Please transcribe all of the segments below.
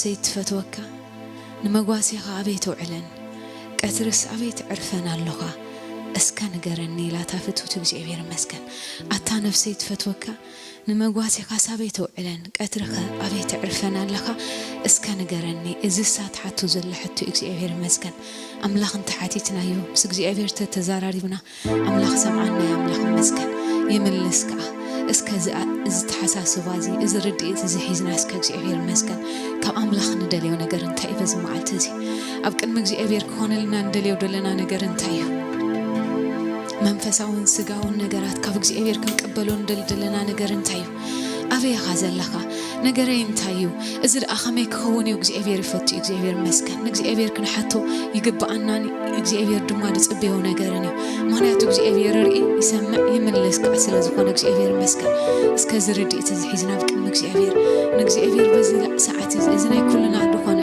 ዘይትፈትወካ ንመጓሴኻ ኣበይ ተውዕለን? ቀትርስ ኣበይ ትዕርፈን ኣሎኻ? እስከ ንገረኒ ኢላ እታ ፍትውቲ እግዚኣብሔር ይመስገን። ኣታ ነፍሰይ ትፈትወካ ንመጓሴኻስ ኣበይ ተውዕለን? ቀትርኸ ኣበይ ትዕርፈን ኣለኻ? እስከ ንገረኒ። እዝሳ ትሓቶ ዘላ ሕቶ እግዚኣብሔር ይመስገን። ኣምላኽ እንተሓቲትናዮ ምስ እግዚኣብሔር ተተዛራሪብና ኣምላኽ ሰምዓና እዩ። ኣምላኽ ይመስገን። ይምልስ ከኣ። እስከ እዚ ኣ-፣ እዚ ተሓሳስባ እዚ፣ እዚ ርድኢት እዚ ሒዝና እስከ እግዚኣብሔር ይመስገን ካብ ኣምላኽ ንደልዮ ነገር እንታይ እዩ በዚ መዓልቲ እዚ? ኣብ ቅድሚ እግዚኣብሔር ክኾነልና ንደልዮ ዘለና ነገር እንታይ እዩ? መንፈሳውን ስጋውን ነገራት ካብ እግዚኣብሔር ክንቀበሎ ንደሊ ዘለና ነገር እንታይ እዩ? ኣበይ ኢኻ ዘለኻ? ነገረይ እንታይ እዩ? እዚ ደኣ ከመይ ክኸውን እዩ? እግዚኣብሔር ይፈቱ እዩ። እግዚኣብሔር ይመስገን። ንእግዚኣብሔር ክንሓቶ ይግብኣናን እግዚኣብሔር ድማ ዝጽበዮ ነገርን እዩ። ምኽንያቱ እግዚኣብሔር ርኢ፣ ይሰምዕ፣ ይምልስ ከዓ ስለ ዝኾነ እግዚኣብሔር ይመስገን። እስከ እዚ ርድኢት እዚ ሒዝና ኣብ ቅድሚ እግዚኣብሔር፣ ንእግዚኣብሔር በዚ ሰዓት እዚ፣ እዚ ናይ ኩልና ዝኾነ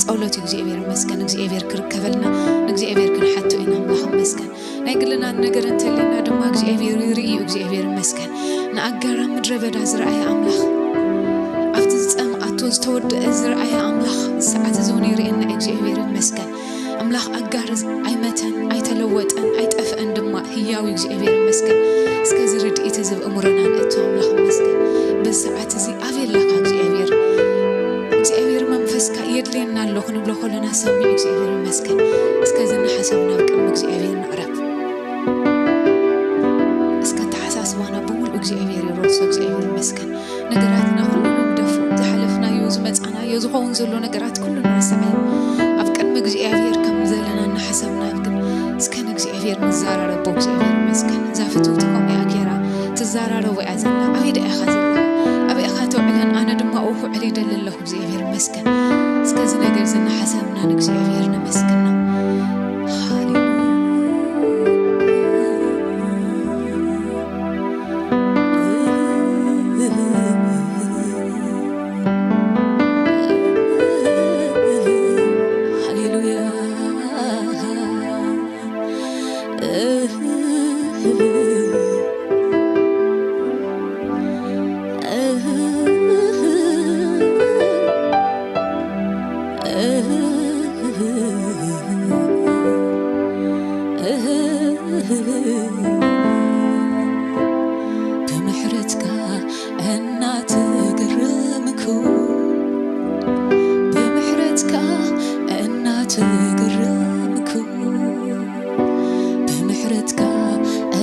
ጸሎት እዩ። እግዚኣብሔር ይመስገን። እግዚኣብሔር ክርከበልና ንእግዚኣብሔር ክንሓቶ ኢና። ኣምላኽ ይመስገን። ናይ ግልና ነገር እንተለና ድማ እግዚኣብሔር ይርኢ እዩ። እግዚኣብሔር ይመስገን። ንኣጋር ኣብ ምድረ በዳ ዝረኣየ ኣምላኽ፣ ኣብቲ ዝጸምኣቶ ዝተወደአ ዝረኣየ ኣምላኽ፣ ሰዓት እዚ እውን ይርእየና እዩ። እግዚኣብሔር ይመስገን። ኣምላኽ ኣጋር ኣይመተን፣ ኣይተለወጠን፣ ኣይጠፍአን ድማ ህያው እዩ። እግዚኣብሔር ይመስገን። እስከ እዚ ርድኢት እዚ ብእምሮና ንእቱ። ኣምላኽ ይመስገን። በዚ ሰዓት እዚ ኣበይ ኣለኻ እግዚኣብሔር? እግዚኣብሔር መንፈስካ የድልየና ኣሎ ክንብሎ ከለና ሰሚዑ እግዚኣብሔር ይመስገን። እስከ እዚ እናሓሰብና ኣብ ቅድሚ እግዚኣብሔር ንቕረብ። እስከ ተሓሳስባና ብምሉእ እግዚኣብሔር ይረሶ። እግዚኣብሔር ይመስገን። ነገራትና ኩሉ ንግደፎ። ዝሓለፍናዮ፣ ዝመጻናዮ፣ ዝኸውን ዘሎ ነገራት ኩሉ ንርስዐ። ኣብ ቅድሚ እግዚኣብሔር ከም ዘለና እናሓሰብና ግን እስከ ንእግዚኣብሔር ንዘራረቦ። እግዚኣብሔር ይመስገን። እዛ ፍትውቲ ከምኡ እያ ገይራ ትዘራረቦ እያ ዘላ። ኣበይ ደኣ ኢኻ ዘለኻ? ኣበይ ኢኻ ተውዕለን? ኣነ ድማ ኣብኡ ክውዕል ይደሊ ኣለኹ። እግዚኣብሔር ይመስገን። እስከ እዚ ነገር እዚ እናሓሰብና ንእግዚኣብሔር ነመስግኖ። ሃሌሉያ። ሃሌሉያ። ብምሕረትካ እናተገረምኩ፣ ብምሕረትካ እናተገረምኩ፣ ብምሕረትካ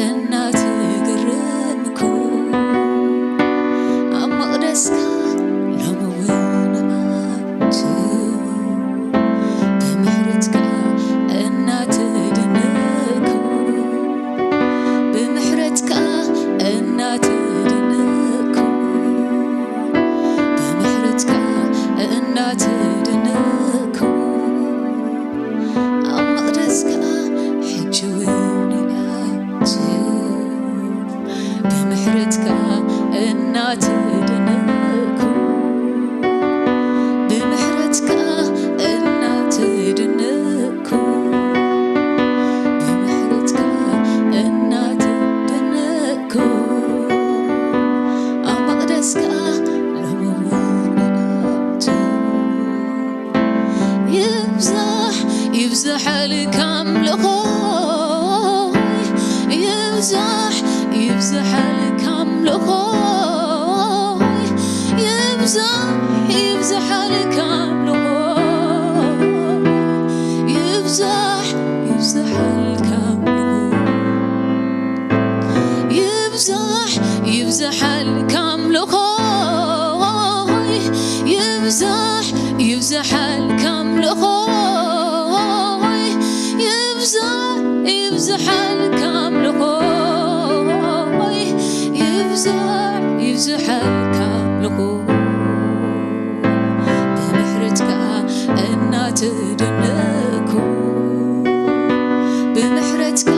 እናተገረምኩ፣ ኣብ መቕደስካ ሎሚ እውን ኣቱ። ብምሕረትካ እናተደነቅኩ፣ ብምሕረትካ እናተደነቅኩ፣ ብምሕረትካ እናተደነቅኩ፣ ኣብ መቕደስካ ሕጂ እውን ይኣቱ። ብምሕረትካ እናተደነቅኩ፣ ብምሕረትካ እናተደነቅኩ፣ ብምሕረትካ እናተደነቅኩ፣ ኣብ መቕደስካ ሎሚ እውን ይኣቱ። ይብዛሕ ይብዛሓልካ ኣምልኾይ፣ ይብዛሕ ይብዛሓልካ ኣምልኾይ፣ ይብዛሕ ይብዛሓልካ ኣምልኾይ፣ ይብዛሕ ይብዛሓልካ ኣምልኾይ። ይብዛሕ ይብዛሓልካ ኣምልኾይ፣ ይብዛሕ ይብዛሓልካ ኣምልኾይ፣ ይብዛሕ ይብዛሓልካ ኣምልኾይ፣ ይብዛሕ ይብዛሓልካ ኣምልኾይ። ብምሕረትካ እናተደነቅኩ፣ ብምሕረትካ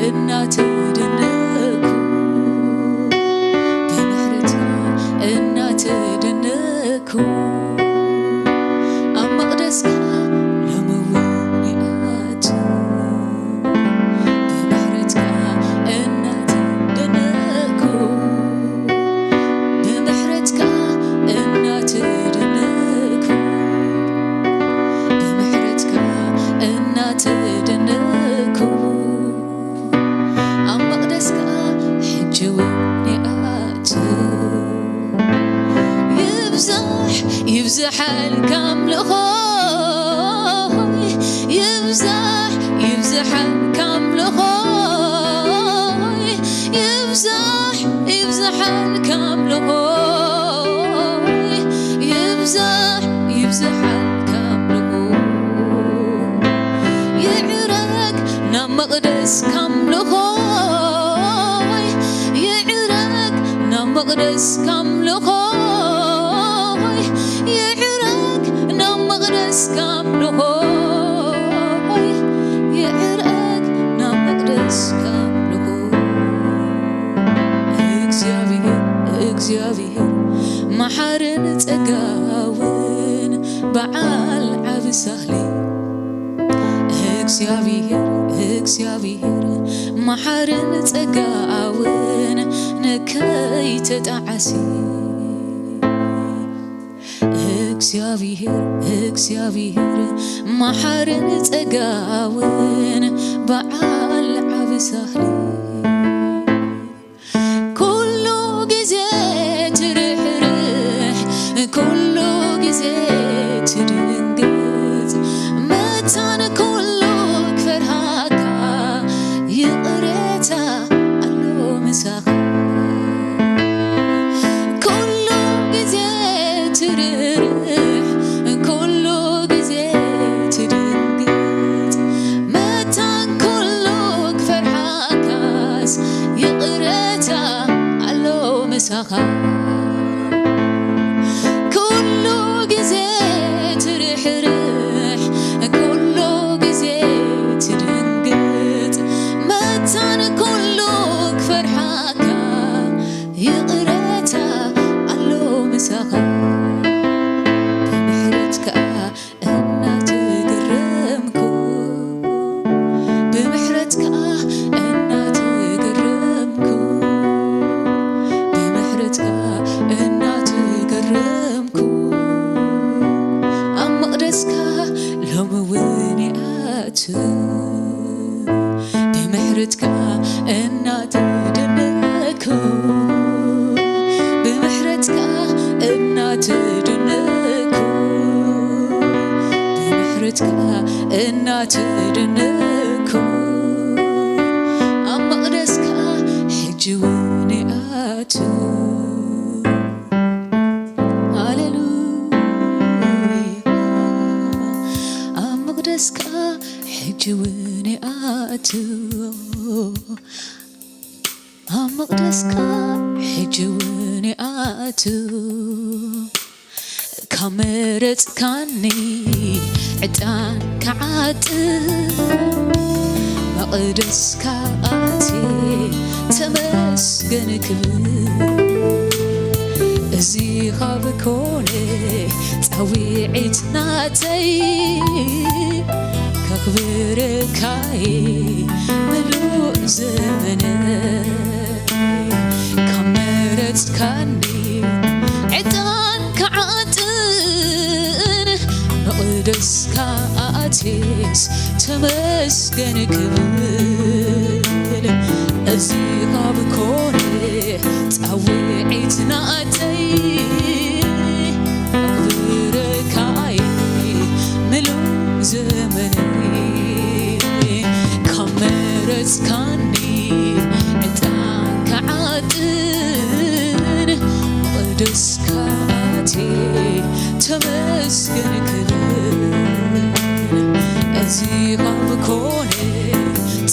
እናተደነቅኩ፣ ብምሕረትካ እናተደነቅኩ፣ ኣብ መቕደስካ ሎሚ እውን ይኣቱ። ብምሕረትካ እናተደነቅኩ፣ ብምሕረትካ እናተደነቅኩ፣ መቕደስ ካምልኾይ ይዕረግ፣ ናብ መቕደስ ካምልኾይ ይዕረግ፣ ናብ መቕደስ ካምልኾይ ይዕረግ፣ ናብ መቕደስ ካምልኾይ። እግዚኣብሔር፣ እግዚኣብሔር መሓርን ጸጋውን በዓል ዓቢ ሳህሊ። እግዚኣብሔር፣ እግዚኣብሔር መሓርን ጸጋውን ንከይተጣዓሲ። እግዚኣብሔር፣ እግዚኣብሔር መሓርን ጸጋውን በዓል ዓቢ ሳህሊ። ኩሉ ግዜ ትርሕርሕ፣ ኩሉ ግዜ ትድንግጽ፣ መታን ኩሉ ክፈርሃካ ይቕሬታ ኣሎ ምሳኻ። ኩሉ ግዜ ትርርሕ፣ ኩሉ ግዜ ትድንግጽ፣ መታን ኩሉ ክፈርሓካስ ይቕሬታ ኣሎ ምሳኻ። ኩሉ ግዜ ትርሕርሕ፣ ኩሉ ግዜ ትድንግጽ፣ መታን ኩሉ ክፈርሓካ ይቕሬታ ኣሎ ምሳኻ። ብምሕረትካ እናተገረምኩ፣ ብምሕረትካ እናተገረምኩ፣ ብምሕረትካ እናተገረምኩ፣ ኣብ መቕደስካ ሎሚ እውን ይኣቱ። ብምሕረትካ እናተደነኩ፣ ብምሕረትካ እናተደነኩ፣ ብምሕረትካ እናተደነኩ፣ ኣብ መቕደስካ ሕጂ እውን ይኣቱ። ሃሌሉያ። ኣብ መቕደስካ ሕጂ እውን ይኣቱ። ኣብ መቕደስካ ሕጂ እውን ይኣቱ። ካብ መረጽካኒ ዕጣን ክዓጥን መቕደስካ ኣትየ ተመስገን ክብል። እዚ ካብ ኮነ ጻውዒት ናተይ ከኽብረካይ ምሉእ ዘመነይ። ካብ መረጽካኒ ዕጣን ክዓጥን መቕደስካ ኣትየስ ተመስገን ክብል። እዚ ካብ ኮነ ጻውዒት ናተይ ኣኽብረካይ ምሉእ ዘመነይ። ካብ መረጽካኒ ዕጣን ክዓጥን መቕደስካ ኣትየ ተመስገን ክብል። እዚ ካብ ኮነ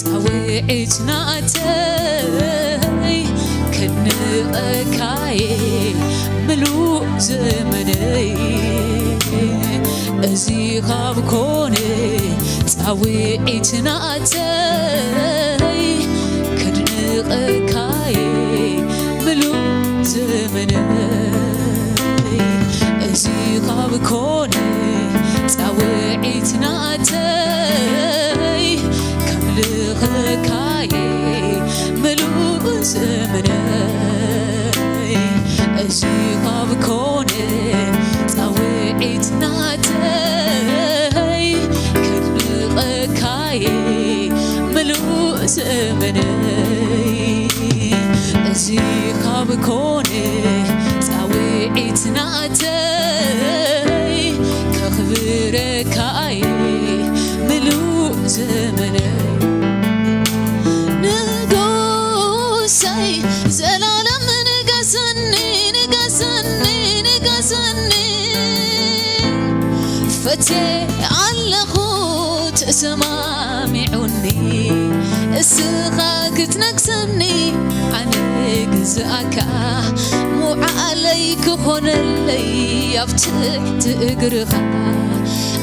ጻውዒት ናተይ ከድንቐካየ ምሉእ ዘመነይ። እዚ ካብ ኮነ ጻውዒት ናተይ ከድንቐካየ ምሉእ ዘመነይ። እዚ ካብ ኮነ ጻውዒት ናተይ ከምልኸካየ ምሉእ ዘመነይ። እዚ ካብ ኮነ ጻውዒት ናተይ ከድንቐካየ ምሉእ ዘመነይ። እዚ ካብ ኮነ ጻውዒት ናተይ ከኽብረካየ ኣለኹ ተሰማሚዑኒ፣ እስኻ ክትነግሰኒ ኣነ ግዝኣካ፣ መውዓለይ ክኾነለይ ኣብ ትሕቲ እግርኻ።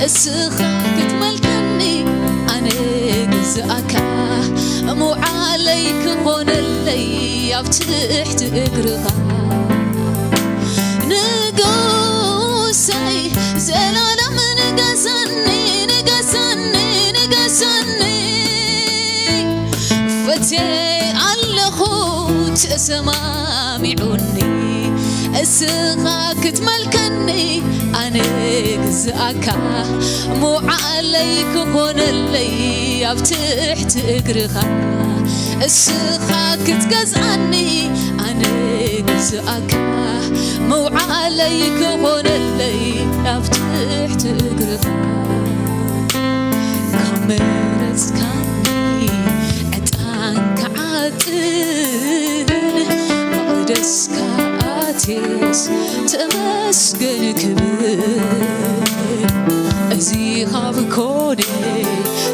እስኻ ክትመልከኒ ኣነ ግዝኣካ፣ መውዓለይ ክኾነለይ ኣብ ትሕቲ እግርኻ። ንጉሰይ ዘላለም ንገሰኒ፣ ንገሰኒ፣ ንገሰኒ። ፈትየ ኣለኹ ተሰማሚዑኒ፣ እስኻ ክትመልከኒ ኣነ ግዝኣካ፣ መውዓለይ ክኾነለይ ኣብ ትሕቲ እግርኻ። እስኻ ክትገዝኣኒ ኣነ ግዝኣካ፣ መውዓለይ ክኾነለይ ኣብ ትሕቲ እግርኻ። ካብ መረጽካኒ ዕጣን ክዓጥን መቕደስካ ኣትየስ ተመስገን ክብል። እዚ ካብ ኮነ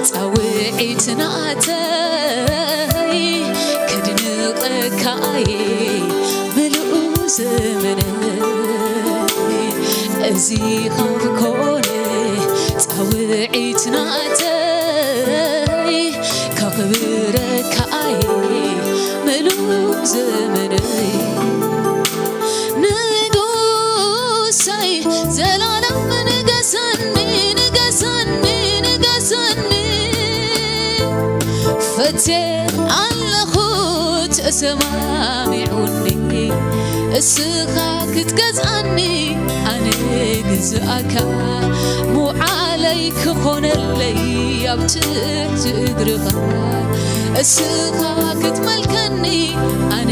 ጻውዒት ናተይ፣ ከድንቐካየ ምሉእ ዘመነይ። እዚ ካብ ኮነ ጻውዒት ናተይ፣ ከኽብረካየ ምሉእ ዘመነይ። ንጉሰይ ዘላለም ንገሰኒ፣ ንገሰኒ፣ ንገሰኒ። ፈትየ ኣለኹ ተሰማሚዑኒ፣ እስኻ ክትገዝኣኒ ኣነ ግዝኣካ፣ መውዓለይ ክኾነለይ ኣብ ትሕቲ እግርኻ። እስኻ ክትመልከኒ ኣነ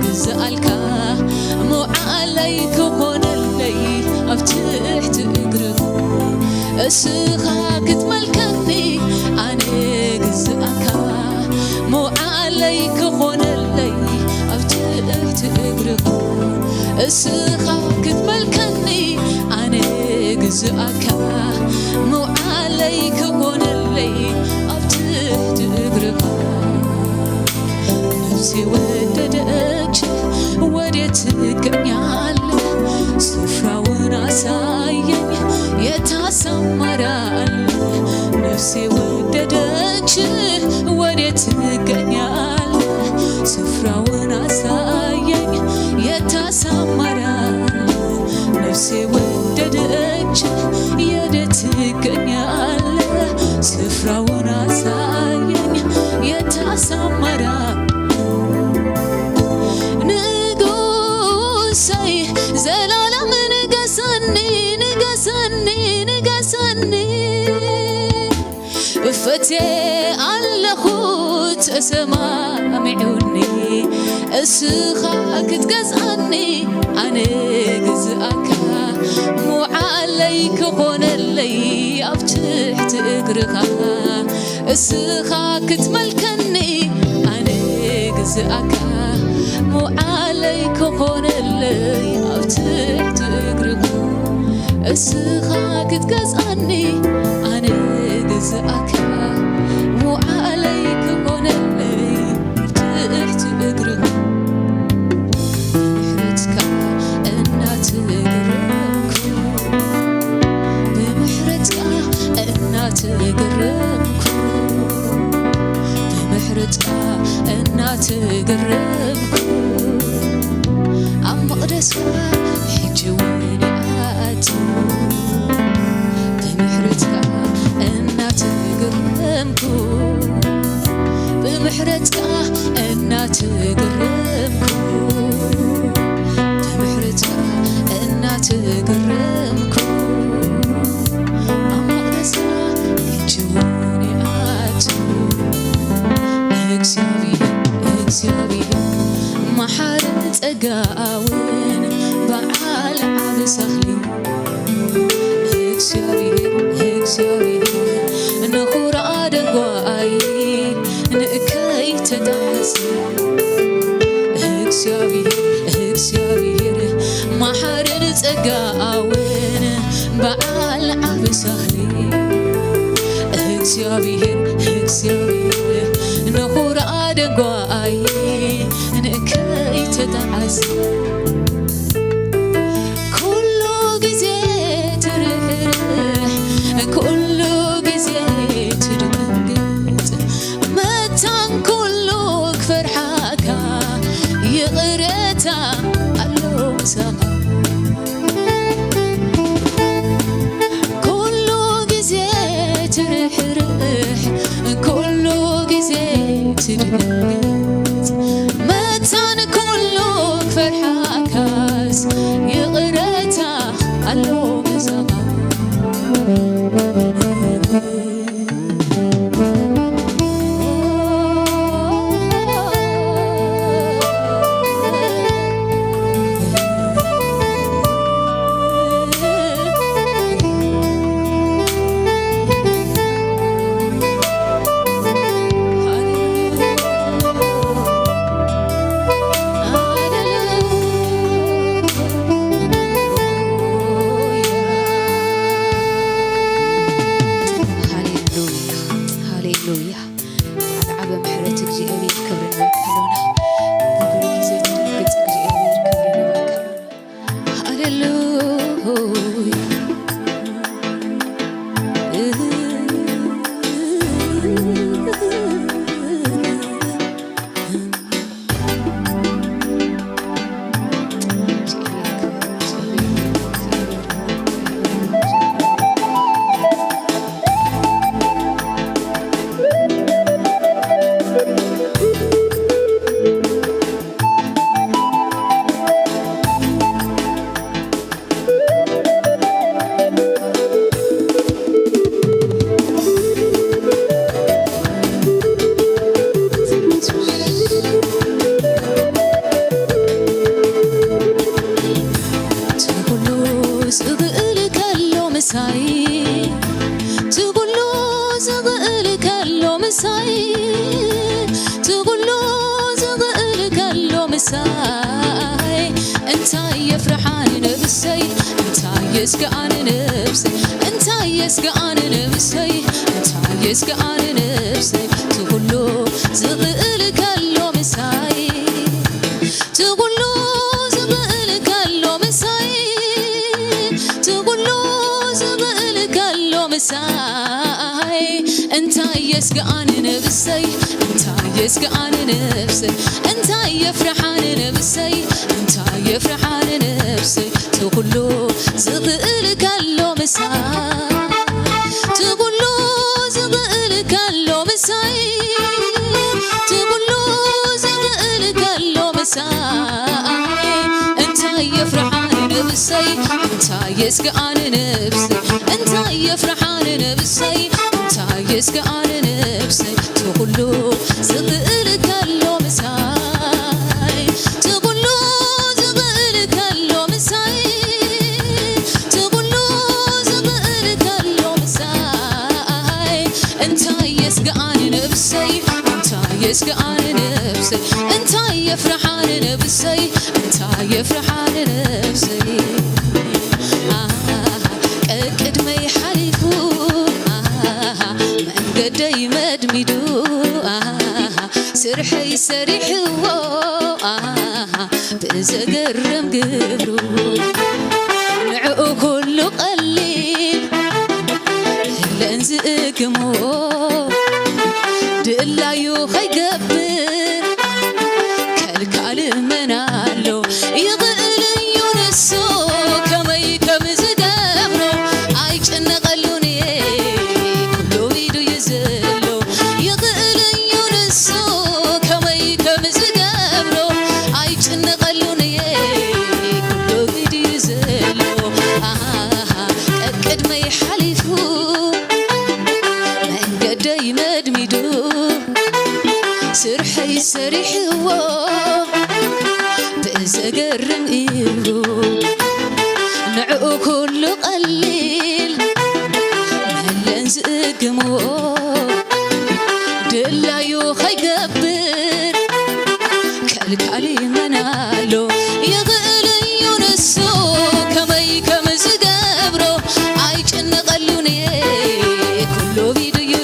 ግዝኣልካ፣ መውዓለይ ክኾነለይ ኣብ ትሕቲ እግርኻ። እስኻ ክትመልከኒ ኣነ ግዝኣካ፣ መውዓለይ ክኾነለይ ኣብ ትሕቲ እግርኻ። እስኻ ክትመልከኒ ኣነ ግዝኣካ፣ መውዓለይ ክኾነለይ ኣብ ትሕቲ እግርኻ። ነፍሴ ወደደች ወዴት ትገኛለህ? ስፍራውን አሳየኝ የት ታሰማራለህ? ነፍሴ ወደደች ወዴት ትገኛለህ? ስፍራውን አሳየኝ የት ታሰማራለህ? ነፍሴ ወደደች የት ትገኛለህ? ስፍራውን አሳየኝ የት ታሰማራለህ? ንጉሰይ ዘላለም ንገሰኒ፣ ንገሰኒ፣ ንገሰኒ። ፈትየ ኣለኹ ተሰማሚዑኒ፣ እስኻ ክትገዝኣኒ ኣነ ግዝኣካ፣ መውዓለይ ክኾነለይ ኣብ ትሕቲ እግርኻ። እስኻ ክትመልከኒ ኣነ ግዝኣካ፣ መውዓለይ ክኾነለይ ኣብ ትሕቲ እግርኻ። እስኻ ክትገዝኣኒ ኣነ ግዝኣካ፣ መውዓለይ ክኾነለይ ኣብ ትሕቲ እግርኻ። ብምሕረትካ እናተገረምኩ፣ ብምሕረትካ እናተገረምኩ፣ ብምሕረትካ እናተገረምኩ፣ ኣብ መቕደስካ ሕጂ እውን ይኣቱ። ብምሕረትካ እናተገረምኩ፣ ብምሕረትካ እናተገረምኩ፣ ብምሕረትካ እናተገረምኩ፣ ኣብ መቕደስካ ሕጂ እውን ይኣቱ። እግዚኣብሔር፣ እግዚኣብሔር መሓርን ጸጋኣውን በዓል ዓቢ ሳህሊ። እግዚኣብሔር፣ እግዚኣብሔር ንኹራ ደንጓይ ንእከይ ተጣዕሲ። እግዚኣብሔር፣ እግዚኣብሔር መሓርን ጸጋኣውን በዓል ዓቢ ሳህሊ። እግዚኣብሔር እግዚኣብሔር ንኹራ ደንጓይ ንእከይ ተጣዓስ ኩሉ ግዜ ትርህርህ ኩሉ ግዜ ትድንግጽ መታን ኩሉ ክፈርሓካ ይቕረታ ኣሎ ምሳኻ ኩሉ ግዜ ትርሕርሕ ኩሉ ግዜ ትድንግጽ መታን ኩሉ ክፈርሓካስ ይቕረታ ኣሎ ምሳኻ ሃሌሉያ፣ ሃሌሉያ። ዓብ ዓብ ምሕረት እግዚኣብሔር ክብሪ ንበካ ኣሎና። ኩሉ ግዜ ትድንግጽ እግዚኣብሔር ክብሪ ንበካ ኣሎና። ሃሌሉያ። ትጉሉ ዝኽእል ከሎ ምሳይ ትጉሉ ዝኽእል ከሎ ምሳይ ትጉሉ ዝኽእል ከሎ ምሳይ እንታይ የፍርሓን ነብሰይ እንታይ የስግኣን ነብሰይ እንታይ የስግኣን ነብሰይ እንታይ የስግኣን ነብሰይ ትጉሉ ዝኽእል ከሎ ምሳይ ትጉሉ ዝኽእል ከሎ ምሳይ ትጉሉ ዝኽእል ከሎ ምሳይ እንታይ የስግኣን ነብሰይ እንታይ የስግኣን ነብሰይ እንታይ የፍርሓን ነብሰይ እንታይ የፍርሓን ነብሰይ ትጉሉ ዝኽእል ከሎ ምሳይ ትጉሉ ዝኽእል ከሎ ምሳይ ትጉሉ ዝኽእል ከሎ ምሳይ እንታይ የፍርሓን ነብሰይ እንታይ የስግኣን ነብሰይ እንታይ የፍርሓን ነብሰይ እንታይ የስግኣን ነብሰይ ትጉሉ ዝኽእል ከሎ ምሳይ ትጉሉ ዝኽእል ከሎ ምሳይ ትጉሉ ዝኽእል ከሎ ምሳይ እንታይ የስግኣን ነብሰይ እንታይ የስግኣን ነብሰይ እንታይ የፍርሓን ነብሰይ እንታይ የፍርሓን ነብሰይ ኣሃ ቀቅድመይ ሓሊፉ ኣሃ መንገደይ መድሚዱ ኣሃ ስርሐይ ሰሪሕዎ ኣሃ ብዘገርም ግብሩ ንዕኡ ኩሉ ቀሊል የለን ዝእግሞ ድላዩ ኸይገብር ከልካል መን ኣሎ ይኽእል እዩ ንሱ ከመይ ከም ዝገብሮ ኣይጭነቐሉን እየ ኩሉ ኢዱ እዩ ዘሎ ይኽእል እዩ ንሱ ከመይ ከም ዝገብሮ ኣይጭነቐሉን እየ ኩሉ ኢዱ እዩ ዘሎ ኣሃ ቀቅድመይ ሓሊፉ መንገደይ መድሚዱ ስርሐይ ሰሪሕዎ ብዘገርም እዩ ንዕኡ ኩሉ ቀሊል መለን ዝእግሞ ድላዩ ኸይገብር ከልካሊ መን ኣሎ ይኽእል እዩ ንሱ ከመይ ከም ዝገብሮ ኣይጭነቐሉን እየ ኩሉ ቢዱ እዩ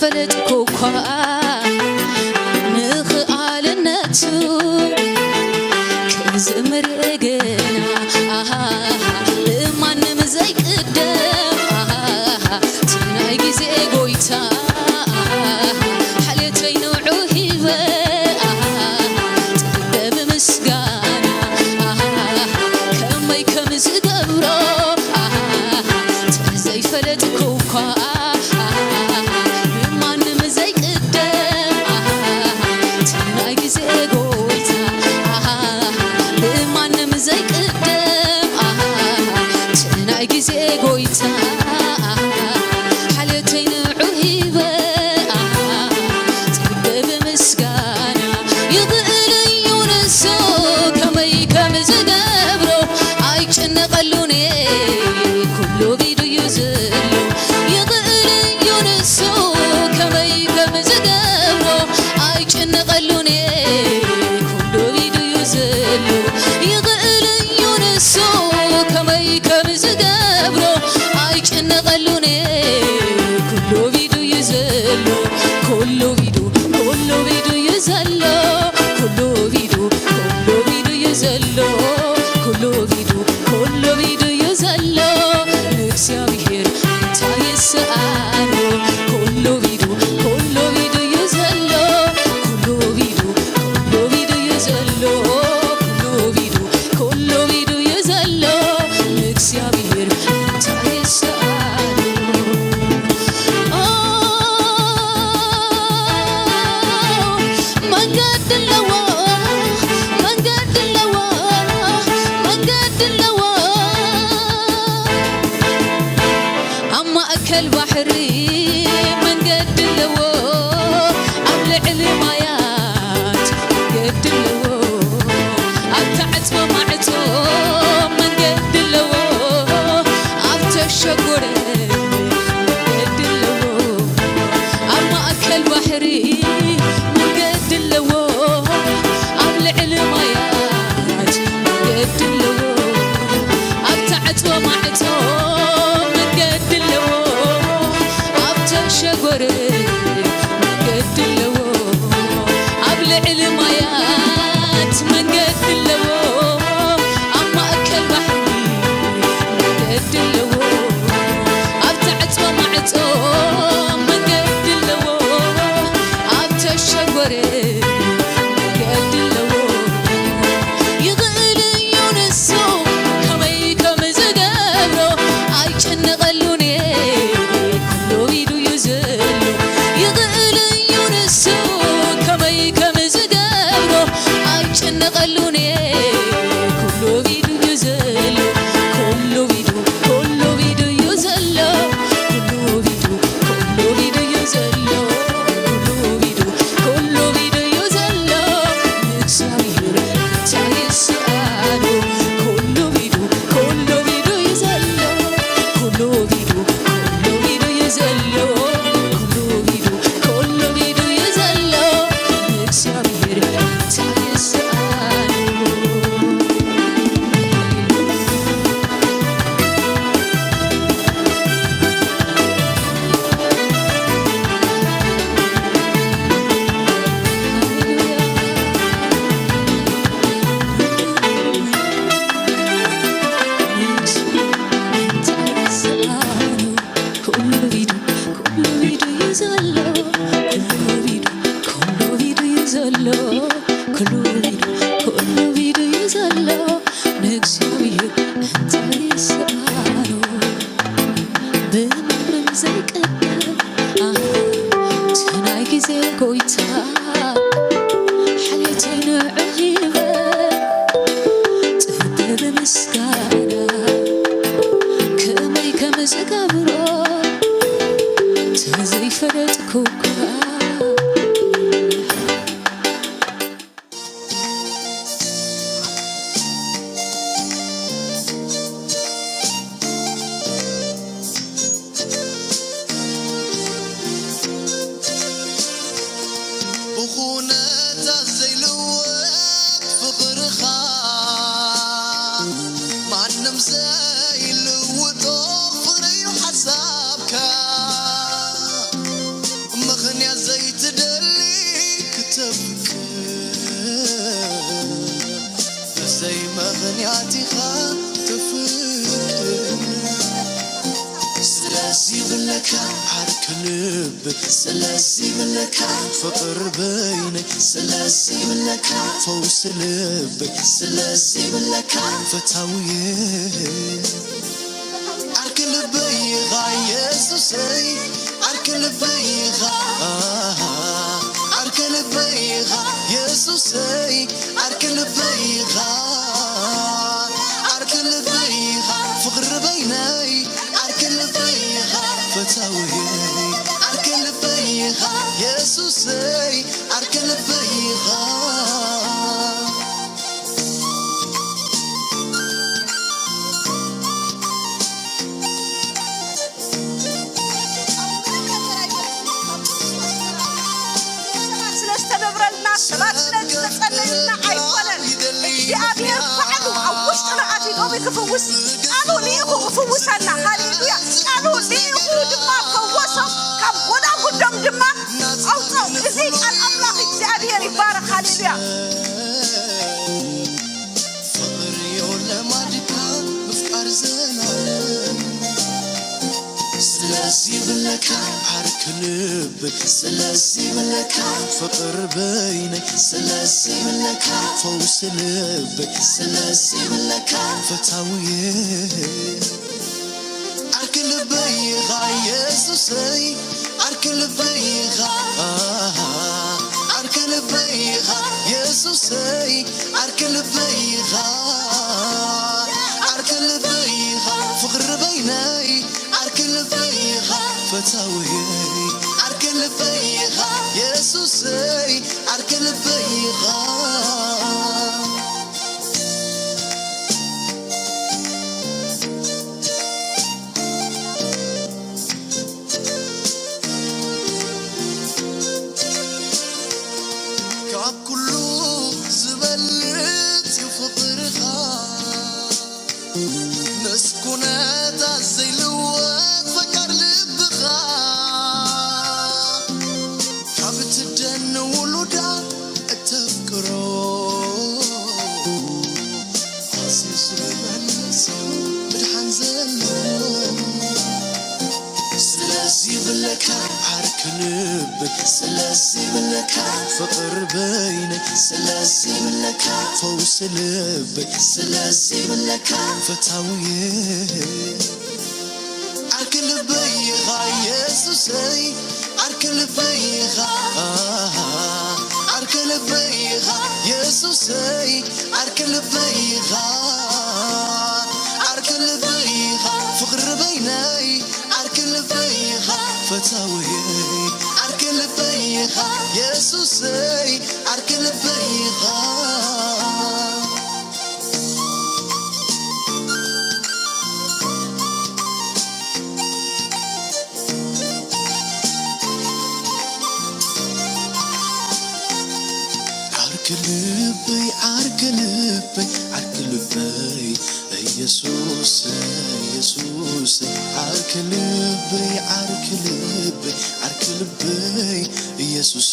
ፈለጥኩ እኳ ንኽኣልነቱ ክዝምር ገና፣ ኣሃ፣ ብማንም ዘይቅደም፣ ኣሃ፣ እቲ ናይ ግዜ ጎይታ፣ ኣሃ፣ ሓልዮተይ ንዑ ሂበ፣ ኣሃ፣ ጽበብ ምስጋና፣ ኣሃ፣ ከመይ ከም ዝገብሮ፣ ኣሃ፣ ተዘይፈለጥኩ እኳ፣ ኣሃ፣ ብማንም ዘይቅደም፣ ኣሃ፣ እቲ ናይ ግዜ ጎይታ፣ ኣሃ፣ ብማንም ዘይቅደም፣ ኣሃ፣ እቲ ናይ ግዜ ጎይታ፣ ኣሃ፣ ሓልዮተይ ንዑ ሂበ፣ ኣሃ፣ ጽበብ ምስጋና፣ ይኽእል እዩ ንሱ ከመይ ከም ዝገብሮ፣ ኣይጭነቐሉን ኩሉ ቢዱ እዩ ዘሎ። ይኽእል እዩ ንሱ ከመይ ከም ዝገብሮ፣ ኣይጭነቐሉን ኩሉ ቢዱ እዩ ዘሎ። ይኽእል እዩ ንሱ ከመይ ከም ዝገብሮ፣ ኣይጭነቐሉን ኩሉ ቢዱ እዩ ዘሎ። ኩሉ ቢዱ፣ ኩሉ ቢዱ እዩ ዘሎ። ኩሉ ቢዱ፣ ኩሉ ቢዱ እዩ ዘሎ። ኩሉ ቢዱ፣ ኩሉ ቢዱ እዩ ዘሎ። ንእግዚኣብሔር እንታይ ይስኣኖ? ኩሉ ቢዱ፣ ኩሉ ቢዱ እዩ ዘሎ። ኩሉ ቢዱ፣ ኩሉ ቢዱ እዩ ዘሎ። ኩሉ ቢዱ፣ ኩሉ ቢዱ እዩ ዘሎ። ንእግዚኣብሔር እንታይ ይስኣኖ? ኦ፣ መንገዲ ኣለዎ፣ መንገዲ ኣለዎ፣ መንገዲ ኣለዎ። ኣብ ማእከል ባሕሪ መንገዲ ኣለዎ፣ ኣብ ልዕሊ ማያት መንገዲ ኣለዎ፣ ኣብ ተዓጽወ ማዕጾ መንገዲ ኣለዎ፣ ኣብ ተሸጎረ መንገዲ ኣለዎ፣ ኣብ ማእከል ባሕሪ መንገዲ ኣለዎ፣ ኣብ ልዕሊ ማያት መንገዲ ኣለዎ፣ ኣብ ተዓጽወ ማዕጾ መንገዲ ኣለዎ፣ ኣብ ተሸጎረ መንገዲ ኣለዎ፣ ኣብ ልዕሊ ማያት መንገዲ ኣለዎ፣ ኣብ ማእከል ባሕሪ መንገዲ ኣለዎ፣ ኣብ ተዓጽወ ማዕጾ መንገዲ ኣለዎ፣ ኣብ ተሸጎረ መንገዲ ኣለዎ። ይኽእል እዩ ንሱ ከመይ ከም ዝገብሮ፣ ኣይጭነቐሉን ኩሉ ቢዱ እዩ ዘሎ። ይኽእል እዩ ንሱ ከመይ ከም ዝገብሮ፣ ኣይጭነቐሉን ኩሉ ቢዱ እዩ ዘሎ። ኩሉ ቢዱ፣ ኩሉ ቢዱ እዩ ዘሎ። ኩሉ ቢዱ፣ ኩሉ ቢዱ እዩ ዘሎ። ኩሉ ቢዱ፣ ኩሉ ቢዱ እዩ ዘሎ። ንእግዚኣብሔር እንታይ ይስኣኖ? ኩሉ ቢዱ፣ ኩሉ ቢዱ እዩ ዘሎ። ኩሉ ቢዱ፣ ኩሉ ቢዱ እዩ ዘሎ። ኩሉ ቢዱ፣ ኩሉ ቢዱ እዩ ዘሎ። ንእግዚኣብሔር እንታይ ይስኣኖ? ንእግዚኣብሔር እንታይ ይስኣኖ? ብማንም ዘይቅደም፣ ኣሃ፣ እቲ ናይ ግዜ ጎይታ፣ ሓልዮተይ ንዑ ሂበ፣ ጽበብ ምስጋና፣ ከመይ ከም ዝገብሮ፣ ተዘይፈለጥኩ እኳ። መን ያቲኻ ተፍቅር ስለዚ ብለካ ዓርኪ ልብ ስለዚ ብለካ ፍቕር በይነይ ስለዚ ብለካ ፈውሲ ልበይ ስለዚ ብለካ ፈታውየ ዓርኪ ልበይ ኢኻ የሱሰይ ዓርኪ ልበይ ኢኻ ዓርኪ ልበይ ኢኻ የሱሰይ ዓርኪ ልበይ ኢኻ ዓርኪ ልበይ ኢኻ ፍቕሪ በይነይ ዓርኪ ልበይ ኢኻ ፈታውየይ ዓርኪ ልበይ ኢኻ የሱሰይ ዓርኪ ልበይ ኢኻ ስለዝተገብረልና ሰባት ስለዝተጸለዩልና ኣይኮነን እግዚኣብሔር ባዕሉ ኣብ ውሽጥና ኣትዩ ሎሚ ክፍውስ ቃሉ ልኢኹ ክፍውሰና ሃሌሉያ ቃሉ ልኢኹ ድማ ፈወሶም ካብ ጎዳጉዶም ድማ ኣውፅኦም እዚ ቃል ኣምላኽ እግዚኣብሔር ይባረኽ ሃሌሉያ ፍቕሪ የወለ ማድካ ምፍቃር ዘላለም ስለዚ ብለካ ዓርኪ ልብ ስለዚ ብለካ ፍቕር በይነይ ስለዚ ብለካ ፈውሲ ልብ ስለዚ ብለካ ፈታውየ ዓርኪ ልበይ ኢኻ የሱሰይ ዓርኪ ልበይ ኢኻ ዓርኪ ልበይ ኢኻ የሱሰይ ዓርኪ ልበይ ኢኻ ዓርኪ ልበይ ኢኻ ፍቕሪ በይነይ ዓርኪ ልበይ ኢኻ ፈታውየይ ዓርኪ ልበይ ኢኻ የሱሰይ ዓርኪ ልበይ ኢኻ ካብ ኩሉ ዝበልጽ እዩ ፍቕርኻ ምስ ኩነታት ዘይልወጥ ፈቃር ልብኻ ካብ ትደን ውሉዳ እተፍቅሮ ኣዝዩ ዝመልስ እዩ ምድሓን ዘለዎ ስለዚ ብለካ ዓርኪ ልብ ስለዚ ብለካ ፍቕር በይነይ ስለዚ ብለካ ፈውሲ ልበይ ስለዚ ብለካ ፈታውየ ዓርኪ ልበይ ኢኻ የሱሰይ ዓርኪ ልበይ ኢኻ ዓርኪ ልበይ ኢኻ የሱሰይ ዓርኪ ልበይ ኢኻ ዓርኪ ልበይ ኢኻ ፍቕሪ በይነይ ዓርኪ ልበይ ኢኻ ፈታውየይ ዓርኪ ልበይ ኢኻ የሱሰይ ዓርኪ ልበይ ኢኻ ዓርኪ ልበይ ዓርኪ ልበይ ዓርኪ ልበይ ኢየሱስ ኢየሱስ ዓርኪ ልበይ ዓርኪ ልበይ ዓርኪ ልበይ ኢየሱስ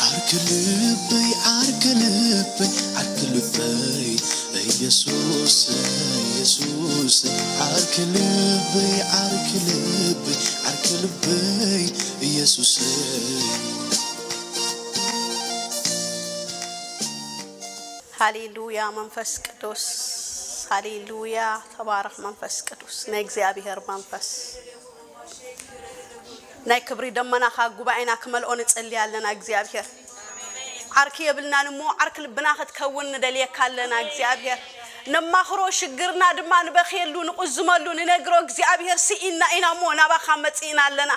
ዓርኪ ልበይ ዓርኪ ልበይ ዓርኪ ልበይ ኢየሱስ ኢየሱስ ዓርኪ ልበይ ዓርኪ ልበይ ዓርኪ ልበይ ኢየሱስ ሃሌሉያ መንፈስ ቅዱስ ሃሌሉያ ተባረኽ መንፈስ ቅዱስ ናይ እግዚኣብሔር መንፈስ ናይ ክብሪ ደመናኻ ጉባኤና ክመልኦ ንጸሊ ኣለና እግዚኣብሔር ዓርኪ የብልናን እሞ ዓርኪ ልብና ክትከውን ንደልየካ ኣለና እግዚኣብሔር ነማኽሮ ሽግርና ድማ ንበኽየሉ ንቕዝመሉ ንነግሮ እግዚኣብሔር ስኢና ኢና እሞ ናባኻ መጺእና ኣለና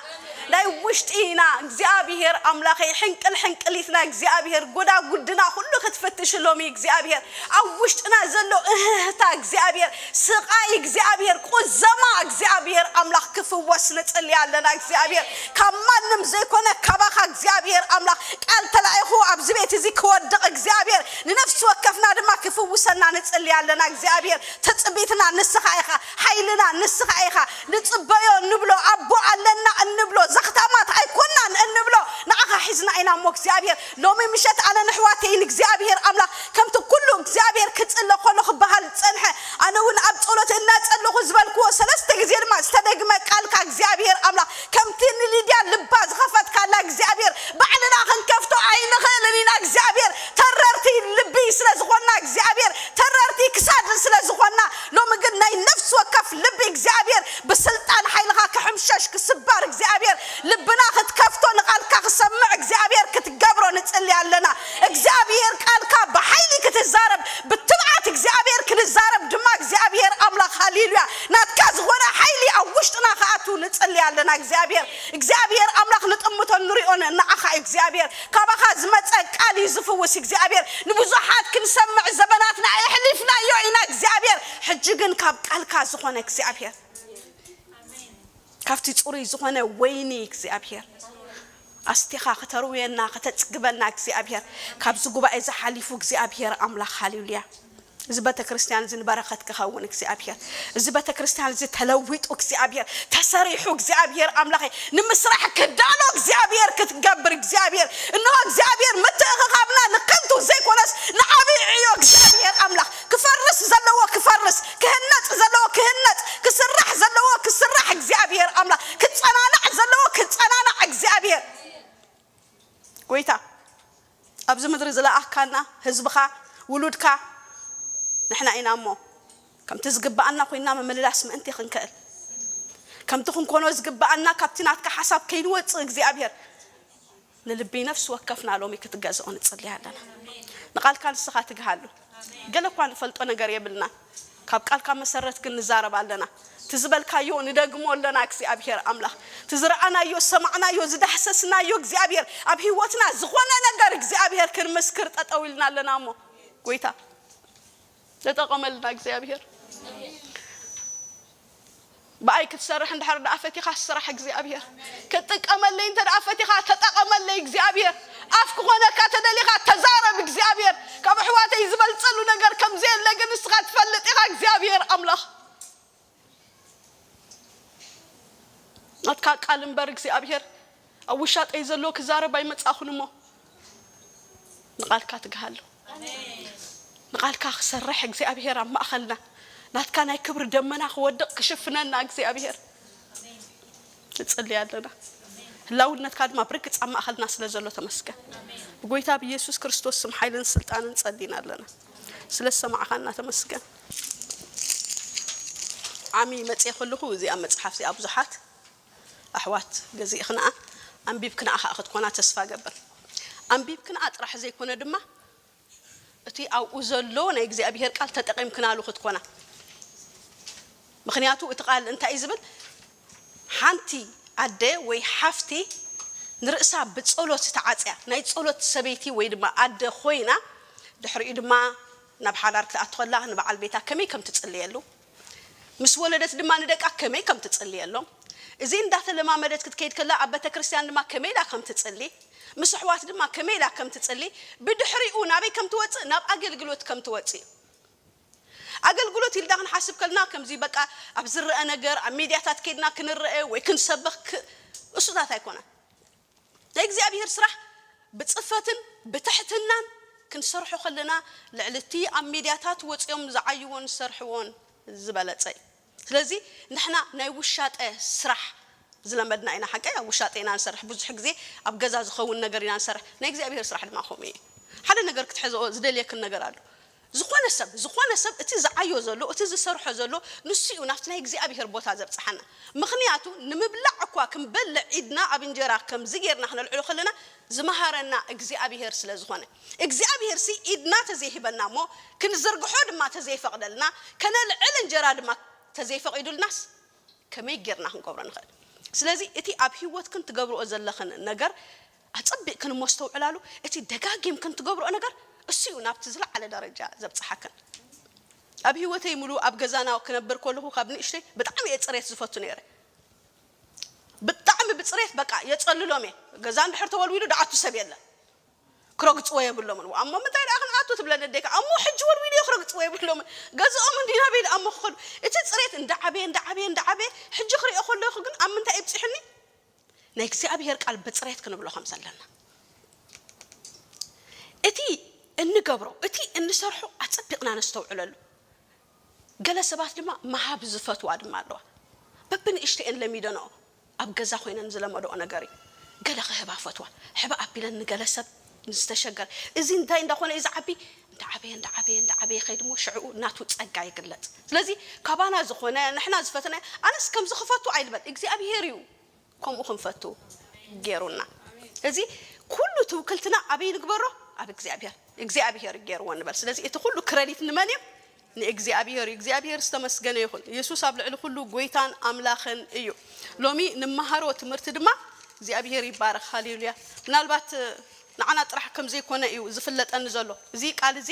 ናይ ውሽጢ ኢና እግዚኣብሔር ኣምላኸይ ሕንቅል ሕንቅሊትና እግዚኣብሔር ጎዳ ጉድና ኩሉ ክትፍትሽ ሎሚ እግዚኣብሔር ኣብ ውሽጥና ዘሎ እህህታ እግዚኣብሔር ስቓይ እግዚኣብሔር ቁዘማ እግዚኣብሔር ኣምላኽ ክፍወስ ንጽሊ ኣለና እግዚኣብሔር ካብ ማንም ዘይኮነ ካባኻ እግዚኣብሔር ኣምላኽ ቃል ተላኢኹ ኣብዚ ቤት እዚ ክወድቕ እግዚኣብሔር ንነፍሲ ወከፍና ድማ ክፍውሰና ንጽሊ ኣለና እግዚኣብሔር ትጽቢትና ንስኻ ኢኻ ሓይልና ንስኻ ኢኻ ንጽበዮ እንብሎ ኣቦ ኣለና እንብሎ ዘኽታማት ኣይኮናን እንብሎ ንዓኻ ሒዝና ኢና እሞ እግዚኣብሔር ሎሚ ምሸት ኣነ ንሕዋተይን እግዚኣብሔር ኣምላኽ ከምቲ ኩሉ እግዚኣብሔር ክጽለ ከሎ ክበሃል ዝጸንሐ፣ ኣነ እውን ኣብ ጸሎት እናጸለኹ ዝበልክዎ ሰለስተ ግዜ ድማ ዝተደግመ ቃልካ እግዚኣብሔር ኣምላኽ፣ ከምቲ ንሊድያ ልባ ዝኸፈትካላ እግዚኣብሔር፣ ባዕልና ክንከፍቶ ኣይንኽእልን ኢና እግዚኣብሔር። ተረርቲ ልቢ ስለ ዝኾንና እግዚኣብሔር፣ ተረርቲ ክሳድ ስለ ዝኾንና፣ ሎሚ ግን ናይ ነፍሲ ወከፍ ልቢ እግዚኣብሔር ብስልጣን ሓይልኻ ክሕምሸሽ ክስበር እግዚኣብሔር፣ ልብና ክትከፍቶ ንቓልካ ክሰምዕ እግዚኣብሔር ክትገብሮ ንጽሊ ኣለና። እግዚኣብሔር ቃልካ ብሓይሊ ክትዛረብ፣ ብትብዓት እግዚኣብሔር ክንዛረብ ድማ እግዚኣብሔር ኣምላኽ ሃሌሉያ ናትካ ዝኾነ ሓይሊ ኣብ ውሽጥና ክኣቱ ንጽሊ ኣለና። እግዚኣብሔር እግዚኣብሔር ኣምላኽ ንጥምቶ ንሪኦ ንዓኻ እግዚኣብሔር ካባኻ ዝመጸ ቃል እዩ ዝፍውስ እግዚኣብሔር። ንብዙሓት ክንሰምዕ ዘመናትና የሕሊፍናዮ ኢና እግዚኣብሔር። ሕጂ ግን ካብ ቃልካ ዝኾነ እግዚኣብሔር፣ ካብቲ ጽሩይ ዝኾነ ወይኒ እግዚኣብሔር ኣስቲኻ ከተርውየና ከተጽግበና እግዚኣብሔር፣ ካብዚ ጉባኤ ዝሓሊፉ እግዚኣብሔር ኣምላኽ ሃሌሉያ። እዚ ቤተ ክርስቲያን እዚ ንበረኸት ክኸውን እግዚኣብሔር፣ እዚ ቤተ ክርስቲያን እዚ ተለዊጡ እግዚኣብሔር፣ ተሰሪሑ እግዚኣብሔር ኣምላኸይ፣ ንምስራሕ ክዳሎ እግዚኣብሔር ክትገብር እግዚኣብሔር። እንሆ እግዚኣብሔር ምትእኽኻብና ንከንቱ ዘይኮነስ ንዓብይ ዕዮ እግዚኣብሔር ኣምላኽ፣ ክፈርስ ዘለዎ ክፈርስ፣ ክህነጽ ዘለዎ ክህነጽ፣ ክስራሕ ዘለዎ ክስራሕ እግዚኣብሔር ኣምላኽ፣ ክጸናናዕ ዘለዎ ክጸናናዕ እግዚኣብሔር። ጎይታ ኣብዚ ምድሪ ዝለኣኽካና ህዝብኻ ውሉድካ ንሕና ኢና እሞ፣ ከምቲ ዝግብኣና ኮይንና ምምልላስ ምእንቲ ክንክእል፣ ከምቲ ክንኮኖ ዝግብኣና ካብቲ ናትካ ሓሳብ ከይንወጽእ እግዚኣብሔር፣ ንልቢ ነፍሲ ወከፍና ሎሚ ክትገዝኦ ንጽሊ ኣለና። ንቓልካ ንስኻ ትግሃሉ። ገለ እኳ ንፈልጦ ነገር የብልና፣ ካብ ቃልካ መሰረት ግን ንዛረብ ኣለና። ትዝበልካዮ ንደግሞ ኣለና እግዚኣብሔር ኣምላኽ። ትዝረኣናዮ ሰማዕናዮ ዝዳህሰስናዮ እግዚኣብሔር ኣብ ህይወትና ዝኾነ ነገር እግዚኣብሔር ክንምስክር ጠጠው ኢልና ኣለና። እሞ ጎይታ ተጠቐመልና እግዚኣብሔር። ብኣይ ክትሰርሕ እንድሕር ደኣ ፈቲኻ ስራሕ እግዚኣብሔር። ክትጥቀመለይ እንተ ደኣ ፈቲኻ ተጠቐመለይ እግዚኣብሔር። ኣፍ ክኾነካ ተደሊኻ ተዛረብ እግዚኣብሔር። ካብ ኣሕዋተይ ዝበልጸሉ ነገር ከም ዘየለ ግን ንስኻ ትፈልጥ ኢኻ እግዚኣብሔር ኣምላኽ። ናትካ ቃል እምበር እግዚኣብሔር ኣብ ውሻጠይ ዘሎ ክዛረብ ኣይመጻኹን እሞ ንቓልካ ትግሃሉ። ንቓልካ ክሰርሕ እግዚኣብሔር ኣብ ማእኸልና ናትካ ናይ ክብሪ ደመና ክወድቕ ክሽፍነና እግዚኣብሔር ንጽሊ ኣለና። ህላውነትካ ድማ ብርግጽ ኣብ ማእኸልና ስለ ዘሎ ተመስገን። ብጎይታ ብኢየሱስ ክርስቶስ ስም ሓይልን ስልጣንን ጸሊና ኣለና። ስለ ዝሰማዕኻና ተመስገን። ዓሚ መጽኤ ከለኹ እዚኣ መጽሓፍ እዚኣ ብዙሓት ኣሕዋት ገዚእኽንኣ ኣንቢብክንኣ ከዓ ክትኮና ተስፋ ገብር። ኣንቢብክንኣ ጥራሕ ዘይኮነ ድማ እቲ ኣብኡ ዘሎ ናይ እግዚኣብሔር ቃል ተጠቒምክናሉ ክትኮና። ምኽንያቱ እቲ ቃል እንታይ እዩ ዝብል? ሓንቲ ኣደ ወይ ሓፍቲ ንርእሳ ብጸሎት ተዓጽያ፣ ናይ ጸሎት ሰበይቲ ወይ ድማ ኣደ ኮይና፣ ድሕሪኡ ድማ ናብ ሓዳር ክትኣቱ ከላ ንበዓል ቤታ ከመይ ከም ትጽልየሉ፣ ምስ ወለደት ድማ ንደቃ ከመይ ከም ትጽልየሎም፣ እዚ እንዳተለማመደት ክትከይድ ከላ ኣብ ቤተ ክርስቲያን ድማ ከመይ ኢላ ከም ትጽሊ፣ ምስ ኣሕዋት ድማ ከመይ ኢላ ከም ትጽሊ፣ ብድሕሪኡ ናበይ ከም ትወጽእ፣ ናብ ኣገልግሎት ከም ትወጽእ እዩ። ኣገልግሎት ኢልና ክንሓስብ ከልና ከምዚ በቃ ኣብ ዝረአ ነገር ኣብ ሚድያታት ከይድና ክንረአ ወይ ክንሰብኽ ክ-፣ እሱታት ኣይኮነን። ናይ እግዚኣብሔር ስራሕ ብጽፈትን ብትሕትናን ክንሰርሖ ከለና ልዕሊ እቲ ኣብ ሚድያታት ወጺኦም ዝዓይዎን ዝሰርሕዎን ዝበለጸ እዩ። ስለዚ ንሕና ናይ ውሻጠ ስራሕ ዝለመድና ኢና። ሓቀይ ኣብ ውሻጠ ኢና ንሰርሕ። ብዙሕ ግዜ ኣብ ገዛ ዝኸውን ነገር ኢና ንሰርሕ። ናይ እግዚኣብሔር ስራሕ ድማ ከምኡ እዩ። ሓደ ነገር ክትሕዝኦ ዝደልየክን ነገር ኣሎ። ዝኾነ ሰብ፣ ዝኾነ ሰብ እቲ ዝዓዮ ዘሎ፣ እቲ ዝሰርሖ ዘሎ ንሱ እዩ ናብቲ ናይ እግዚኣብሔር ቦታ ዘብጽሓና። ምኽንያቱ ንምብላዕ እኳ ክንበልዕ ኢድና ኣብ እንጀራ ከምዚ ጌርና ክነልዕሎ ከለና ዝመሃረና እግዚኣብሔር ስለ ዝኾነ። እግዚኣብሔር ሲ ኢድና ተዘይሂበና እሞ ክንዝርግሖ ድማ ተዘይፈቕደልና፣ ከነልዕል እንጀራ ድማ ተዘይፈቒዱልናስ ከመይ ጌርና ክንገብሮ ንኽእል? ስለዚ እቲ ኣብ ህይወትክን ትገብርኦ ዘለኽን ነገር ኣጸቢቕክን እሞ ኣስተውዕላሉ። እቲ ደጋጊምክን ትገብርኦ ነገር እሱ እዩ ናብቲ ዝለዓለ ደረጃ ዘብጽሓክን። ኣብ ህይወተይ ሙሉ ኣብ ገዛና ክነብር ከለኹ ካብ ንእሽተይ ብጣዕሚ እየ ጽሬት ዝፈቱ ነይረ። ብጣዕሚ ብጽሬት በቃ የጸልሎም እየ። ገዛ እንድሕር ተወልዊሉ ደኣቱ ሰብ የለን። ክረግጽዎ የብሎምን። እሞ ምንታይ ደኣ ክንኣቱ ትብለኒ ኣዴካ። እሞ ሕጂ ወልዊሉ እየ ክረግጽዎ የብሎምን። ገዝኦም እንዲ ናበይ ደኣ እሞ ክኸዱ? እቲ ጽሬት እንዳዓበየ፣ እንዳዓበየ፣ እንዳዓበየ፣ ሕጂ ክሪኦ ከለኹ ግን ኣብ ምንታይ ይብጽሕኒ? ናይ እግዚኣብሔር ቃል ብጽሬት ክንብሎ ከም ዘለና። እቲ እንገብሮ፣ እቲ እንሰርሖ ኣጸቢቕና ነስተውዕለሉ። ገለ ሰባት ድማ ምሃብ ዝፈትዋ ድማ ኣለዋ። በብንእሽተኤን ለሚደንኦ፣ ኣብ ገዛ ኮይነን ዝለመድኦ ነገር እዩ። ገለ ክህባ ፈትዋ። ሕባ ኣቢለን ንገለ ሰብ ንዝተሸገረ። እዚ እንታይ እንዳኾነ እዩ ዝዓቢ? እንዳዓበየ፣ እንዳዓበየ፣ እንዳዓበየ ይኸይድ እሞ ሽዕኡ ናቱ ጸጋ ይግለጽ። ስለዚ ካባና ዝኾነ፣ ንሕና ዝፈተነ፣ ኣነስ ከምዚ ክፈቱ ኣይልበል። እግዚኣብሄር እዩ ከምኡ ክንፈቱ ገይሩና። እዚ ኩሉ ትውክልትና ኣበይ ንግበሮ? ኣብ እግዚኣብሄር። እግዚኣብሄር እዩ ገይርዎ ንበል። ስለዚ እቲ ኩሉ ክረዲት ንመን እዩ? ንእግዚኣብሄር እዩ። እግዚኣብሄር ዝተመስገነ ይኹን። የሱስ ኣብ ልዕሊ ኩሉ ጎይታን ኣምላኽን እዩ። ሎሚ ንመሃሮ ትምህርቲ ድማ እግዚኣብሄር ይባረኽ። ሃሌሉያ። ምናልባት ንዓና ጥራሕ ከም ዘይኮነ እዩ ዝፍለጠኒ ዘሎ። እዚ ቃል እዚ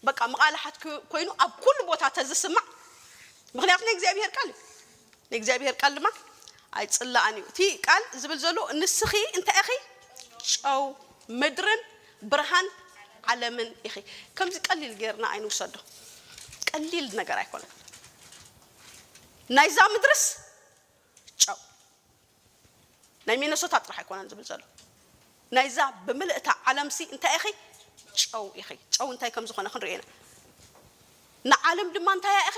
በቃ መቓልሓት ኮይኑ ኣብ ኩሉ ቦታ ተዝስማዕ፣ ምኽንያቱ ናይ እግዚኣብሄር ቃል እዩ። ናይ እግዚኣብሄር ቃል ድማ ኣይጽላእን እዩ። እቲ ቃል ዝብል ዘሎ ንስኺ እንታይ ኢኺ? ጨው ምድርን ብርሃን ዓለምን ኢኺ። ከምዚ ቀሊል ጌርና ኣይንውሰዶ። ቀሊል ነገር ኣይኮነን። ናይዛ ምድርስ ጨው፣ ናይ ሚነሶታ ጥራሕ ኣይኮነን ዝብል ዘሎ። ናይዛ ብምልእታ ዓለምሲ እንታይ ኢኺ? ጨው ኢኺ። ጨው እንታይ ከም ዝኾነ ክንርኢ ኢና። ንዓለም ድማ እንታይ ኢኺ?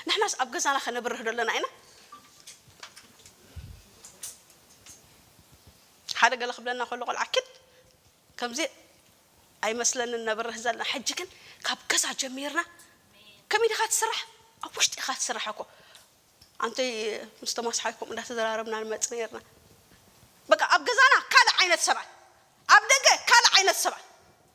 ንሕናስ ኣብ ገዛና ከነብርህ ዶ ኣለና ኢና? ሓደ ገለ ክብለና ከሎ ቆልዓ ኪድ ከምዚ ኣይመስለንን ነብርህ ዘለና። ሕጂ ግን ካብ ገዛ ጀሚርና ከመይ ኢኻ ትስራሕ? ኣብ ውሽጢ ኢኻ ትስራሕ እኮ። ኣንተይ ምስ ቶማስ ሓይ ከምኡ እንዳተዘራረብና ንመጽእ ነይርና። በቃ ኣብ ገዛና ካልእ ዓይነት ሰባት፣ ኣብ ደገ ካልእ ዓይነት ሰባት፣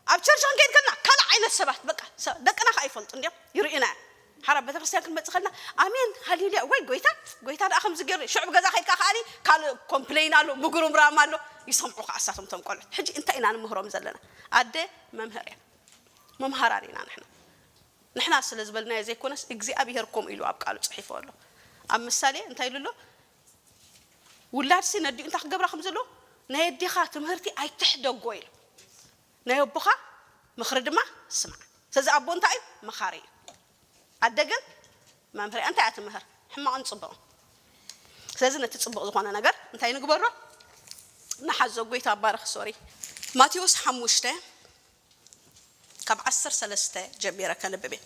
ኣብ ቸርች ክንከይድ ከለና ካልእ ዓይነት ሰባት። በቃ ሰ-፣ ደቅና ከኣ ይፈልጡ እንዲዮም፣ ይርእዩና እዮም። ሓራ ቤተክርስትያን ክንመጽእ ከለና ኣሜን ሃሌሉያ ወይ ጎይታ፣ ጎይታ ደኣ ከምዚ ገይሩ። ሽዑ ብገዛ ከይድካ ከኣኒ ካልእ ኮምፕሌን ኣሎ፣ ምጉርምራም ኣሎ፣ ይሰምዑ ከኣ እሳቶም እቶም ቆልዑት። ሕጂ እንታይ ኢና ንምህሮም ዘለና? ኣደ መምህር እያ፣ መምሃራን ኢና ንሕና። ንሕና ስለ ዝበልናዮ ዘይኮነስ እግዚኣብሄር ከምኡ ኢሉ ኣብ ቃሉ ጽሒፉ ኣሎ። ኣብ ምሳሌ እንታይ ኢሉ ኣሎ? ውላድሲ ነዲኡ እንታይ ክገብራ ከም ዘለዎ፣ ናይ ኣዴኻ ትምህርቲ ኣይትሕደጎ ኢሉ። ናይ ኣቦኻ ምኽሪ ድማ ስማዕ። ስለዚ ኣቦ እንታይ እዩ? መኻሪ እዩ። ኣደ ግን መምህር እያ። እንታይ እያ ትምህር? ሕማቕን ጽቡቕን። ስለዚ ነቲ ጽቡቕ ዝኾነ ነገር እንታይ ንግበሮ? ንሓዞ። ጎይታ ባርኽ። ሶሪ። ማቴዎስ ሓሙሽተ ካብ ዓሰርተ ሰለስተ ጀሚረ ከንብብ እየ።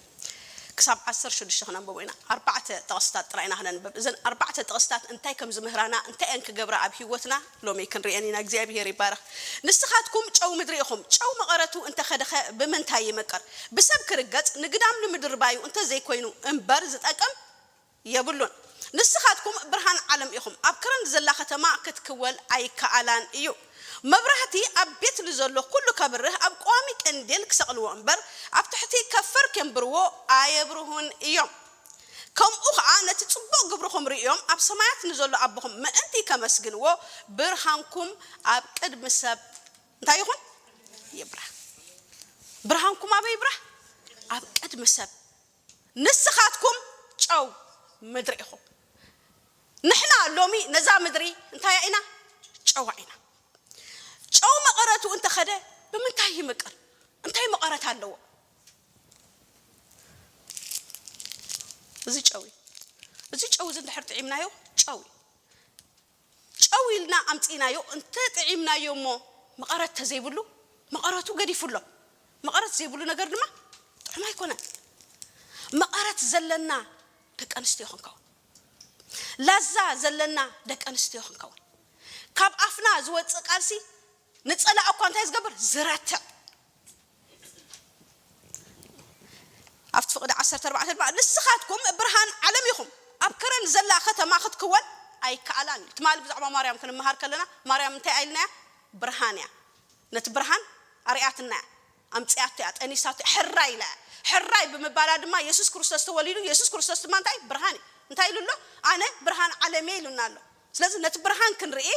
ክሳብ ዓሰርተ ሽዱሽተ ክነንብቦ ኢና። ኣርባዕተ ጥቕስታት ጥራይ ኢና ክነንብብ። እዘን ኣርባዕተ ጥቕስታት እንታይ ከም ዝምህራና፣ እንታይ እየን ክገብራ ኣብ ህይወትና ሎሚ ክንርእየን ኢና። እግዚኣብሄር ይባረኽ። ንስኻትኩም ጨው ምድሪ ኢኹም። ጨው መቐረቱ እንተኸደኸ ብምንታይ ይምቅር? ብሰብ ክርገጽ ንግዳም ንምድርባዩ እንተዘይኮይኑ እምበር ዝጠቅም የብሉን። ንስኻትኩም ብርሃን ዓለም ኢኹም። ኣብ ከረን ዘላ ከተማ ክትክወል ኣይከኣላን እዩ። መብራህቲ ኣብ ቤት ንዘሎ ኩሉ ከብርህ ኣብ ቀዋሚ ቀንዴል ክሰቕልዎ እምበር ኣብ ትሕቲ ከፈር ኬንብርዎ ኣየብርሁን እዮም። ከምኡ ኸኣ ነቲ ጽቡቕ ግብርኹም ርእዮም ኣብ ሰማያት ንዘሎ ኣቦኹም ምእንቲ ከመስግንዎ ብርሃንኩም ኣብ ቅድሚ ሰብ እንታይ ይኹን? ይብራህ። ብርሃንኩም ኣበይ ይብራህ? ኣብ ቅድሚ ሰብ። ንስኻትኩም ጨው ምድሪ ኢኹም። ንሕና ሎሚ ነዛ ምድሪ እንታይ ኢና? ጨዋ ኢና። ጨው መቐረቱ እንተኸደ ብምንታይ ይምቅር? እንታይ መቐረት ኣለዎ? እዚ ጨው እዩ። እዚ ጨው እዚ እንድሕር ጥዒምናዮ ጨው እዩ። ጨው ኢልና ኣምጺእናዮ እንተ ጥዒምናዮ እሞ መቐረት ተዘይብሉ መቐረቱ ገዲፉ ኣሎ። መቐረት ዘይብሉ ነገር ድማ ጥዑም ኣይኮነን። መቐረት ዘለና ደቂ ኣንስትዮ ክንከውን፣ ላዛ ዘለና ደቂ ኣንስትዮ ክንከውን፣ ካብ ኣፍና ዝወጽእ ቃልሲ ንጸላእ እኳ እንታይ ዝገብር? ዝረትዕ። ኣብቲ ፍቕዲ ዓሰርተ ኣርባዕተ ድማ ንስኻትኩም ብርሃን ዓለም ኢኹም፣ ኣብ ከረን ዘላ ከተማ ክትክወል ኣይከኣላን እዩ። ትማሊ ብዛዕባ ማርያም ክንመሃር ከለና ማርያም እንታይ ኢልናያ? ብርሃን እያ። ነቲ ብርሃን ኣርያትና እያ፣ ኣምጽኣቶ እያ፣ ጠኒሳቶ እያ፣ ሕራይ ኢላ እያ። ሕራይ ብምባላ ድማ የሱስ ክርስቶስ ተወሊዱ። የሱስ ክርስቶስ ድማ እንታይ? ብርሃን እዩ። እንታይ ኢሉ ኣሎ? ኣነ ብርሃን ዓለም እየ ኢሉና ኣሎ። ስለዚ ነቲ ብርሃን ክንርኢ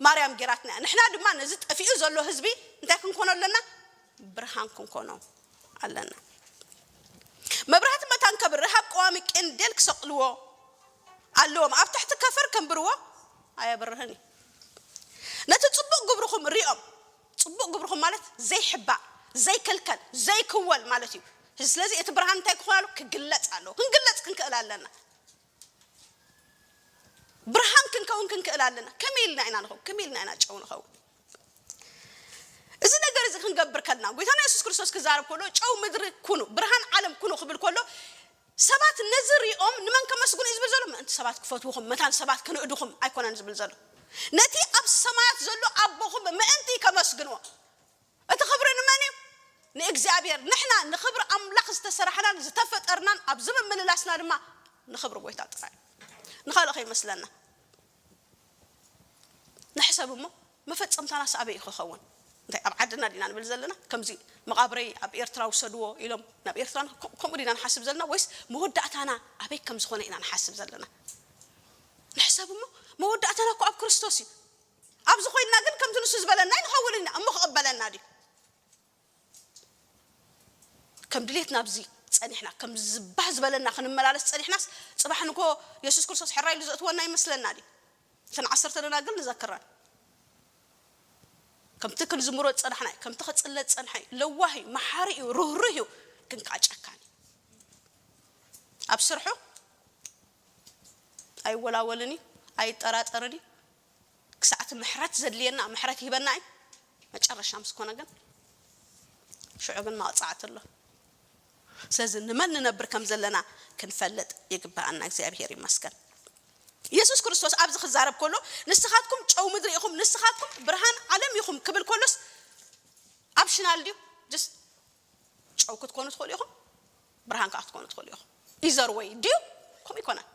ማርያም ጌራትና እያ። ንሕና ድማ ነዚ ጠፊኡ ዘሎ ህዝቢ እንታይ ክንኮኖ ኣለና? ብርሃን ክንኮኖ ኣለና። መብራህቲ መታን ከብርህ ኣብ ቀዋሚ ቀንዴል ክሰቕልዎ ኣለዎም። ኣብ ትሕቲ ከፈር ከንብርዎ ኣየብርህን እዩ። ነቲ ጽቡቕ ግብርኹም ሪኦም፣ ጽቡቕ ግብርኹም ማለት ዘይሕባእ፣ ዘይክልከል፣ ዘይክወል ማለት እዩ። ስለዚ እቲ ብርሃን እንታይ ክኾን ኣለዎ? ክግለጽ ኣለዎ። ክንግለጽ ክንክእል ኣለና። ብርሃን ክንከውን ክንክእል ኣለና። ከመይ ኢልና ኢና ንኸውን? ከመይ ኢልና ኢና ጨው ንኸውን? እዚ ነገር እዚ ክንገብር ከለና፣ ጎይታና የሱስ ክርስቶስ ክዛረብ ከሎ፣ "ጨው ምድሪ ኩኑ፣ ብርሃን ዓለም ኩኑ" ክብል ከሎ፣ ሰባት ነዚ ሪኦም ንመን ከመስግኑ እዩ ዝብል ዘሎ? ምእንቲ ሰባት ክፈትውኹም፣ መታን ሰባት ክንእድኹም ኣይኮነን ዝብል ዘሎ። ነቲ ኣብ ሰማያት ዘሎ ኣቦኹም ምእንቲ ከመስግንዎ። እቲ ክብሪ ንመን እዩ? ንእግዚኣብሔር። ንሕና ንኽብሪ ኣምላኽ ዝተሰራሕናን ዝተፈጠርናን፣ ኣብዚ ምምልላስና ድማ ንኽብሪ ጎይታ ጥራይ እዩ። ንኻልእ ከይመስለና። ንሕሰብ እሞ፣ መፈጸምታናስ ኣበይ እዩ ክኸውን? እንታይ ኣብ ዓድና ዲና ንብል ዘለና? ከምዚ መቓብረይ ኣብ ኤርትራ ውሰድዎ ኢሎም ናብ ኤርትራ፣ ከ-፣ ከምኡ ዲና ንሓስብ ዘለና? ወይስ መወዳእታና ኣበይ ከም ዝኾነ ኢና ንሓስብ ዘለና? ንሕሰብ እሞ፣ መወዳእታና እኮ ኣብ ክርስቶስ እዩ። ኣብዚ ኮይንና ግን ከምቲ ንሱ ዝበለና ኣይንኸውን ኢና። እሞ ክቕበለና ድዩ? ከም ድሌትና ኣብዚ ጸኒሕና፣ ከም ዝባህ ዝበለና ክንመላለስ ጸኒሕናስ፣ ጽባሕ ንግሆ የሱስ ክርስቶስ ሕራይ ኢሉ ዘእትወና ይመስለና ድዩ? እተን ዓሰርተ ደናግል ንዘክረን። ከምቲ ክንዝምሮ ዝጸናሕና እዩ፣ ከምቲ ክጽለ ዝጸንሐ እዩ። ለዋህ እዩ፣ መሓሪ እዩ፣ ርህሩህ እዩ፣ ግን ከዓ ጨካን እዩ። ኣብ ስርሑ ኣይወላወልን እዩ፣ ኣይጠራጠርን እዩ። ክሳዕ እቲ ምሕረት ዘድልየና ምሕረት ይህበና እዩ። መጨረሻ ምስ ኮነ ግን፣ ሽዑ ግን መቕጻዕቲ ኣሎ። ስለዚ ንመን ንነብር ከም ዘለና ክንፈልጥ ይግብኣና። እግዚኣብሔር ይመስገን። የሱስ ክርስቶስ ኣብዚ ክዛረብ ከሎ፣ "ንስኻትኩም ጨው ምድሪ ኢኹም፣ ንስኻትኩም ብርሃን ዓለም ኢኹም" ክብል ከሎስ፣ ኦፕሽናል ድዩ? ጀስት ጨው ክትኮኑ ትኽእሉ ኢኹም፣ ብርሃን ከዓ ክትኮኑ ትኽእሉ ኢኹም። ኢዘር ወይ ድዩ? ከምኡ ይኮነን።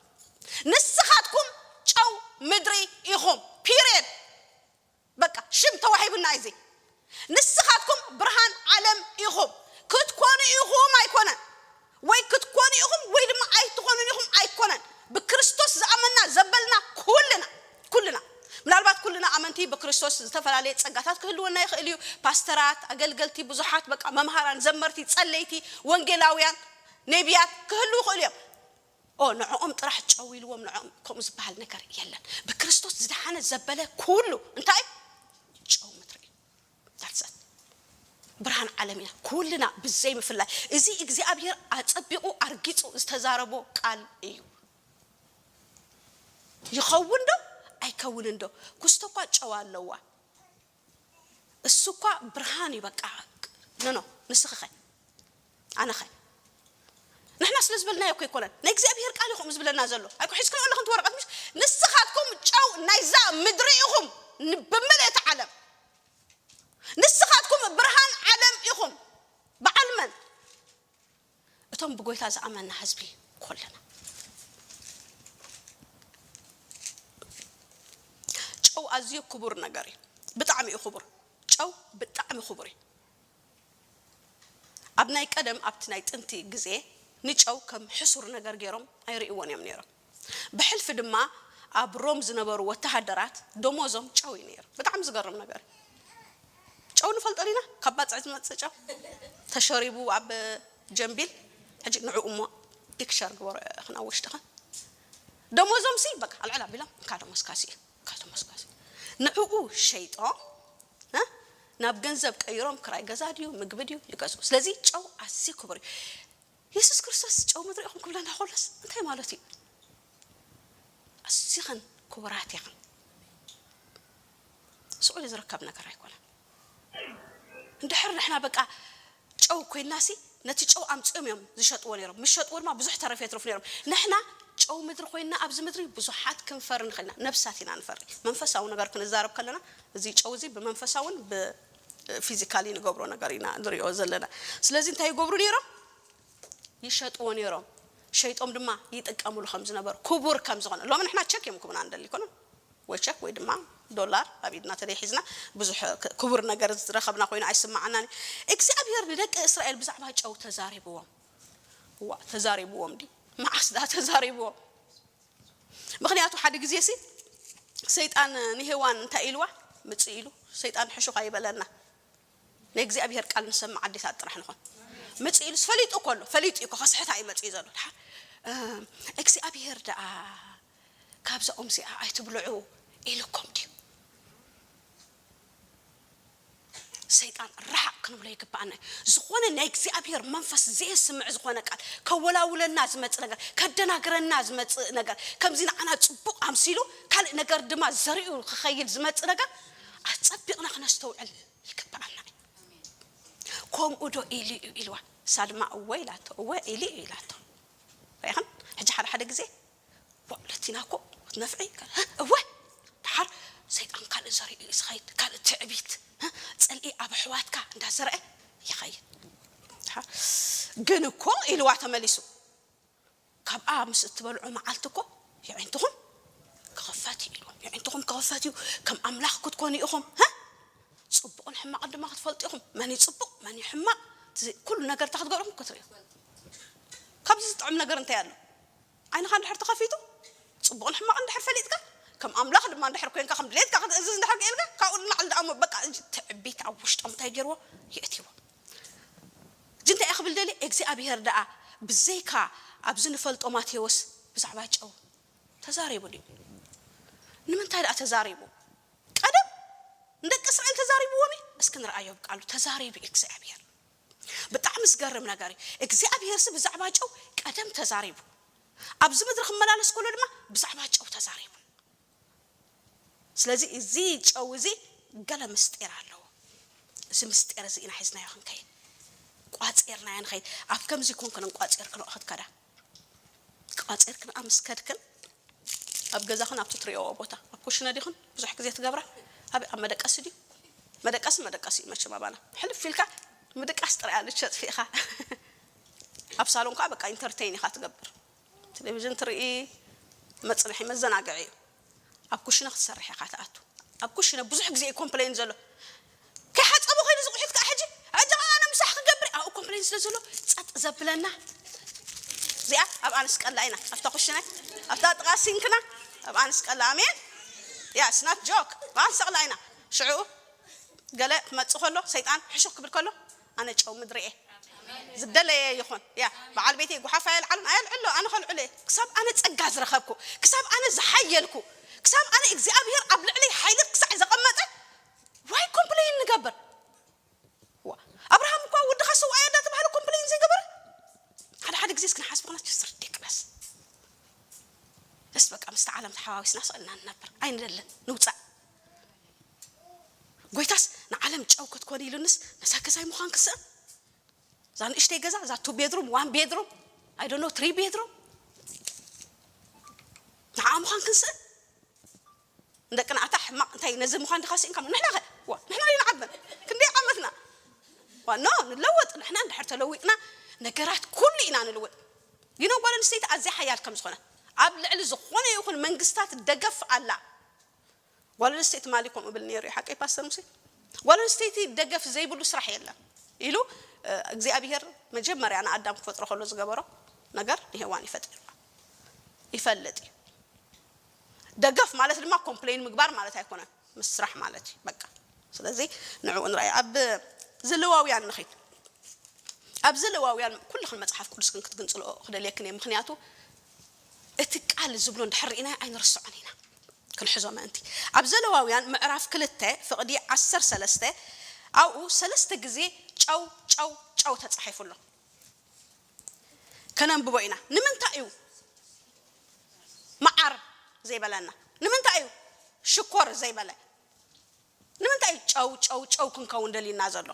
"ንስኻትኩም ጨው ምድሪ ኢኹም" ፒሪየድ። በቃ ሽም ተዋሂቡና እዚ። "ንስኻትኩም ብርሃን ዓለም ኢኹም" ክትኮኑ ኢኹም ኣይኮነን፣ ወይ ክትኮኑ ኢኹም ወይ ድማ ኣይትኾኑን ኢኹም ኣይኮነን። ብክርስቶስ ዝኣመንና ዘበልና ኩልና፣ ኩልና፣ ምናልባት ኩልና ኣመንቲ ብክርስቶስ ዝተፈላለየ ጸጋታት ክህልወና ይኽእል እዩ። ፓስተራት፣ ኣገልገልቲ፣ ብዙሓት በቃ መምሃራን፣ ዘመርቲ፣ ጸለይቲ፣ ወንጌላውያን፣ ነቢያት ክህልዉ ይኽእሉ እዮም። ኦ፣ ንዕኦም ጥራሕ ጨው ኢልዎም፣ ንዕኦም ከምኡ ዝበሃል ነገር የለን። ብክርስቶስ ዝደሓነ ዘበለ ኩሉ እንታይ? ጨው ምድሪ እዩ። That's it። ብርሃን ዓለም ኢና ኩልና ብዘይ ምፍላይ። እዚ እግዚኣብሔር ኣጸቢቑ ኣርጊጹ ዝተዛረቦ ቃል እዩ። ይኸውን ዶ ኣይከውንን ዶ? ኩስቶ እኳ ጨው ኣለዋ። እሱ እኳ ብርሃን እዩ። በቃ፣ ኖ፣ ኖ፣ ንስኺ ኸ? ኣነ ኸ? ንሕና ስለ ዝበልናዮ እኮ ኣይኮነን። ናይ እግዚኣብሔር ቃል እዩ ከምኡ ዝብለና ዘሎ። ኣይኮ ሒዝክንኦ ኣለኽን እቲ ወረቐት፣ ምሽ? "ንስኻትኩም ጨው ናይዛ ምድሪ ኢኹም፣ ን-፣ ብምልእቲ ዓለም። ንስኻትኩም ብርሃን ዓለም ኢኹም።" በዓል መን? እቶም ብጎይታ ዝኣመንና ህዝቢ ኮለና። ጨው ኣዝዩ ክቡር ነገር እዩ። ብጣዕሚ እዩ ክቡር። ጨው ብጣዕሚ ክቡር እዩ። ኣብ ናይ ቀደም፣ ኣብቲ ናይ ጥንቲ ግዜ፣ ንጨው ከም ሕሱር ነገር ገይሮም ኣይርእይዎን እዮም ነይሮም። ብሕልፊ ድማ ኣብ ሮም ዝነበሩ ወተሃደራት ደሞዞም ጨው እዩ ነይሩ። ብጣዕሚ ዝገርም ነገር እዩ። ጨው ንፈልጦ ዲና? ካብ ባጽዕ ዝመጽእ ጨው ተሸሪቡ ኣብ ጀንቢል። ሕጂ ንዕኡ እሞ ፒክቸር ግበሮ ኢኽን ኣብ ውሽጥኽን። ደሞዞም ሲ በቃ ኣልዕል ኣቢሎም፣ "እንካ ደሞዝካ ሲ፣ እንካ ደሞዝካ ሲ።" ንዕኡ ሸይጦም፣ እ? ናብ ገንዘብ ቀይሮም፣ ክራይ ገዛ ድዩ፣ ምግቢ ድዩ፣ ይገዝኡ። ስለዚ ጨው ኣዝዩ ክቡር እዩ። የሱስ ክርስቶስ ጨው ምድሪ ኢኹም ክብለና ከሎስ እንታይ ማለት እዩ? ኣዚኽን ክቡራት ኢኽን። ስቕ ኢሉ ዝርከብ ነገር ኣይኮነን። እንድሕር ንሕና በቃ ጨው ኮይንናሲ፣ ነቲ ጨው ኣምጺኦም እዮም ዝሸጥዎ ነይሮም። ምስ ሸጥዎ ድማ ብዙሕ ተረፍ የትርፉ ነይሮም። ንሕና ጨው ምድሪ ኮይንና ኣብዚ ምድሪ ብዙሓት ክንፈሪ ንኽእል ኢና። ነብሳት ኢና ንፈሪ። መንፈሳዊ ነገር ክንዛረብ ከለና፣ እዚ ጨው እዚ ብመንፈሳውን ብፊዚካሊ ንገብሮ ነገር ኢና ንሪኦ ዘለና። ስለዚ እንታይ ይገብሩ ነይሮም? ይሸጥዎ ነይሮም። ሸይጦም ድማ ይጥቀምሉ ከም ዝነበሩ፣ ክቡር ከም ዝኾነ። ሎሚ ንሕና ቸክ እዮም ክቡና ንደሊ ኣይኮነን? ወይ ቸክ ወይ ድማ ዶላር ኣብ ኢድና ተደይ ሒዝና ብዙሕ ክ-፣ ክቡር ነገር ዝረኸብና ኮይኑ ኣይስምዓናን እዩ። እግዚኣብሔር ንደቂ እስራኤል ብዛዕባ ጨው ተዛሪብዎም። እዋ፣ ተዛሪብዎም ድዩ? መዓስ ደኣ ተዛሪብዎም? ምኽንያቱ ሓደ ግዜ ሲ ሰይጣን ንሄዋን እንታይ ኢልዋ? ምጽእ ኢሉ። ሰይጣን ሕሹኽ ኣይበለና። ናይ እግዚኣብሔር ቃል ንሰምዕ ኣዴታት ጥራሕ ንኾን። ምጽእ ኢሉስ ፈሊጡ እኮ ኣሎ። ፈሊጡ እዩ እኮ፣ ከስሕታ እዩ መጽኡ ዘሎ። ድሓር፣ እ፣ እግዚኣብሔር ደኣ ካብዛ ኦም እዚኣ ኣይትብልዑ ኢሉኩም ድዩ? ሰይጣን ርሓቕ ክንብሎ ይግብኣና እዩ። ዝኾነ ናይ እግዚኣብሔር መንፈስ ዘየስምዕ ዝኾነ ቃል፣ ከወላውለና ዝመጽእ ነገር፣ ከደናግረና ዝመጽእ ነገር፣ ከምዚ ንዓና ጽቡቕ ኣምሲሉ ካልእ ነገር ድማ ዘሪኡ ክኸይድ ዝመጽእ ነገር ኣጸቢቕና ክነስተውዕል ይግብኣና እዩ። ከምኡ ዶ ኢሉ እዩ ኢልዋ። እሳ ድማ እወ ኢላቶ፣ እወ ኢሉ እዩ ኢላቶ። ሪኢኽን? ሕጂ ሓደ ሓደ ግዜ ዋእ ለቲና እኮ ክትነፍዒ፣ እወ ድሓር ሰይጣን ካልእ ዘሪኡ እዩ ዝኸይድ፣ ካልእ ትዕቢት፣ ጽልኢ ኣብ ኣሕዋትካ እንዳዘርአ ይኸይድ። ድሓር ግን እኮ ኢልዋ ተመሊሱ። ካብኣ ምስ እትበልዑ መዓልቲ እኮ የዒንትኹም ክኽፈት እዩ ኢሉ። የዒንትኹም ክኽፈት እዩ፣ ከም ኣምላኽ ክትኮኑ ኢኹም። ሀ? ጽቡቕን ሕማቕን ድማ ክትፈልጡ ኢኹም። መን እዩ ጽቡቕ፣ መን እዩ ሕማቕ፣ እዚ ኩሉ ነገር እንታይ ክትገብሩ ክትርእዩ። ካብዚ ዝጥዕም ነገር እንታይ ኣሎ? ዓይንኻ እንድሕር ተኸፊቱ፣ ጽቡቕን ሕማቕን እንድሕር ፈሊጥካ፣ ከም ኣምላኽ ድማ እንድሕር ኮይንካ፣ ከም ድሌትካ ክትእዝዝ እንድሕር ክኢልካ፣ ካብኡ ንላዕሊ ደኣ እሞ በቃ እዚ ትዕቢት ኣብ ውሽጦም እንታይ ገይርዎ? የእትይዎ። ሕጂ እንታይ እየ ክብል ደልየ? እግዚኣብሄር ደኣ ብዘይካ ኣብዚ ንፈልጦ ማቴዎስ ብዛዕባ ጨው ተዛሪቡ ድዩ? ንምንታይ ደኣ ተዛሪቡ? ቀደም ንደቂ እስራኤል ተዛሪብዎም እዩ። እስኪ ንርኣዮ ብቃሉ። ተዛሪቡ እዩ እግዚኣብሄር። ብጣዕሚ ዝገርም ነገር እዩ። እግዚኣብሄርሲ ብዛዕባ ጨው ቀደም ተዛሪቡ። ኣብዚ ምድሪ ክመላለስ ከሎ ድማ ብዛዕባ ጨው ተዛሪቡ። ስለዚ እዚ ጨው እዚ ገለ ምስጢር ኣለዎ። እዚ ምስጢር እዚ ኢና ሒዝናዮ ክንከይድ፣ ቋጺርናዮ ንኸይድ። ኣብ ከምዚ ይኮን ክንቋጺር ክንኦ ክትከዳ ቋጺርክን ምስ ከድክን ኣብ ገዛኽን ኣብቲ ትርእይዎ ቦታ ኣብ ኩሽነ ዲኽን ብዙሕ ግዜ ትገብራ? ኣብ ኣብ መደቀሲ ድዩ? መደቀሲ መደቀሲ እዩ መቸም ኣባና። ሕልፍ ኢልካ ምድቃስ ጥራይ ኣልች ኣጥፊእኻ ኣብ ሳሎን ከዓ በቃ ኢንተርቴይን ኢኻ ትገብር። ቴሌቪዥን ትርኢ፣ መጽንሒ መዘናግዒ እዩ። ኣብ ኩሽነ ክትሰርሕ ኢኻ ትኣቱ። ኣብ ኩሽነ ብዙሕ ግዜ እዩ ኮምፕሌን ዘሎ። ከይሓጸቡ ከይዱ ዝቑሒት ከዓ ሕጂ፣ ሕጂ ከዓ ኣነ ምሳሕ ክገብር ኣብኡ ኮምፕሌን ስለ ዘሎ ጸጥ ዘብለና። እዚኣ ኣብ ኣንስ ቀላ ኢና። ኣብታ ኩሽነ፣ ኣብታ ጥቓ ሲንክና፣ ኣብ ኣንስ ቀላ። ኣሜን። ያ ስናት ጆክ፣ ኣብ ኣንስ ቀላ ኢና። ሽዑ ገለ ክመጽእ ከሎ፣ ሰይጣን ሕሹኽ ክብል ከሎ፣ ኣነ ጨው ምድሪ እየ። ዝደለየ ይኹን። ያ በዓል ቤተይ ጓሓፍ ኣየልዓልን ኣየልዕሎ፣ ኣነ ከልዕሎ እየ። ክሳብ ኣነ ጸጋ ዝረኸብኩ፣ ክሳብ ኣነ ዝሓየልኩ፣ ክሳብ ኣነ እግዚኣብሔር ኣብ ልዕለይ ሓይሊ ክሳዕ ዘቐመጠ ዋይ ኮምፕሌን ንገብር? ዋ፣ ኣብርሃም እኳ ወድኻ ሰውኣዮ እንዳተባህለ ኮምፕሌን ዘይገበረ። ሓደ ሓደ ግዜ እስኪ ንሓስብ ከለና just ridiculous። እስ በቃ ምስቲ ዓለም ተሓዋዊስና ስቕ ኢልና ንነብር ኣይንደልን፣ ንውፃእ። ጎይታስ ንዓለም ጨው ክትኮን ኢሉንስ ነዛ ገዛይ ምዃን ክስእን፣ እዛ ንእሽተይ ገዛ፣ እዛ two bedroom, one bedroom, I don't know, three bedroom፣ ንዓኣ ምዃን ክንስእን። ንደቅና ኣታ ሕማቕ እንታይ ነዚ ምዃን ዲኻ ስኢንካ? ንሕና ኸ? ዋ፣ ንሕና ዲና ዓበን? ክንደይ ዓመትና? ዋ፣ ኖ፣ ንለወጥ። ንሕና እንድሕር ተለዊጥና ነገራት ኩሉ ኢና ንልወጥ። You know፣ ጓል ኣንስተይቲ ኣዝያ ሓያል ከም ዝኾነ፣ ኣብ ልዕሊ ዝኾነ ይኹን መንግስታት ደገፍ ኣላ። ጓል ኣንስተይቲ ማሊ ከምኡ ብል ነይሩ እዩ፣ ሓቀይ ፓስተር ሙሴ? ጓል ኣንስተይቲ ደገፍ ዘይብሉ ስራሕ የለን ኢሉ፣ እ፣ እግዚኣብሔር መጀመርያ ንኣዳም ክፈጥሮ ከሎ ዝገበሮ ነገር ንሄዋን ይፈጥር ይፈልጥ እዩ። ደገፍ ማለት ድማ ኮምፕሌን ምግባር ማለት ኣይኮነን፣ ምስራሕ ማለት እዩ። በቃ ስለዚ ንዕኡ ንርኣዮ። ኣብ ዘሌዋውያን ንኺድ። ኣብ ዘሌዋውያን ኩልኽን መጽሓፍ ቅዱስክን ክትግንጽልኦ ክደልየክን እየ። ምኽንያቱ እቲ ቃል ዝብሎ እንድሕር ርኢናዮ ኣይንርስዖን ኢና፣ ክንሕዞ ምእንቲ። ኣብ ዘሌዋውያን ምዕራፍ ክልተ ፍቕዲ ዓሰርተ ሰለስተ ኣብኡ ሰለስተ ግዜ ጨው ጨው ጨው ተጻሒፉ ኣሎ። ከነንብቦ ኢና። ንምንታይ እዩ መዓር ዘይበለና? ንምንታይ እዩ ሽኮር ዘይበለ? ንምንታይ እዩ ጨው ጨው ጨው ክንከውን ደሊና ዘሎ?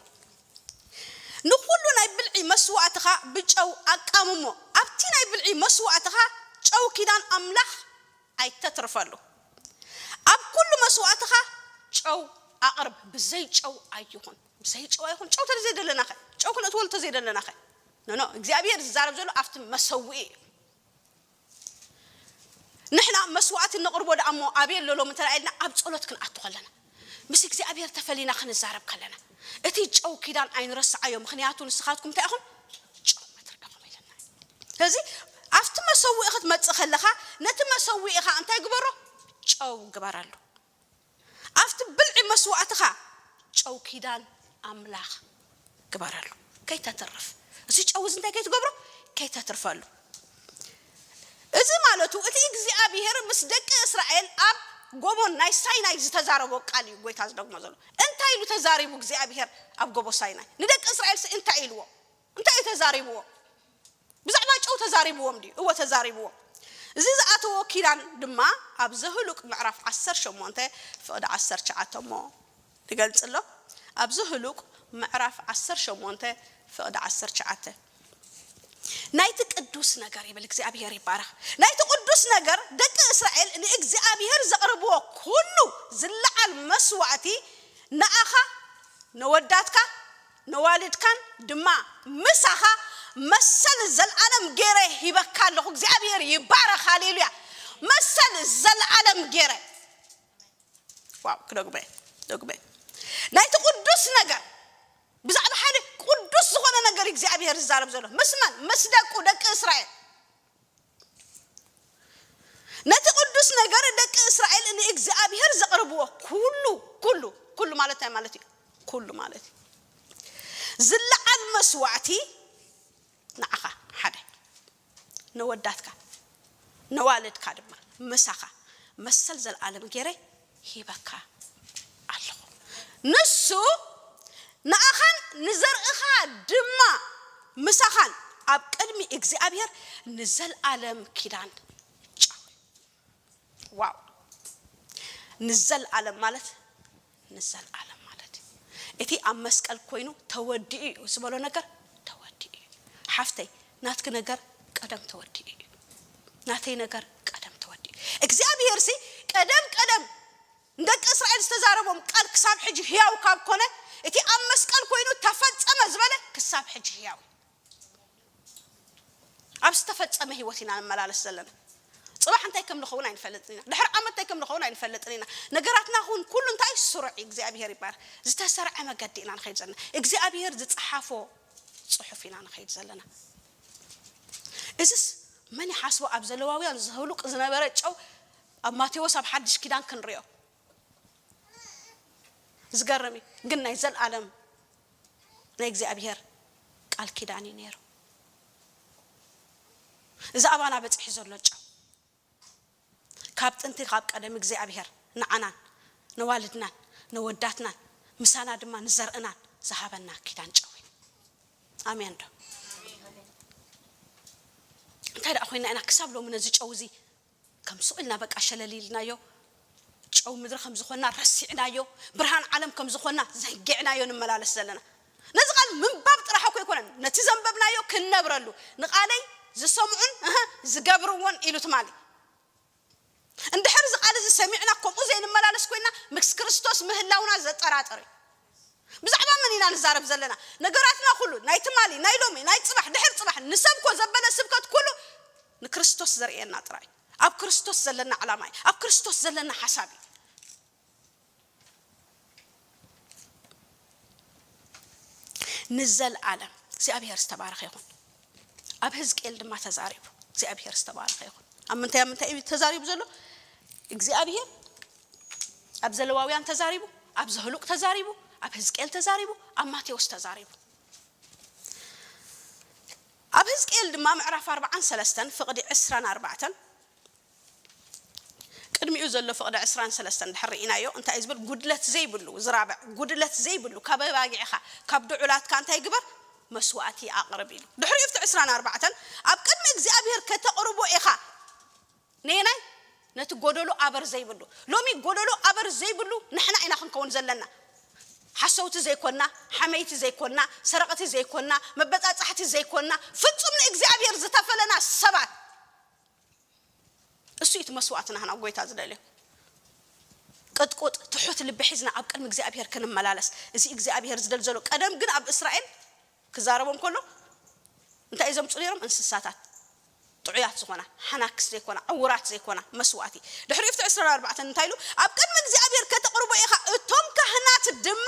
ንኹሉ ናይ ብልዒ መስዋእትኻ ብጨው ኣቃምሞ፣ ኣብቲ ናይ ብልዒ መስዋእትኻ ጨው ኪዳን ኣምላኽ ኣይተትርፈሉ። ኣብ ኩሉ መስዋእትኻ ጨው ኣቕርብ፣ ብዘይ ጨው ኣይኹን። ብዘይ ጨው ኣይኹን። ጨው ተዘይ ደለናኸ? ጨው ክነእትወሉ ተዘይ ደለናኸ? ኖ፣ ኖ፣ እግዚኣብሔር ዝዛረብ ዘሎ ኣብቲ መሰውኢ እዩ። ንሕና መስዋእቲ ነቕርቦ ደኣ እሞ ኣበይ ኣሎ ሎም እንተ ኢልና ኣብ ጸሎት ክንኣቱ ከለና፣ ምስ እግዚኣብሔር ተፈሊና ክንዛረብ ከለና፣ እቲ ጨው ኪዳን ኣይንረስዓዮ፣ ምኽንያቱ ንስኻትኩም እንታይ ኢኹም? ጨው ምድሪ ኢኹም ኢለና። ስለዚ ኣብቲ መሰውኢ ክትመጽእ ከለኻ፣ ነቲ መሰውኢኻ እንታይ ግበሮ? ጨው ግበረሉ። ኣብቲ ብልዒ መስዋእትኻ ጨው ኪዳን ኣምላኽ ግበረሉ፣ ከይተትርፍ። እዚ ጨው እዚ እንታይ ከይትገብሮ? ከይተትርፈሉ። እዚ ማለቱ እቲ እግዚኣብሔር ምስ ደቂ እስራኤል ኣብ ጎቦ ናይ ሳይናይ ዝተዛረቦ ቃል እዩ ጎይታ ዝደግሞ ዘሎ። እንታይ ኢሉ ተዛሪቡ እግዚኣብሔር ኣብ ጎቦ ሳይናይ? ንደቂ እስራኤል ሲ እንታይ ኢልዎ? እንታይ እዩ ተዛሪብዎ? ብዛዕባ ጨው ተዛሪብዎም ድዩ? እወ ተዛሪብዎም። እዚ ዝኣተዎ ኪዳን ድማ ኣብ ዘህሉቅ ምዕራፍ ዓሰርተ ሸሞንተ ፍቕዲ ዓሰርተ ትሽዓተ እሞ ይገልጽ ኣሎ። ኣብ ዘህሉቅ ምዕራፍ ዓሰርተ ሸሞንተ ፍቕዲ ዓሰርተ ትሽዓተ። ናይቲ ቅዱስ ነገር ይብል እግዚኣብሔር ይባረኽ። ናይቲ ቅዱስ ነገር ደቂ እስራኤል ንእግዚኣብሔር ዘቕርብዎ ኩሉ ዝለዓል መስዋዕቲ ንኣኻ፣ ነወዳትካ፣ ነዋልድካን ድማ ምሳኻ መሰል ዘልኣለም ገይረ ሂበካ ኣለኹ። እግዚኣብሔር ይባረኽ። ሃሌሉያ። መሰል ዘልኣለም ገይረ ዋው ክደግመ ደግመ ናይቲ ቅዱስ ነገር ብዛዕባ ሓደ ቅዱስ ዝኾነ ነገር እግዚኣብሔር ዝዛረብ ዘሎ ምስ መን? ምስ ደቁ ደቂ እስራኤል። ነቲ ቅዱስ ነገር ደቂ እስራኤል ንእግዚኣብሔር ዘቕርብዎ ኩሉ ኩሉ ኩሉ ማለት እንታይ ማለት እዩ? ኩሉ ማለት እዩ ዝለዓል መስዋዕቲ ንዓኻ ሓደ ነወዳትካ ነዋልድካ ድማ ምሳኻ መሰል ዘለዓለም ገይረ ሂበካ ኣለኹ። ንሱ ንኣኻን ንዘርእኻ ድማ ምሳኻን ኣብ ቅድሚ እግዚኣብሔር ንዘለዓለም ኪዳን ጨው። ዋው! ንዘለዓለም ማለት ንዘለዓለም ማለት እዩ። እቲ ኣብ መስቀል ኮይኑ ተወዲኡ እዩ ዝበሎ ነገር ተወዲኡ እዩ። ሓፍተይ ናትኪ ነገር ቀደም ተወዲኡ እዩ። ናተይ ነገር ቀደም ተወዲኡ። እግዚኣብሔር ሲ ቀደም ቀደም ንደቂ እስራኤል ዝተዛረቦም ቃል ክሳብ ሕጂ ህያው ካብ ኮነ እቲ ኣብ መስቀል ኮይኑ ተፈጸመ ዝበለ ክሳብ ሕጂ ህያው እዩ። ኣብ ዝተፈጸመ ህይወት ኢና ንመላለስ ዘለና። ጽባሕ እንታይ ከም ንኸውን ኣይንፈልጥን ኢና። ድሕሪ ዓመት እንታይ ከም ንኸውን ኣይንፈልጥን ኢና። ነገራትና ኹን ኩሉ እንታይ ስሩዕ እዩ እግዚኣብሔር ይባረክ። ዝተሰርዐ መገዲ ኢና ንኸይድ ዘለና። እግዚኣብሔር ዝጸሓፎ ጽሑፍ ኢና ንኸይድ ዘለና። እዝስ መን ይሓስቦ? ኣብ ዘለዋውያን ዘህሉቅ ዝነበረ ጨው ኣብ ማቴዎስ ኣብ ሓድሽ ኪዳን ክንሪኦ ዝገርም እዩ። ግን ናይ ዘልኣለም ናይ እግዚኣብሔር ቃል ኪዳን እዩ ነይሩ። እዚ ኣባና በፂሑ ዘሎ ጨው ካብ ጥንቲ ካብ ቀደም እግዚኣብሔር ንዓናን ነዋልድናን ነወዳትናን ምሳና ድማ ንዘርእናን ዝሃበና ኪዳን ጨው እዩ። ኣሜን ዶ? እንታይ ደኣ ኮይና ኢና ክሳብ ሎሚ ነዚ ጨው እዚ ከም ሱቕ ኢልና በቃ ሸለል ኢልናዮ? ጨው ምድሪ ከም ዝኾንና ረሲዕናዮ? ብርሃን ዓለም ከም ዝኾንና ዘንጊዕናዮ ንመላለስ ዘለና? ነዚ ቃል ምንባብ ጥራሕ እኮ ኣይኮነን፣ ነቲ ዘንበብናዮ ክንነብረሉ፣ ንቓለይ ዝሰምዑን እህ ዝገብርዎን ኢሉ ትማሊ። እንድሕር እዚ ቃል እዚ ሰሚዕና ከምኡ ዘይንመላለስ ኮይና ምስ ክርስቶስ ምህላውና ዘጠራጥር እዩ። ብዛዕባ መን ኢና ንዛረብ ዘለና? ነገራትና ኩሉ ናይ ትማሊ፣ ናይ ሎሚ፣ ናይ ጽባሕ፣ ድሕር ጽባሕ ንሰብኮ ዘበለ ስብከት ኩሉ ንክርስቶስ ዘርእየና ጥራይ። ኣብ ክርስቶስ ዘለና ዕላማ እዩ። ኣብ ክርስቶስ ዘለና ሓሳብ እዩ። ንዘልኣለም እግዚኣብሔር ዝተባረኸ ይኹን። ኣብ ህዝቅኤል ድማ ተዛሪቡ። እግዚኣብሔር ዝተባረኸ ይኹን። ኣብ ምንታይ ኣብ ምንታይ እዩ ተዛሪቡ ዘሎ? እግዚኣብሔር ኣብ ዘለዋውያን ተዛሪቡ፣ ኣብ ዘህሉቅ ተዛሪቡ፣ ኣብ ህዝቅኤል ተዛሪቡ፣ ኣብ ማቴዎስ ተዛሪቡ። ኣብ ህዝቅኤል ድማ ምዕራፍ ኣርባዓን ሰለስተን ፍቕዲ ዕስራን ኣርባዕተን ቅድሚኡ ዘሎ ፍቕዲ ዕስራን ሰለስተን ድሕር ርኢናዮ እንታይ እዩ ዝብል? ጉድለት ዘይብሉ ዝራብዕ ጉድለት ዘይብሉ ካብ ኣባጊዕኻ ካብ ድዑላትካ እንታይ ግበር? መስዋእቲ ኣቕርብ ኢሉ። ድሕሪኡ ፍቲ ዕስራን ኣርባዕተን ኣብ ቅድሚ እግዚኣብሔር ከተቕርቦ ኢኻ። ነየናይ? ነቲ ጎደሎ ኣበር ዘይብሉ። ሎሚ ጎደሎ ኣበር ዘይብሉ ንሕና ኢና ክንከውን ዘለና። ሓሰውቲ ዘይኮና፣ ሓመይቲ ዘይኮና፣ ሰረቕቲ ዘይኮና፣ መበጻጻሕቲ ዘይኮና፣ ፍጹም ንእግዚኣብሔር ዝተፈለና ሰባት። እሱ እዩ እቲ መስዋእቲ ናህና ጎይታ ዝደልዮ። ቅጥቁጥ ትሑት ልቢ ሒዝና ኣብ ቅድሚ እግዚኣብሔር ክንመላለስ። እዚ እግዚኣብሔር ዝደል ዘሎ ቀደም ግን ኣብ እስራኤል ክዛረቦም ከሎ እንታይ እዩ ዘምፁ ነይሮም? እንስሳታት ጥዑያት ዝኾና፣ ሓናክስ ዘይኮና፣ ዕውራት ዘይኮና መስዋእቲ። ድሕሪኡ ፍቲ ዕስራን ኣርባዕተን እንታይ ኢሉ? ኣብ ቅድሚ እግዚኣብሔር ከተቕርቦ ኢኻ፣ እቶም ካህናት ድማ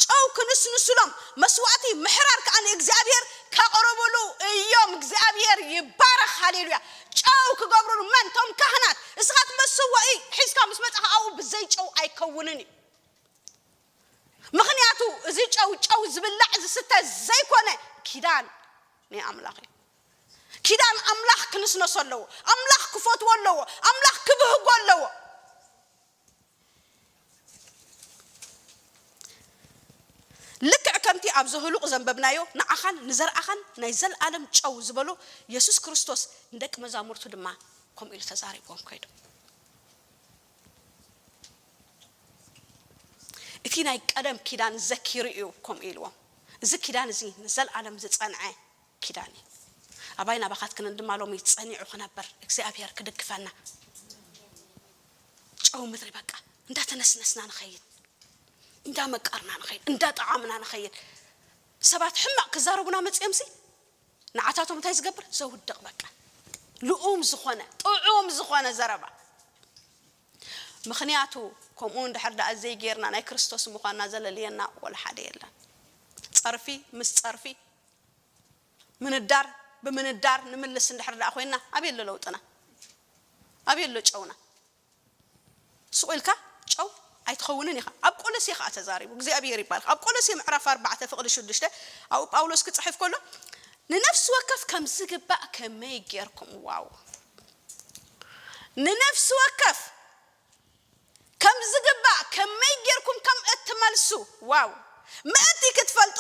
ጨው ክንስንስሎም፣ መስዋእቲ ምሕራር ከኣ ንእግዚኣብሔር ከቕርብሉ እዮም። እግዚኣብሔር ይባረኽ። ሃሌሉያ። ጨው ክገብሩሉ መን? እቶም ካህናት። እስኻ እቲ መሰዋኢ ሒዝካ ምስ መጻኻ ኣብኡ ብዘይ ጨው ኣይከውንን እዩ። ምኽንያቱ እዚ ጨው ጨው ዝብላዕ ዝስተ ዘይኮነ ኪዳን ናይ ኣምላኽ እዩ። ኪዳን ኣምላኽ ክንስነሶ ኣለዎ። ኣምላኽ ክፈትዎ ኣለዎ። ኣምላኽ ክብህጎ ኣለዎ። ልክዕ ከምቲ ኣብ ዘህሉቕ ዘንበብናዮ ንዓኻን ንዘርኣኻን ናይ ዘልኣለም ጨው ዝበሎ የሱስ ክርስቶስ ንደቂ መዛሙርቱ ድማ ከምኡ ኢሉ ተዛሪብዎም ከይዱ። እቲ ናይ ቀደም ኪዳን ዘኪሩ እዩ ከምኡ ኢልዎም። እዚ ኪዳን እዚ ንዘለኣለም ዝጸንዐ ኪዳን እዩ። ኣባይን ኣባኻትክንን ድማ ሎሚ ጸኒዑ ክነብር እግዚኣብሔር ክድግፈና። ጨው ምድሪ በቃ እንዳተነስነስና ንኸይድ፣ እንዳመቀርና ንኸይድ፣ እንዳጠዓምና ንኸይድ። ሰባት ሕማቕ ክዛረቡና መጺኦምሲ ንዓታቶም እንታይ ዝገብር? ዘውድቕ በቃ። ልኡም ዝኾነ፣ ጥዑም ዝኾነ ዘረባ። ምኽንያቱ ከምኡ እንድሕር ደኣ ዘይጌርና ናይ ክርስቶስ ምዃንና ዘለልየና ወላ ሓደ የለን። ጸርፊ ምስ ጸርፊ፣ ምንዳር ብምንዳር ንምልስ እንድሕር ደኣ ኮይንና፣ ኣበይ ኣሎ ለውጥና? ኣበይ ኣሎ ጨውና? ስቕ ኢልካ ጨው ኣይትኸውንን ኢኻ። ኣብ ቆሎሴ ኸኣ ተዛሪቡ፣ እግዚኣብሔር ይባርክ። ኣብ ቆሎሴ ምዕራፍ ኣርባዕተ ፍቕዲ ሽዱሽተ ኣብኡ ጳውሎስ ክጽሕፍ ከሎ፣ "ንነፍሲ ወከፍ ከም ዝግባእ ከመይ ጌርኩም?" ዋው! "ንነፍሲ ወከፍ ከም ዝግባእ ከመይ ጌርኩም ከም እትመልሱ፣ ዋው! ምእንቲ ክትፈልጡ፣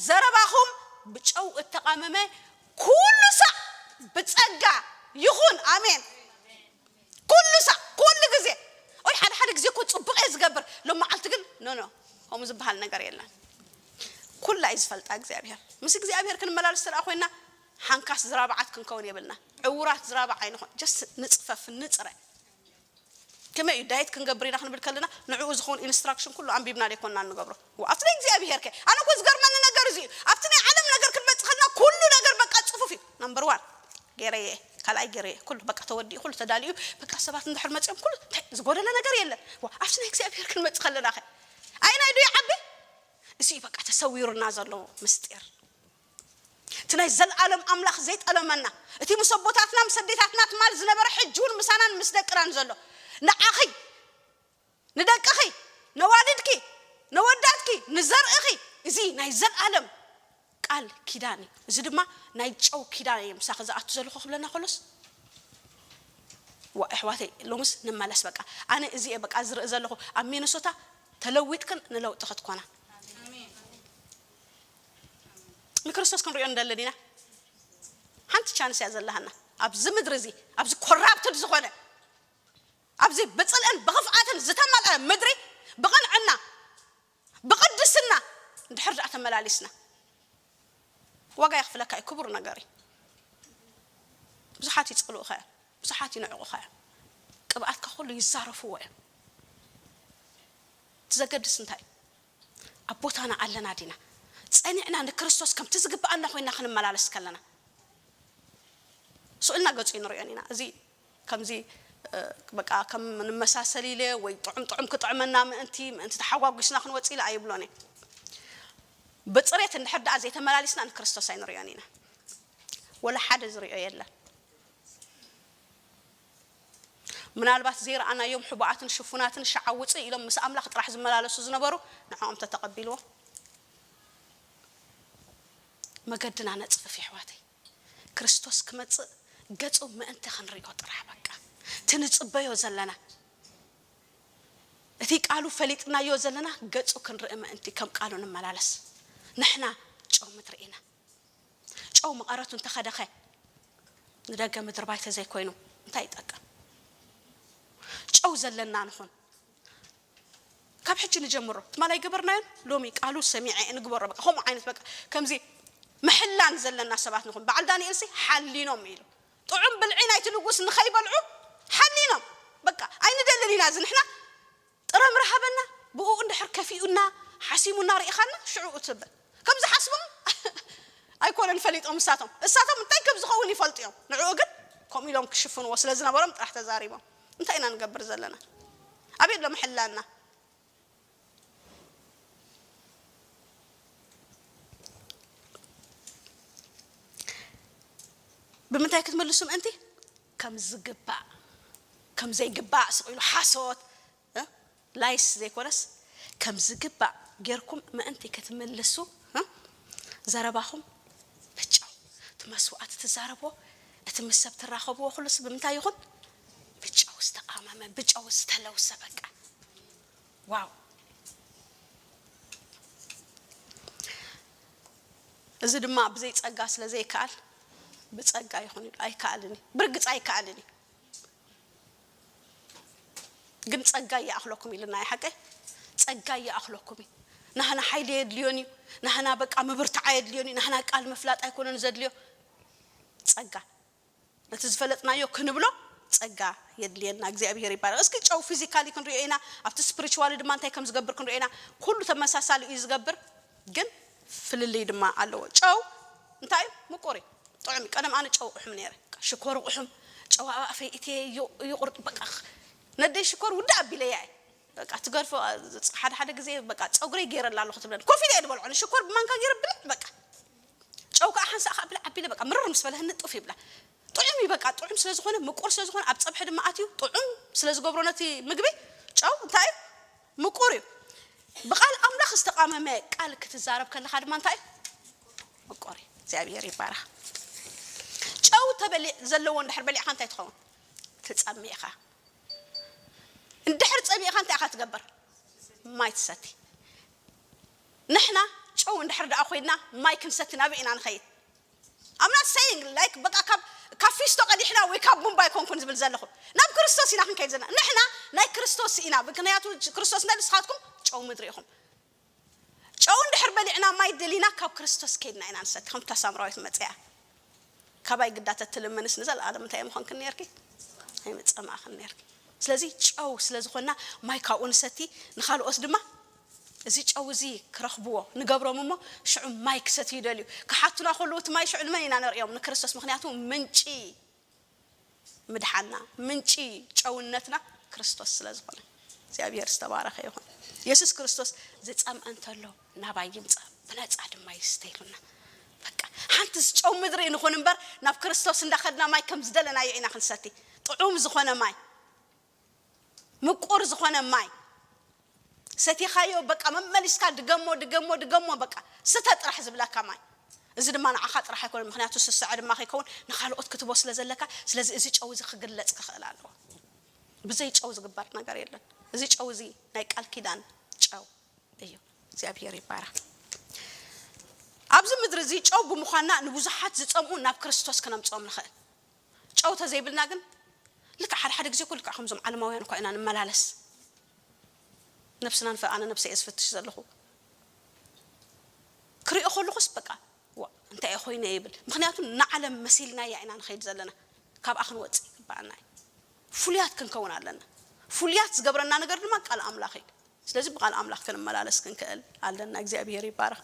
ዘረባኹም ብጨው እተቓመመ ኩሉ ሳዕ ብጸጋ ይኹን።" ኣሜን። ኩሉ ሳዕ፣ ኩሉ ግዜ። ኦይ፣ ሓደ ሓደ ግዜ እኮ ጽቡቕ እየ ዝገብር፣ ሎም መዓልቲ ግን ኖ፣ ኖ፣ ከምኡ ዝበሃል ነገር የለን። ኩላ እዩ ዝፈልጣ እግዚኣብሔር። ምስ እግዚኣብሔር ክንመላለስ እንተ ደኣ ኮይና፣ ሓንካስ ዝራብዓት ክንከውን የብልና። ዕውራት ዝራብዕ ኣይንኾን። ጀስት ንጽፈፍ፣ ንጽረ። ከመይ እዩ ዳየት ክንገብር ኢና ክንብል ከለና፣ ንዕኡ ዝኸውን ኢንስትራክሽን ኩሉ ኣንቢብና ዘይኮንና እንገብሮ። ዋ፣ ኣብቲ ናይ እግዚኣብሔር ከ? ኣነ እኮ ዝገርመኒ ነገር እዚ እዩ። ኣብቲ ናይ ዓለም ነገር ክንመጽእ ከለና፣ ኩሉ ነገር በቃ ጽፉፍ እዩ። ናምበር ዋን ገይረየ፣ ካልኣይ ገይረየ፣ ኩሉ በቃ ተወዲኡ፣ ኩሉ ተዳልዩ፣ በቃ ሰባት እንድሕር መጺኦም፣ ኩሉ እንታይ ዝጎደለ ነገር የለን። ዋ፣ ኣብቲ ናይ እግዚኣብሔር ክንመጽእ ከለና ከ? ኣየናይ ዶ ይዓቢ? እዚ እዩ በቃ ተሰዊሩና ዘሎ ምስጢር። እቲ ናይ ዘለኣለም ኣምላኽ ዘይጠለመና፣ እቲ ምስ ኣቦታትና ምስ ኣዴታትና ትማል ዝነበረ፣ ሕጂ እውን ምሳናን ምስ ደቅናን ዘሎ፣ ንዓኺ፣ ንደቅኺ፣ ነዋልድኪ፣ ነወዳትኪ፣ ንዘርእኺ፣ እዚ ናይ ዘለኣለም ቃል ኪዳን እዩ። እዚ ድማ ናይ ጨው ኪዳን እዩ ምሳኺ ዝኣቱ ዘለኹ ክብለና ከሎስ፣ ዋ፣ ኣሕዋተይ፣ ሎምስ ንመለስ በቃ። ኣነ እዚ እየ በቃ ዝርኢ ዘለኹ። ኣብ ሚነሶታ ተለዊጥክን ንለውጢ ክትኮና። ንክርስቶስ ክንሪኦ ንደሊ ዲና? ሓንቲ ቻንስ እያ ዘለሃና። ኣብዚ ምድሪ እዚ፣ ኣብዚ ኮራፕትድ ዝኾነ፣ ኣብዚ ብጽልእን ብኽፍኣትን ዝተመልአ ምድሪ፣ ብቕንዕና፣ ብቕድስና እንድሕር ደኣ ተመላሊስና፣ ዋጋ የኽፍለካ እዩ። ክቡር ነገር እዩ። ብዙሓት ይጸልኡኻ እዮም። ብዙሓት ይንዕቑኻ እዮም። ቅብኣትካ ኩሉ ይዛረፍዎ እዮም። እቲ ዘገድስ እንታይ እዩ? ኣብ ቦታና ኣለና ዲና? ጸኒዕና ንክርስቶስ ከምቲ ዝግብኣና ኮይና ክንመላለስ ከለና፣ ስእልና ገጹ ኣይንሪኦን ኢና። እዚ ከምዚ፣ እ፣ በቃ ከም ንመሳሰል ኢለ ወይ ጥዑም ጥዑም ክጥዕመና ምእንቲ፣ ምእንቲ ተሓጓጒስና ክንወጽእ ኢለ ኣይብሎን እየ። ብጽሬት እንድሕር ደኣ ዘይተመላሊስና ንክርስቶስ ኣይንሪኦን ኢና። ወላ ሓደ ዝሪኦ የለን። ምናልባት ዘይረኣናዮም ሕቡኣትን ሽፉናትን ሸዓ ውፅእ ኢሎም ምስ ኣምላኽ ጥራሕ ዝመላለሱ ዝነበሩ ንዕኦም ተተቐቢልዎ። መገድና ነፅፍፍ የሕዋተይ። ክርስቶስ ክመፅእ ገፁ ምእንቲ ክንሪኦ ጥራሕ በቃ። እቲ ንፅበዮ ዘለና፣ እቲ ቃሉ ፈሊጥናዮ ዘለና ገፁ ክንርኢ ምእንቲ ከም ቃሉ ንመላለስ። ንሕና ጨው ምድሪ ኢና። ጨው መቐረቱ እንተኸደኸ ንደገ ምድሪ ባይ ተዘይኮይኑ እንታይ ይጠቅም? ጨው ዘለና ንኹን። ካብ ሕጂ ንጀምሮ። ትማል ኣይገበርናዮን፣ ሎሚ ቃሉ ሰሚዐ ንግበሮ። በቃ ከምኡ ዓይነት በቃ ከምዚ ምሕላን ዘለና ሰባት ንኹን። በዓል ዳንኤል ሲ ሓሊኖም ኢሉ። ጥዑም ብልዒ ናይቲ ንጉስ ንኸይበልዑ ሓሊኖም። በቃ ኣይንደልን ኢና እዚ ንሕና ጥረ ምርሃበና፣ ብኡ እንድሕር ከፊኡና፣ ሓሲሙና ርኢኻና፣ ሽዑ እትብል። ከም ዝሓስቦም ኣይኮነን ፈሊጦም እሳቶም። እሳቶም እንታይ ከም ዝኸውን ይፈልጡ እዮም። ንዕኡ ግን ከምኡ ኢሎም ክሽፍንዎ ስለ ዝነበሮም ጥራሕ ተዛሪቦም። እንታይ ኢና ንገብር ዘለና? ኣበይ ኣሎ ምሕላና? ብምንታይ ክትምልሱ ምእንቲ? ከም ዝግባእ፣ ከም ዘይግባእ ስቕ ኢሉ ሓሶት፣ እ? ላይስ ዘይኮነስ፣ ከም ዝግባእ ጌርኩም ምእንቲ ክትምልሱ፣ እ? ዘረባኹም ብጨው፣ እቲ መስዋዕቲ ትዛረብዎ፣ እቲ ምስ ሰብ ትራኸብዎ ኩሉስ ብምንታይ ይኹን? ብጨው ዝተቓመመ፣ ብጨው ዝተለውሰ በቃ። ዋው። እዚ ድማ ብዘይ ጸጋ ስለ ዘይከኣል፣ ብጸጋ ይኹን ኢሉ ኣይከኣልን እዩ። ብርግጽ ኣይከኣልን እዩ። ግን ጸጋ ይኣኽለኩም ኢልና እዩ ሓቀይ? ጸጋ ይኣኽለኩም እዩ። ናህና ሓይሊ የድልዮን እዩ። ናህና በቃ ምብርታዕ የድልዮን እዩ። ናህና ቃል ምፍላጥ ኣይኮነን ዘድልዮ። ጸጋ፣ ነቲ ዝፈለጥናዮ ክንብሎ ጸጋ የድልየና። እግዚኣብሔር ይባረክ። እስኪ ጨው ፊዚካሊ ክንሪኦ ኢና፣ ኣብቲ ስፒሪቹዋሊ ድማ እንታይ ከም ዝገብር ክንሪኦ ኢና። ኩሉ ተመሳሳሊ እዩ ዝገብር፣ ግን ፍልልይ ድማ ኣለዎ። ጨው እንታይ እዩ? ምቁር እዩ፣ ጥዑም እዩ። ቀደም ኣነ ጨው ቁሕም ነይረ። በቃ ሽኮር ቁሕም፣ ጨው ኣብ ኣፈይ እትየ ይቁርጥ። በቃ ነደይ ሽኮር ውዳ ኣቢለያ እየ። በቃ ትገርፎ። ሓደ ሓደ ግዜ በቃ ጸጉረይ ገይረላ ኣለኹ ትብለኒ። ኮፍ ኢለ እየ ዝበልዖ። ንሽኮር ብማንካ ገይረ ብልዕ በቃ። ጨው ከዓ ሓንሳእ ከዓ ብልዕ ኣቢለ በቃ ምርር ምስ በለህኒ ጥፍ ይብላ። ጥዑም እዩ በቃ። ጥዑም ስለ ዝኾነ፣ ምቁር ስለ ዝኾነ፣ ኣብ ጸብሒ ድማ ኣትዩ ጥዑም ስለ ዝገብሮ ነቲ ምግቢ፣ ጨው እንታይ እዩ? ምቁር እዩ። ብቃል ኣምላኽ ዝተቃመመ ቃል ክትዛረብ ከለኻ ድማ እንታይ እዩ? ምቁር እዩ። እግዚኣብሔር ይባረኽ። ጨው ተበሊ-፣ ዘለዎ እንድሕር በሊዕኻ እንታይ ትኸውን? ትጸምእ ኢኻ። እንድሕር ጸሚእኻ እንታይ ኢኻ ትገብር? ማይ ትሰቲ። ንሕና ጨው እንድሕር ደኣ ኮይንና ማይ ክንሰቲ ናበይ ኢና ንኸይድ? I'm not saying like በቃ ካብ፣ ካብ ፊስቶ ቀዲሕና ወይ ካብ ቡምባ ኣይኮንኩን ዝብል ዘለኹ። ናብ ክርስቶስ ኢና ክንከይድ ዘለና። ንሕና ናይ ክርስቶስ ኢና። ምክንያቱ ክርስቶስ እንታይ ንስኻትኩም ጨው ምድሪ ኢኹም። ጨው እንድሕር በሊዕና ማይ ደሊና ካብ ክርስቶስ ከይድና ኢና ንሰቲ። ከምታ ሳምራዊት መጽያ ካባይ ግዳ ተትልምንስ ንዘለኣለም እንታይ ምኾንክን ነርኪ? ኣይምጸማእኽን ነርኪ። ስለዚ ጨው ስለ ዝኾንና ማይ ካብኡ ንሰቲ፣ ንኻልኦት ድማ እዚ ጨው እዚ ክረኽብዎ ንገብሮም እሞ ሽዑ ማይ ክሰትዩ ይደልዩ። ክሓቱና ከለዉ እቲ ማይ ሽዑ ንመን ኢና ነርእዮም? ንክርስቶስ። ምኽንያቱ ምንጪ ምድሓንና፣ ምንጪ ጨውነትና ክርስቶስ ስለ ዝኾነ። እግዚኣብሔር ዝተባረኸ ይኹን። የሱስ ክርስቶስ ዝጸምአ እንተሎ ናባይ ይምጻእ፣ ብነጻ ድማ ይስተ ኢሉና። በቃ ሓንቲ ጨው ምድሪ ንኹን እምበር ናብ ክርስቶስ እንዳኸድና ማይ ከም ዝደለናዮ ኢና ክንሰቲ። ጥዑም ዝኾነ ማይ፣ ምቁር ዝኾነ ማይ ሰቲኻዮ በቃ መመሊስካ ድገሞ፣ ድገሞ፣ ድገሞ በቃ ስተ ጥራሕ ዝብለካ ማይ። እዚ ድማ ንዓኻ ጥራሕ ኣይኮነን፣ ምኽንያቱ ስስዐ ድማ ከይከውን ንኻልኦት ክትቦ ስለ ዘለካ። ስለዚ እዚ ጨው እዚ ክግለጽ ክኽእል ኣለዎ። ብዘይ ጨው ዝግበር ነገር የለን። እዚ ጨው እዚ ናይ ቃል ኪዳን ጨው እዩ። እግዚኣብሔር ይባረክ። ኣብዚ ምድሪ እዚ ጨው ብምዃንና ንብዙሓት ዝጸምኡ ናብ ክርስቶስ ክነምጽኦም ንኽእል። ጨው ተዘይብልና ግን ልክዕ ሓደ ሓደ ግዜ እኮ ልክዕ ከምዞም ዓለማውያን እኳ ኢና ንመላለስ። ነብስና ንፈ-፣ ኣነ ነብሰይ እየ ዝፍትሽ ዘለኹ። ክሪኦ ከለኹስ በቃ፣ "ዋ፣ እንታይ እየ ኮይነ?" ይብል። ምኽንያቱ ንዓለም መሲልናያ ኢና ንኸይድ ዘለና። ካብኣ ክንወጽእ ይግባኣና እዩ። ፍሉያት ክንከውን ኣለና። ፍሉያት ዝገብረና ነገር ድማ ቃል ኣምላኽ እዩ። ስለዚ ብቃል ኣምላኽ ክንመላለስ ክንክእል ኣለና። እግዚኣብሔር ይባረኽ።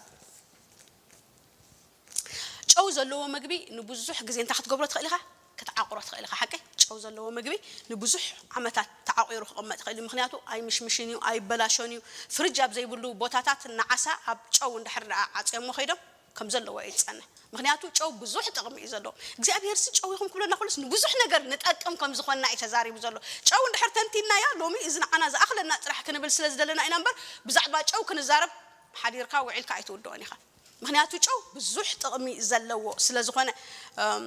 ጨው ዘለዎ ምግቢ ንብዙሕ ግዜ እንታይ ክትገብሮ ትኽእል ኢኻ? ክትዓቑሮ ትኽእል ኢኻ። ሓቀይ? ጨው ዘለዎ ምግቢ ንብዙሕ ዓመታት ተዓቑሩ ክቕመጥ ይኽእል እዩ። ምኽንያቱ ኣይምሽምሽን እዩ፣ ኣይበላሾን እዩ። ፍርጅ ኣብ ዘይብሉ ቦታታት ንዓሳ ኣብ ጨው እንድሕር ደኣ ዓጽዮሞ ከይዶም ከም ዘለዎ እዩ ዝጸንሕ። ምኽንያቱ ጨው ብዙሕ ጥቕሚ እዩ ዘለዎ። እግዚኣብሔር ሲ ጨው ኢኹም ክብለና ከሎስ ንብዙሕ ነገር ንጠቅም ከም ዝኾንና እዩ ተዛሪቡ ዘሎ። ጨው እንድሕር ተንቲናዮ ሎሚ እዚ ንዓና ዝኣኽለና ጥራሕ ክንብል ስለ ዝደለና ኢና እምበር ብዛዕባ ጨው ክንዛረብ ሓዲርካ ውዒልካ ኣይትውድኦን ኢኻ። ምኽንያቱ ጨው ብዙሕ ጥቕሚ ዘለዎ ስለ ዝኾነ፣ እም፣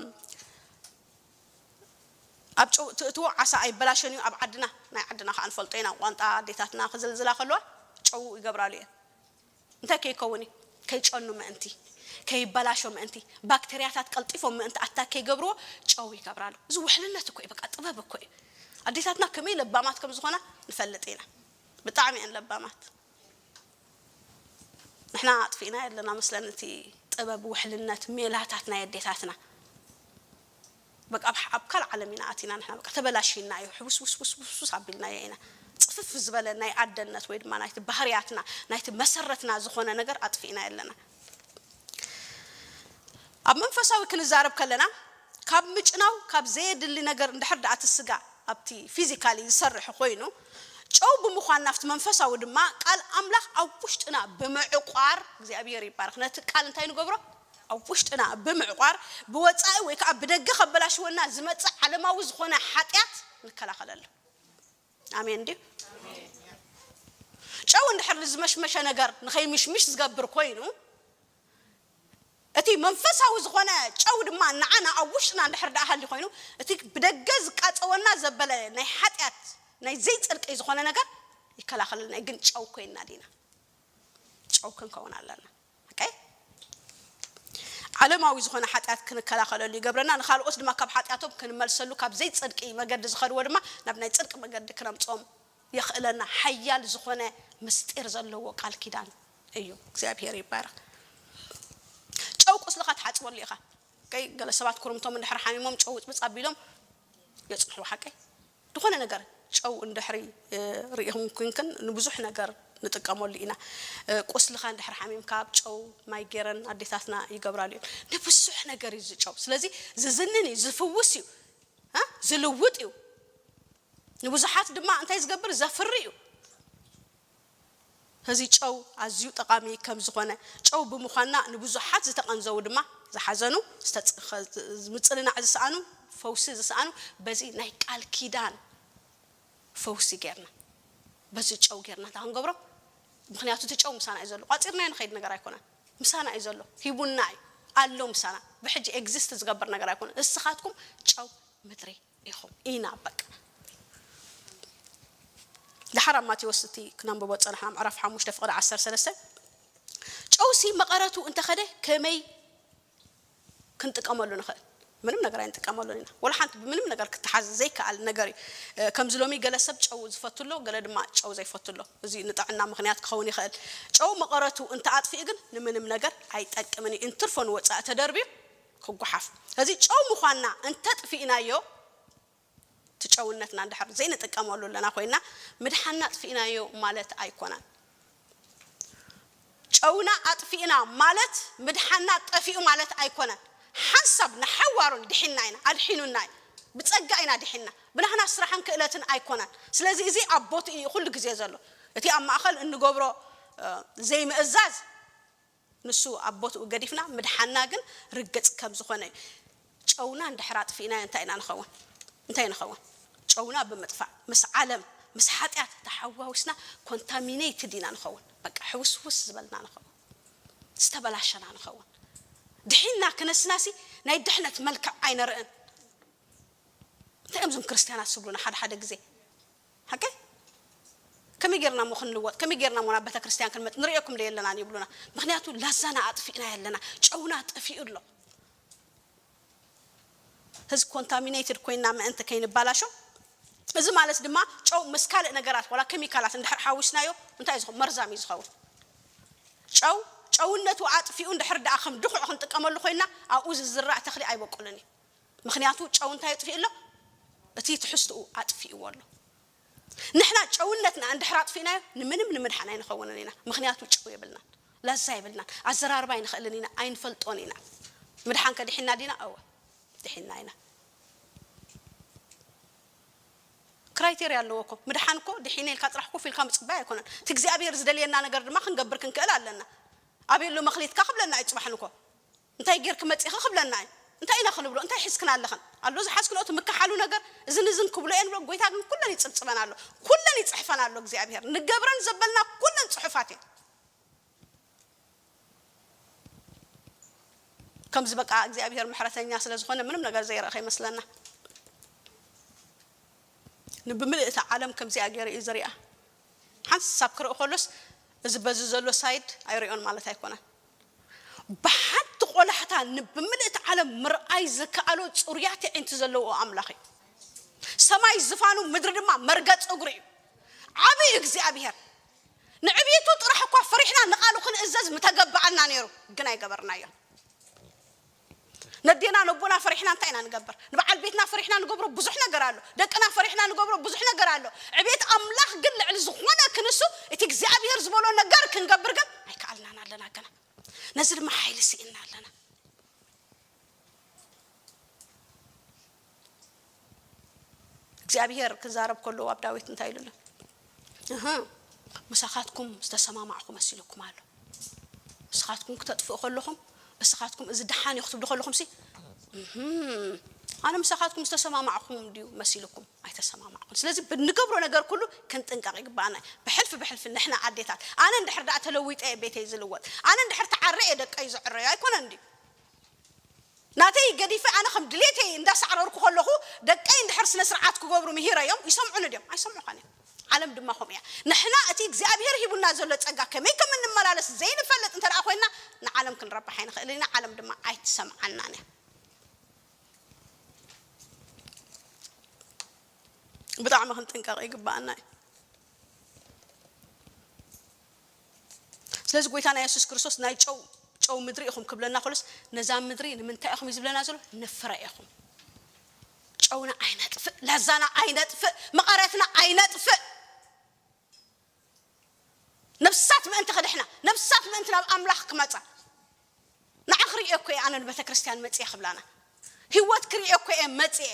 ኣብ ጨው ትእትዎ ዓሳ ኣይበላሸን እዩ። ኣብ ዓድና፣ ናይ ዓድና ከዓ ንፈልጦ ኢና። ቋንጣ ኣዴታትና ክዝልዝላ ከለዋ ጨው ይገብራሉ እየን። እንታይ ከይከውን እዩ? ከይጨኑ ምእንቲ፣ ከይበላሾ ምእንቲ፣ ባክተርያታት ቀልጢፎም ምእንቲ ኣታክ ከይገብርዎ ጨው ይገብራሉ። እዚ ውሕልነት እኮ እዩ፣ በቃ ጥበብ እኮ እዩ። ኣዴታትና ከመይ ለባማት ከም ዝኾና ንፈልጥ ኢና። ብጣዕሚ እየን ለባማት። ንሕና ኣጥፊእና ኣለና መስለን እቲ ጥበብ፣ ውሕልነት፣ ሜላታት ናይ ኣዴታትና። በቃ ኣብ፣ ኣብ ካልእ ዓለም ኢና ኣቲና ንሕና። በቃ ተበላሽና እዩ፣ ሕውስውስውስውስ ኣቢልናዮ ኢና። ጽፍፍ ዝበለ ናይ ኣደነት ወይ ድማ ናይቲ ባህርያትና፣ ናይቲ መሰረትና ዝኾነ ነገር ኣጥፊእና ኣለና። ኣብ መንፈሳዊ ክንዛረብ ከለና፣ ካብ ምጭናው፣ ካብ ዘየድሊ ነገር እንድሕር ደኣ እቲ ስጋ ኣብቲ ፊዚካሊ ዝሰርሕ ኮይኑ፣ ጨው ብምዃን ናብቲ መንፈሳዊ ድማ ቃል ኣምላኽ ኣብ ውሽጥና ብምዕቋር፣ እግዚኣብሔር ይባረኽ፣ ነቲ ቃል እንታይ ንገብሮ? ኣብ ውሽጥና ብምዕቋር፣ ብወጻኢ ወይ ከዓ ብደገ ከበላሽወና ዝመጽእ ዓለማዊ ዝኾነ ሓጢኣት ንከላኸለሉ። ኣሜን ድዩ? ጨው እንድሕር ዝመሽመሸ ነገር ንኸይምሽምሽ ዝገብር ኮይኑ፣ እቲ መንፈሳዊ ዝኾነ ጨው ድማ ንዓና ኣብ ውሽጥና እንድሕር ደኣ ሃልዩ ኮይኑ፣ እቲ ብደገ ዝቃጸወና ዘበለ ናይ ሓጢኣት፣ ናይ ዘይጽድቂ ዝኾነ ነገር ይከላኸለልና እዩ። ግን ጨው ኮይንና ዲና? ጨው ክንከውን ኣለና። ኦኬ? ዓለማዊ ዝኾነ ሓጢኣት ክንከላኸለሉ ይገብረና፣ ንኻልኦት ድማ ካብ ሓጢኣቶም ክንመልሰሉ፣ ካብ ዘይጽድቂ መገዲ ዝኸድዎ ድማ ናብ ናይ ጽድቂ መገዲ ክነምጽኦም የኽእለና። ሓያል ዝኾነ ምስጢር ዘለዎ ቃል ኪዳን እዩ። እግዚኣብሔር ይባረክ። ጨው ቁስልኻ ትሓፅበሉ ኢኻ። ከይ ገለ ሰባት ኩርምቶም እንድሕር ሓሚሞም ጨው ብፅብፅ ኣቢሎም የፅንሑ። ሓቀይ ዝኾነ ነገር ጨው እንድሕሪ ርኢኹም ኩንክን ንብዙሕ ነገር ንጥቀመሉ ኢና። ቁስልኻ እንድሕር ሓሚምካ ኣብ ጨው ማይ ገይረን ኣዴታትና ይገብራሉ እየን። ንብዙሕ ነገር እዩ ዝጨው። ስለዚ ዝዝንን እዩ፣ ዝፍውስ እዩ፣ ዝልውጥ እዩ። ንብዙሓት ድማ እንታይ ዝገብር ዘፍሪ እዩ። እዚ ጨው ኣዝዩ ጠቓሚ ከም ዝኾነ፣ ጨው ብምዃንና ንብዙሓት ዝተቐንዘዉ ድማ ዝሓዘኑ፣ ምጽንናዕ ዝሰኣኑ፣ ፈውሲ ዝሰኣኑ በዚ ናይ ቃል ኪዳን ፈውሲ ጌርና፣ በዚ ጨው ጌርና እንታይ ክንገብሮ? ምኽንያቱ እቲ ጨው ምሳና እዩ ዘሎ። ቋጺርናዮ ንኸይድ ነገር ኣይኮነን። ምሳና እዩ ዘሎ፣ ሂቡና እዩ፣ ኣሎ ምሳና። ብሕጂ ኤግዚስት ዝገብር ነገር ኣይኮነን። ንስኻትኩም ጨው ምድሪ ኢኹም ኢና። በቃ ድሓር ኣብ ማቴዎስ እቲ ክነንብቦ ዝጸናሕና ምዕራፍ ሓሙሽተ ፍቕዲ ዓሰርተ ሰለስተ፣ ጨውሲ መቐረቱ እንተኸደ ከመይ ክንጥቀመሉ ንኽእል? ምንም ነገር ኣይንጥቀመሉን ኢና። ወላ ሓንቲ ብምንም ነገር ክትሓዝ ዘይከኣል ነገር እዩ። ከምዚ ሎሚ ገለ ሰብ ጨው ዝፈቱ ኣሎ፣ ገለ ድማ ጨው ዘይፈቱ ኣሎ። እዚ ንጥዕና ምኽንያት ክኸውን ይኽእል። ጨው መቐረቱ እንተኣጥፊኡ ግን ንምንም ነገር ኣይጠቅምን እዩ። እንትርፎ ንወጻኢ ተደርብዩ ክጓሓፍ። እዚ ጨው ምዃንና እንተጥፊእናዮ፣ እቲ ጨውነትና እንድሕር ዘይንጥቀመሉ ኣለና ኮይና ምድሓንና ኣጥፊእናዮ ማለት ኣይኮነን። ጨውና ኣጥፊእና ማለት ምድሓንና ጠፊኡ ማለት ኣይኮነን። ሓንሳብ ንሓዋሩን ድሒንና ኢና፣ ኣድሒኑና እዩ። ብጸጋ ኢና ድሒንና፣ ብናህና ስራሕን ክእለትን ኣይኮነን። ስለዚ እዚ ኣብ ቦትኡ እዩ ኩሉ ግዜ ዘሎ። እቲ ኣብ ማእኸል እንገብሮ ዘይምእዛዝ ንሱ ኣብ ቦትኡ ገዲፍና ምድሓንና ግን ርግጽ ከም ዝኾነ እዩ። ጨውና እንድሕር ኣጥፊእናዮ እንታይ ኢና ንኸውን? እንታይ ንኸውን? ጨውና ብምጥፋእ ምስ ዓለም ምስ ሓጢኣት ተሓዋዊስና ኮንታሚኔትድ ኢና ንኸውን። በቃ ሕውስውስ ዝበልና ንኸውን፣ ዝተበላሸና ንኸውን። ድሒንና ክነስናሲ ናይ ድሕነት መልክዕ ኣይነርእን። እንታይ እዮም እዞም ክርስትያናት ዝብሉና ሓደ ሓደ ግዜ? ሓቀይ ከመይ ጌርና እሞ ክንልወጥ፣ ከመይ ጌርና እሞ ናብ ቤተ ክርስቲያን ክንመጽእ ንርእየኩም ዶ የለናን ይብሉና። ምኽንያቱ ላዛና ኣጥፊእና ኣለና፣ ጨውና ጠፊኡ ኣሎ። እዚ ኮንታሚኔትድ ኮይና ምእንቲ ከይንባላሾ፣ እዚ ማለት ድማ ጨው ምስ ካልእ ነገራት ዋላ ኬሚካላት እንድሕር ሓዊስናዮ እንታይ እዩ ዝኸውን? መርዛም እዩ ዝኸውን። ጨው ጨውነቱ ኣጥፊኡ እንድሕር ደኣ ከም ድኹዕ ክንጥቀመሉ ኮይና ኣብኡ ዝዝራእ ተኽሊ ኣይበቁልን እዩ። ምኽንያቱ ጨው እንታይ የጥፊእ ኣሎ? እቲ ትሕዝትኡ ኣጥፊእዎ ኣሎ። ንሕና ጨውነትና እንድሕር ኣጥፊእናዮ ንምንም ንምድሓን ኣይንኸውንን ኢና። ምኽንያቱ ጨው የብልናን፣ ላዛ የብልናን፣ ኣዘራርባ ኣይንኽእልን ኢና፣ ኣይንፈልጦን ኢና። ምድሓን ከድሒና ዲና? እወ ድሒና ኢና። ክራይቴርያ ኣለዎ እኮ። ምድሓን እኮ ድሒነ ኢልካ ጥራሕ ኮፍ ኢልካ ምጽባይ ኣይኮነን። እቲ እግዚኣብሔር ዝደልየና ነገር ድማ ክንገብር ክንክእል ኣለና። ኣበይ ኣሎ መኽሊትካ ክብለና እዩ ጽባሕን እኮ። እንታይ ጌርክ መጺኺ ክብለና እዩ። እንታይ ኢና ክንብሎ? እንታይ ሒዝክን ኣለኽን? ኣሎ ዝሓዝክንኦ እቲ ምክሓሉ ነገር፣ እዝን እዝን ክብሎ እየ ንብሎ። ጎይታ ግን ኩለን ይጽብጽበን ኣሎ። ኩለን ይጽሕፈን ኣሎ እግዚኣብሔር። ንገብረን ዘበልና ኩለን ጽሑፋት እየን። ከምዚ በቃ እግዚኣብሔር ምሕረተኛ ስለ ዝኾነ ምንም ነገር ዘይረእኸ ይመስለና። ንብምልእቲ ዓለም ከምዚኣ ገይሩ እዩ ዝሪኣ። ሓንሳብ ክርኢ ከሎስ እዚ በዚ ዘሎ ሳይድ ኣይሪኦን ማለት ኣይኮነን። ብሓንቲ ቆላሕታ ንብምልእቲ ዓለም ምርኣይ ዝከኣሎ ጽሩያት ኣዒንቲ ዘለዎ ኣምላኽ እዩ። ሰማይ ዝፋኑ፣ ምድሪ ድማ መርገጽ እግሩ እዩ። ዓብዪ እግዚኣብሔር። ንዕብየቱ ጥራሕ እኳ ፈሪሕና ንቓሉ ክንእዘዝ ምተገበኣና ነይሩ፣ ግን ኣይገበርናዮ። ነዴና ነቦና ፈሪሕና እንታይ ኢና ንገብር? ንበዓል ቤትና ፈሪሕና ንገብሮ ብዙሕ ነገር ኣሎ። ደቅና ፈሪሕና ንገብሮ ብዙሕ ነገር ኣሎ። ዕቤት ኣምላኽ ግን ልዕሊ ዝኾነ ክንሱ፣ እቲ እግዚኣብሔር ዝበሎ ነገር ክንገብር ግን ኣይከኣልናን ኣለና ገና። ነዚ ድማ ሓይሊ ስኢንና ኣለና። እግዚኣብሔር ክዛረብ ከሎ ኣብ ዳዊት እንታይ ኢሉ ኣሎ? እህ፣ ምሳኻትኩም ዝተሰማማዕኹ መሲሉኩም ኣሎ። ንስኻትኩም ክተጥፍኡ ከለኹም፣ ንስኻትኩም እዚ ደሓን እዩ ክትብሉ ከለኹም ሲ፣ እህ፣ ኣነ ምሳኻትኩም ዝተሰማማዕኹም ድዩ መሲሉኩም? ኣይተሰማማዕኹም። ስለዚ ብንገብሮ ነገር ኩሉ ክንጥንቀቕ ይግባኣና። ብሕልፊ ብሕልፊ ንሕና ኣዴታት፣ ኣነ እንድሕር ደኣ ተለዊጠ እየ ቤተይ ዝልወጥ፣ ኣነ እንድሕር ተዓረ እየ ደቀይ ዝዕረዩ፣ ኣይኮነን ድዩ? ናተይ ገዲፈ ኣነ ከም ድሌተይ እንዳሳዕረርኩ ከለኹ ደቀይ እንድሕር ስነ ስርዓት ክገብሩ ምሂረዮም ይሰምዑኒ ድዮም? ኣይሰምዑኻን እዮም። ዓለም ድማ ከምኡ እያ። ንሕና እቲ እግዚኣብሔር ሂቡና ዘሎ ጸጋ ከመይ ከም እንመላለስ ዘይንፈልጥ እንተ ደኣ ኮይንና ንዓለም ክንረብሕ ኣይንኽእልን ኢና። ዓለም ድማ ኣይትሰምዓናን እያ። ብጣዕሚ ክንጥንቀቕ ይግባኣና እዩ። ስለዚ ጎይታና የሱስ ክርስቶስ ናይ ጨው ጨው ምድሪ ኢኹም ክብለና ከሎስ፣ ነዛ ምድሪ ንምንታይ ኢኹም እዩ ዝብለና ዘሎ? ንፍረ ኢኹም። ጨውና ኣይነጥፍእ፣ ላዛና ኣይነጥፍእ፣ መቐረትና ኣይነጥፍእ። ነብሳት ምእንቲ ክድሕና፣ ነብሳት ምእንቲ ናብ ኣምላኽ ክመጻ። ንዓ ክርእዮ እኮ እየ ኣነ ንቤተ ክርስቲያን መጽየ ክብላና። ህይወት ክርእዮ እኮ እየ መጽየ።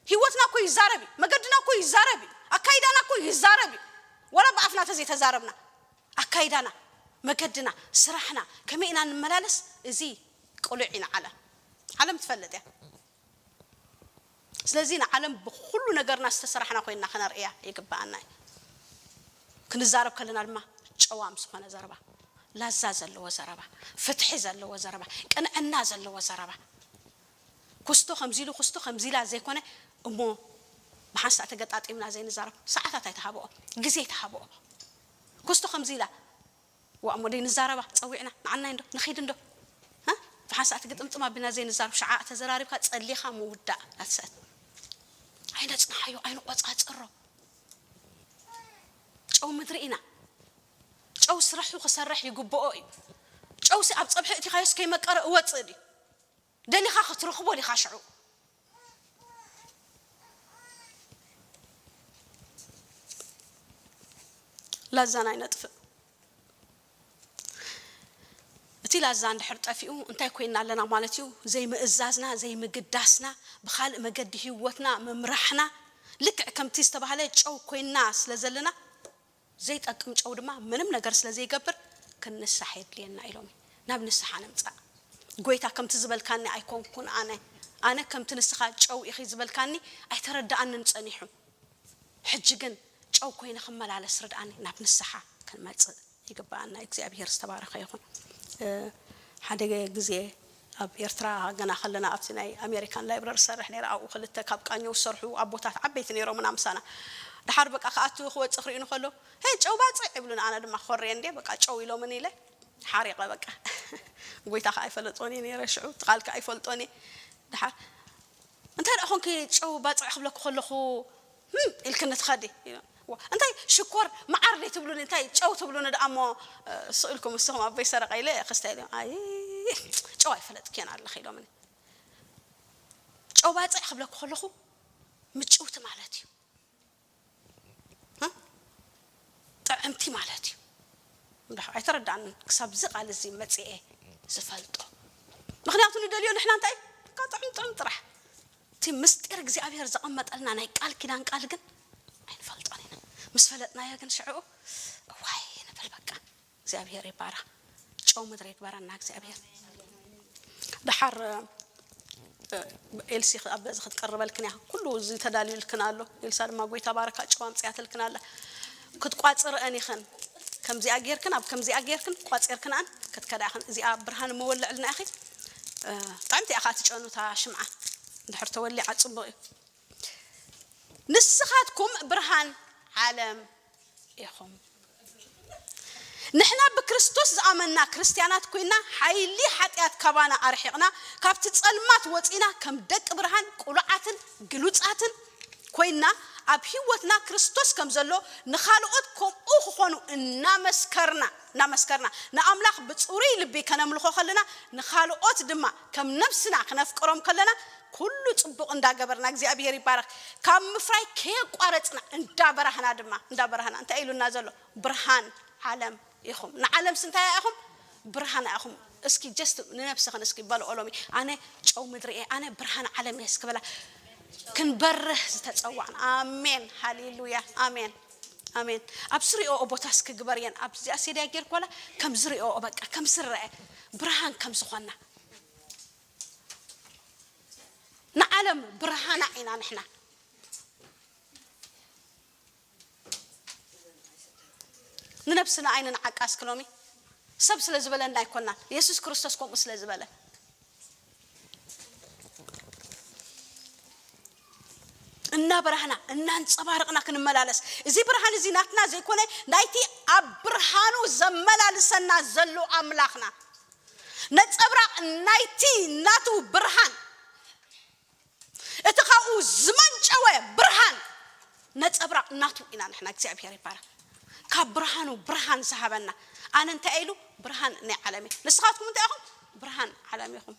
ህይወትና እኮ ይዛረብ እዩ። መገድና እኮ ይዛረብ እዩ። ኣካይዳና እኮ ይዛረብ እዩ። ወላ ብኣፍና ተዘይተዛረብና፣ ኣካይዳና፣ መገድና፣ ስራሕና፣ ከመይ ኢና ንመላለስ፣ እዚ ቅሉዕ እዩ ንዓለም። ዓለም ትፈልጥ እያ። ስለዚ ንዓለም ብኹሉ ነገርና ዝተሰራሕና ኮይንና ክነርእያ ይግብኣና እዩ። ክንዛረብ ከለና ድማ ጨዋ ምስ ዝኾነ ዘረባ፣ ላዛ ዘለዎ ዘረባ፣ ፍትሒ ዘለዎ ዘረባ፣ ቅንዕና ዘለዎ ዘረባ። ኩስቶ ከምዚ ኢሉ፣ ኩስቶ ከምዚ ኢላ ዘይኮነ እሞ፣ ብሓንሳእ ተገጣጢምና ዘይንዛረብ፣ ሰዓታት ኣይተሃብኦ፣ ግዜ ኣይተሃብኦ። ኩስቶ ከምዚ ኢላ፣ ዋ እሞ ደይ ንዛረባ፣ ጸዊዕና፣ ንዓናይ እንዶ፣ ንኺድ እንዶ። እ? ብሓንሳእ ትግጥምጥም ኣቢና ዘይንዛረብ፣ ሸዓ ተዘራሪብካ ጸሊኻ ምውዳእ ኣትሰእት። ኣይነጽንሓዮ፣ ኣይንቆጻጽሮ። ጨው ምድሪ ኢና። ጨው ስራሑ ክሰርሕ ይግብኦ እዩ። ጨውሲ ኣብ ጸብሒ እቲኻዮስ ከይመቀረ እወጽእ ድዩ? ደሊኻ ክትረኽቦ ዲኻ ሽዑ? ላዛና ኣይነጥፍእ። እቲ ላዛ እንድሕር ጠፊኡ እንታይ ኮይና ኣለና ማለት እዩ? ዘይምእዛዝና፣ ዘይምግዳስና፣ ብኻልእ መገዲ ህይወትና ምምራሕና፣ ልክዕ ከምቲ ዝተባህለ ጨው ኮይና ስለ ዘለና፣ ዘይጠቅም ጨው ድማ ምንም ነገር ስለ ዘይገብር ክንንሳሕ የድልየና ኢሎም። ናብ ንስሓ ንምጻእ። ጎይታ ከምቲ ዝበልካኒ ኣይኮንኩን ኣነ። ኣነ ከምቲ ንስኻ ጨው ኢኺ ዝበልካኒ ኣይተረድኣንን ጸኒሑ። ሕጂ ግን ጨው ኮይነ ክመላለስ ርድኣኒ፣ ናብ ንስሓ ክንመጽእ ይግብኣና። እግዚኣብሄር ዝተባረኸ ይኹን። እ፣ ሓደ ግዜ ኣብ ኤርትራ ገና ከለና ኣብቲ ናይ ኣሜሪካን ላይብረሪ ሰርሕ ነይረ። ኣብኡ ክልተ ካብ ቃኘው ዝሰርሑ ኣቦታት ዓበይቲ ነይሮምና ምሳና። ድሓር በቃ ክኣቱ ክወጽእ ክርእዩኒ ከሎ፣ "ሄይ ጨው ባጽዕ" ይብሉኒ። ኣነ ድማ ኮርየ እንዴ በቃ ጨው ኢሎምኒ ኢለ ሓሪቐ በቃ። ጎይታ ከኣ ኣይፈለጦን እየ ነይረ ሽዑ፣ እቲ ቃል ከኣ ኣይፈልጦን እየ። ድሓር "እንታይ ደኣ ኾንኪ ጨው ባጽዕ ክብለኪ ከለኹ፣ ህም፣ ኢልክኒ ትኸዲ?" ዋ፣ እንታይ ሽኮር መዓር ደይ ትብሉኒ፣ እንታይ ጨው ትብሉኒ ደኣ እሞ፣ እ፣ ስቕ ኢልኩም ንስኹም ኣቦይ ሰረቐ ኢለ ክስተ ኢለ፣ "ኣይ፣ ጨው ኣይፈለጥክዮን ኣለኺ" ኢሎምኒ። ጨው ባጽዕ ክብለኪ ከለኹ ምጭውቲ ማለት እዩ። እ? ጥዕምቲ ማለት እዩ። እንዳ ኣይተረዳእንን ክሳብ እዚ ቃል እዚ መጽኤ ዝፈልጦ። ምኽንያቱ ንደልዮ ንሕና እንታይ? ካብ ጥዑም ጥዑም ጥራሕ። እቲ ምስጢር እግዚኣብሔር ዘቐመጠልና ናይ ቃል ኪዳን ቃል ግን ኣይንፈልጦን ኢና። ምስ ፈለጥናዮ ግን ሽዕኡ እዋይ ንብል በቃ። እግዚኣብሔር ይባረኽ። ጨው ምድሪ ይግበረና እግዚኣብሔር። ደሓር፣ እ፣ ኤልሲ ኣብ በዚ ክትቀርበልክን እያ። ኩሉ እዚ ተዳልዩልክን ኣሎ። ኤልሳ ድማ ጎይታ ባረካ ጨው ኣምጽኣትልክን ኣላ። ክትቋጽርአን ኢኽን። ከምዚኣ ጌርክን፣ ኣብ ከምዚኣ ጌርክን ቋጺርክንኣን ክትከዳ ኢኽን። እዚኣ ብርሃን መወልዕልና ኢኺ። እ፣ ጥዕምቲ እያ ኸኣ ትጨኑ እታ ሽምዓ። እንድሕር ተወሊዓ ጽቡቕ እዩ። ንስኻትኩም ብርሃን ዓለም ኢኹም። ንሕና ብክርስቶስ ዝኣመንና ክርስትያናት ኮይና፣ ሓይሊ ሓጢኣት ካባና ኣርሒቕና፣ ካብቲ ጸልማት ወጺና፣ ከም ደቂ ብርሃን ቅሉዓትን ግሉጻትን ኮይና፣ ኣብ ህይወትና ክርስቶስ ከም ዘሎ ንኻልኦት ከምኡ ክኾኑ እናመስከርና፣ እናመስከርና፣ ንኣምላኽ ብጽሩይ ልቢ ከነምልኾ ከለና፣ ንኻልኦት ድማ ከም ነብስና ክነፍቅሮም ከለና፣ ኩሉ ጽቡቕ እንዳገበርና እግዚኣብሔር ይባረኽ። ካብ ምፍራይ ከየቋረጽና እንዳበራህና ድማ፣ እንዳበራህና እንታይ ኢሉና ዘሎ? ብርሃን ዓለም ኢኹም። ንዓለምስ እንታይ ኢኹም? ብርሃን ኢኹም። እስኪ just ንነብስኽን እስኪ በልኦ ሎሚ፣ ኣነ ጨው ምድሪ እየ፣ ኣነ ብርሃን ዓለም እየ እስኪ በላ። ክንበርህ ዝተጸዋዕና። ኣሜን፣ ሃሌሉያ፣ ኣሜን፣ ኣሜን። ኣብ ዝሪኦ ቦታ እስኪ ግበርየን፣ ኣብዚኣ ሴድያ ጌርኩ ዋላ ከም ዝሪኦ በቃ ከም ዝረአ ብርሃን ከም ዝኾና። ንዓለም ብርሃና ኢና ንሕና። ንነብስና ኣይንንዓቃ እስኪ ሎሚ። ሰብ ስለ ዝበለና ኣይኮናን፣ የሱስ ክርስቶስ ከምኡ ስለ ዝበለ። እናበራህና፣ እናንጸባረቕና ክንመላለስ። እዚ ብርሃን እዚ ናትና ዘይኮነ፣ ናይቲ ኣብ ብርሃኑ ዘመላልሰና ዘሎ ኣምላኽና። ነጸብራቕ ናይቲ ናቱ ብርሃን። እቲ ካብኡ ዝመንጨወ ብርሃን ነጸብራቕ ናቱ ኢና ንሕና። እግዚኣብሔር ይባረክ። ካብ ብርሃኑ ብርሃን ዝሃበና፣ ኣነ እንታይ ኢሉ? ብርሃን ናይ ዓለም እየ። ንስኻትኩም እንታይ ኢኹም? ብርሃን ዓለም ኢኹም።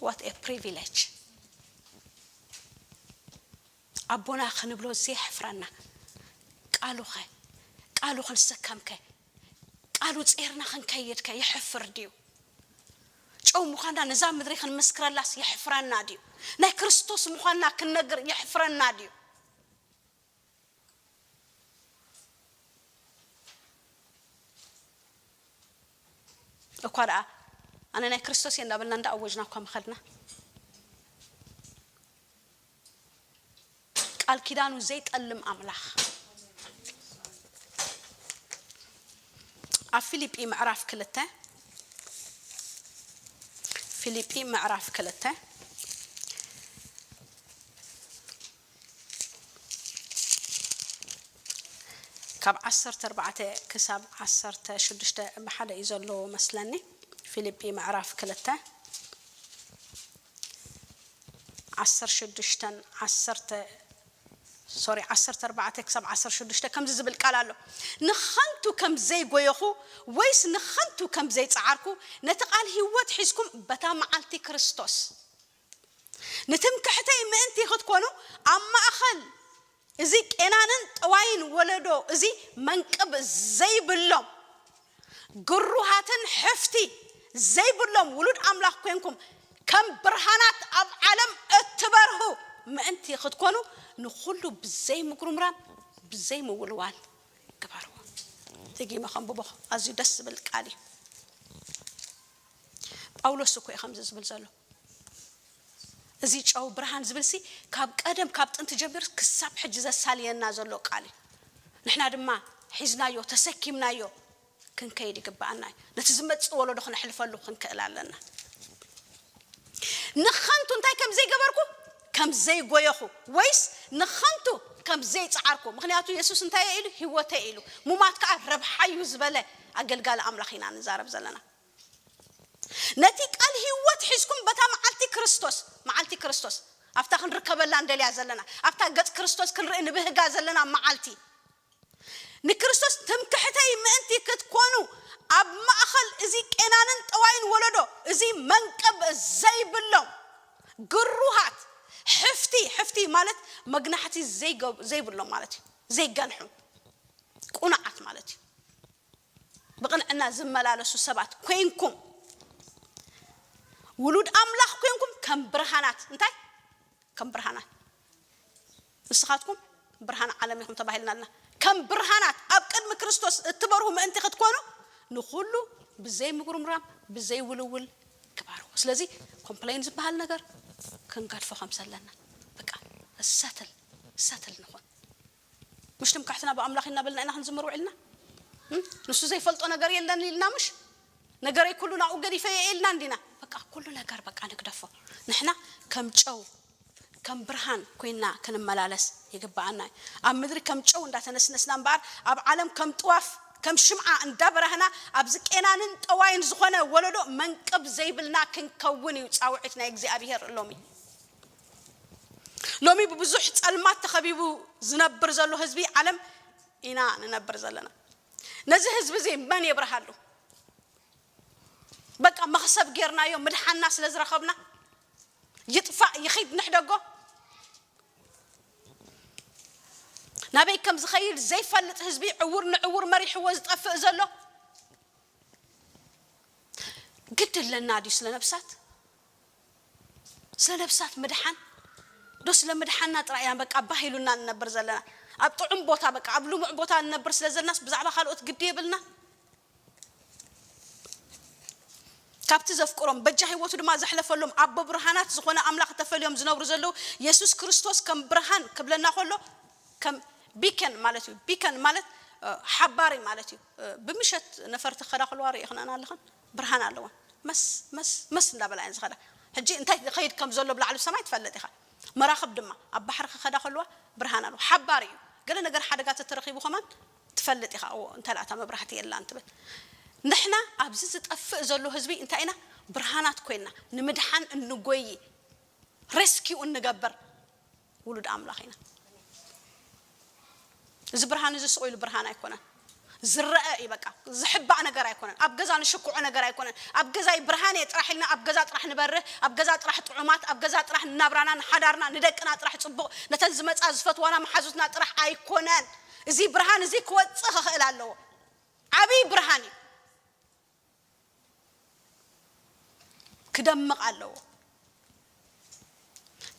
What a privilege። ኣቦና ክንብሎ ዘየሕፍረና፣ ቃሉኸ፣ ቃሉ ክንሰከምከ፣ ቃሉ ጼርና ክንከይድከ የሕፍር ድዩ? ጨው ምዃንና ነዛ ምድሪ ክንምስክረላስ የሕፍረና ድዩ? ናይ ክርስቶስ ምዃንና ክንነግር የሕፍረና ድዩ? እኳ ደኣ ኣነ ናይ ክርስቶስ እየ እንዳበልና እንዳኣወጅና እኳ ምኸድና፣ ቃል ኪዳኑ ዘይጠልም ኣምላኽ። ኣብ ፊልጲ ምዕራፍ ክልተ፣ ፊልጲ ምዕራፍ ክልተ ካብ ዓሰርተ ኣርባዕተ ክሳብ ዓሰርተ ሽዱሽተ ብሓደ እዩ ዘሎ መስለኒ። ፊልጲ ምዕራፍ ክልተ ዓሰርተ ሽዱሽተን ዓሰርተ፣ ሶሪ፣ ዓሰርተ ኣርባዕተ ክሳብ ዓሰርተ ሽዱሽተ ከምዚ ዝብል ቃል ኣሎ። ንኸንቱ ከም ዘይጎየኹ ወይስ ንኸንቱ ከም ዘይጸዓርኩ፣ ነቲ ቃል ህይወት ሒዝኩም በታ መዓልቲ ክርስቶስ ንትምክሕተይ ምእንቲ ክትኮኑ፣ ኣብ ማእኸል እዚ ቄናንን ጠዋይን ወለዶ፣ እዚ መንቅብ ዘይብሎም ግሩሃትን ሕፍቲ ዘይብሎም ውሉድ ኣምላኽ ኮይንኩም፣ ከም ብርሃናት ኣብ ዓለም እትበርሁ ምእንቲ ክትኮኑ፣ ንኹሉ ብዘይ ምጉርምራም ብዘይ ምውልዋል ግበርዎ። ደጊመ ከንብቦ፣ ኣዝዩ ደስ ዝብል ቃል እዩ። ጳውሎስ እኮ እዩ ከምዚ ዝብል ዘሎ። እዚ ጨው ብርሃን ዝብል ሲ ካብ ቀደም ካብ ጥንቲ ጀሚሩ ክሳብ ሕጂ ዘሳልየና ዘሎ ቃል እዩ። ንሕና ድማ ሒዝናዮ፣ ተሰኪምናዮ ክንከይድ ይግብኣና እዩ። ነቲ ዝመጽእ ወለዶ ክነሕልፈሉ ክንክእል ኣለና። ንኸንቱ እንታይ ከም ዘይገበርኩ፣ ከም ዘይጎየኹ፣ ወይስ ንኸንቱ ከም ዘይጸዓርኩ። ምኽንያቱ የሱስ እንታይ እየ ኢሉ? ህይወተይ ኢሉ። ሙማት ከኣ ረብሓ እዩ ዝበለ ኣገልጋሊ ኣምላኽ ኢና ንዛረብ ዘለና። ነቲ ቃል ህይወት ሒዝኩም በታ መዓልቲ ክርስቶስ፣ መዓልቲ ክርስቶስ፣ ኣብታ ክንርከበላ እንደልያ ዘለና፣ ኣብታ ገጽ ክርስቶስ ክንርኢ ንብህጋ ዘለና መዓልቲ፣ ንክርስቶስ ትምክሕተይ ምእንቲ ክትኮኑ፣ ኣብ ማእኸል እዚ ቄናንን ጠዋይን ወለዶ፣ እዚ መንቅብ ዘይብሎም ግሩሃት፣ ሕፍቲ፣ ሕፍቲ ማለት መግናሕቲ ዘይገብ-፣ ዘይብሎም ማለት እዩ። ዘይገንሑ፣ ቁኑዓት ማለት እዩ። ብቕንዕና ዝመላለሱ ሰባት ኮይንኩም፣ ውሉድ ኣምላኽ ኮይንኩም፣ ከም ብርሃናት፣ እንታይ? ከም ብርሃናት። ንስኻትኩም ብርሃን ዓለም ኢኹም ተባሂልና ኣለና። ከም ብርሃናት ኣብ ቅድሚ ክርስቶስ እትበርሁ ምእንቲ ክትኮኑ፣ ንኹሉ ብዘይ ምጉርምራም፣ ብዘይ ውልውል ግበርዎ። ስለዚ ኮምፕሌን ዝበሃል ነገር ክንገድፎ ከም ዘለና፣ በቃ፣ ሰትል፣ ሰትል ንኹን። ምሽ ትምክሕትና ብኣምላኽ እናበልና ኢና ክንዝምር ውዒልና? እም? ንሱ ዘይፈልጦ ነገር የለን ኢልና ምሽ? ነገረይ ኩሉ ናብኡ ገዲፈ እየ ኢልና እንዲና? በቃ፣ ኩሉ ነገር በቃ ንግደፎ። ንሕና ከም ጨው፣ ከም ብርሃን ኮይና ክንመላለስ ይግብኣና እዩ። ኣብ ምድሪ ከም ጨው እንዳተነስነስና እምበኣር፣ ኣብ ዓለም ከም ጥዋፍ፣ ከም ሽምዓ እንዳበራህና፣ ኣብዚ ቄናንን ጠዋይን ዝኾነ ወለዶ መንቅብ ዘይብልና ክንከውን እዩ ጻውዒት ናይ እግዚኣብሄር ሎሚ። ሎሚ ብብዙሕ ጸልማት ተኸቢቡ ዝነብር ዘሎ ህዝቢ ዓለም ኢና ንነብር ዘለና። ነዚ ህዝቢ እዚ መን የብርሃሉ? በቃ መኽሰብ ጌርናዮ፣ ምድሓንና ስለ ዝረኸብና፣ ይጥፋእ ይኺድ ንሕደጎ። ናበይ ከም ዝኸይድ ዘይፈልጥ ህዝቢ፣ ዕውር ንዕውር መሪሕዎ ዝጠፍእ ዘሎ። ግድ ኣለና ድዩ ስለ ነብሳት? ስለ ነብሳት ምድሓን ዶ? ስለ ምድሓንና ጥራይ ኢና በቃ ባህ ኢሉና ንነብር ዘለና። ኣብ ጥዑም ቦታ፣ በቃ ኣብ ልሙዕ ቦታ ንነብር ስለ ዘለናስ ብዛዕባ ካልኦት ግዲ የብልና። ካብቲ ዘፍቅሮም፣ በጃ ህይወቱ ድማ ዘሕለፈሎም ኣቦ ብርሃናት ዝኾነ ኣምላኽ ተፈልዮም ዝነብሩ ዘለዉ፣ የሱስ ክርስቶስ ከም ብርሃን ክብለና ከሎ፣ ከም ቢከን ማለት እዩ። ቢከን ማለት፣ እ፣ ሓባሪ ማለት እዩ። እ፣ ብምሸት ነፈርቲ ክኸዳ ከለዋ ርኢኽነን ኣለኽን? ብርሃን ኣለወን። መስ፣ መስ፣ መስ እንዳበላ እየን ዝኸዳ። ሕጂ እንታይ ከይድ ከም ዘሎ ብላዕሊ ብሰማይ ትፈልጥ ኢኻ። መራኽብ ድማ ኣብ ባሕሪ ክኸዳ ከለዋ ብርሃን ኣለዎ። ሓባሪ እዩ። ገለ ነገር ሓደጋ ተተረኺቡ ከማን ትፈልጥ ኢኻ። እዎ፣ እንተ ደኣ እታ መብራህቲ የላን ትብል። ንሕና ኣብዚ ዝጠፍእ ዘሎ ህዝቢ እንታይ ኢና? ብርሃናት ኮይና ንምድሓን እንጎይ፣ ሬስኪው እንገብር ውሉድ ኣምላኽ ኢና። እዚ ብርሃን እዚ ስቕ ኢሉ ብርሃን ኣይኮነን። ዝረአ እዩ በቃ። ዝሕባእ ነገር ኣይኮነን። ኣብ ገዛ ንሽኩዖ ነገር ኣይኮነን። ኣብ ገዛይ ብርሃን እየ ጥራሕ ኢልና ኣብ ገዛ ጥራሕ ንበርህ፣ ኣብ ገዛ ጥራሕ ጥዑማት፣ ኣብ ገዛ ጥራሕ ንናብራና ንሓዳርና ንደቅና ጥራሕ ጽቡቕ፣ ነተን ዝመጻ ዝፈትዋና መሓዙትና ጥራሕ ኣይኮነን። እዚ ብርሃን እዚ ክወጽእ ክኽእል ኣለዎ። ዓብዪ ብርሃን እዩ። ክደምቕ ኣለዎ።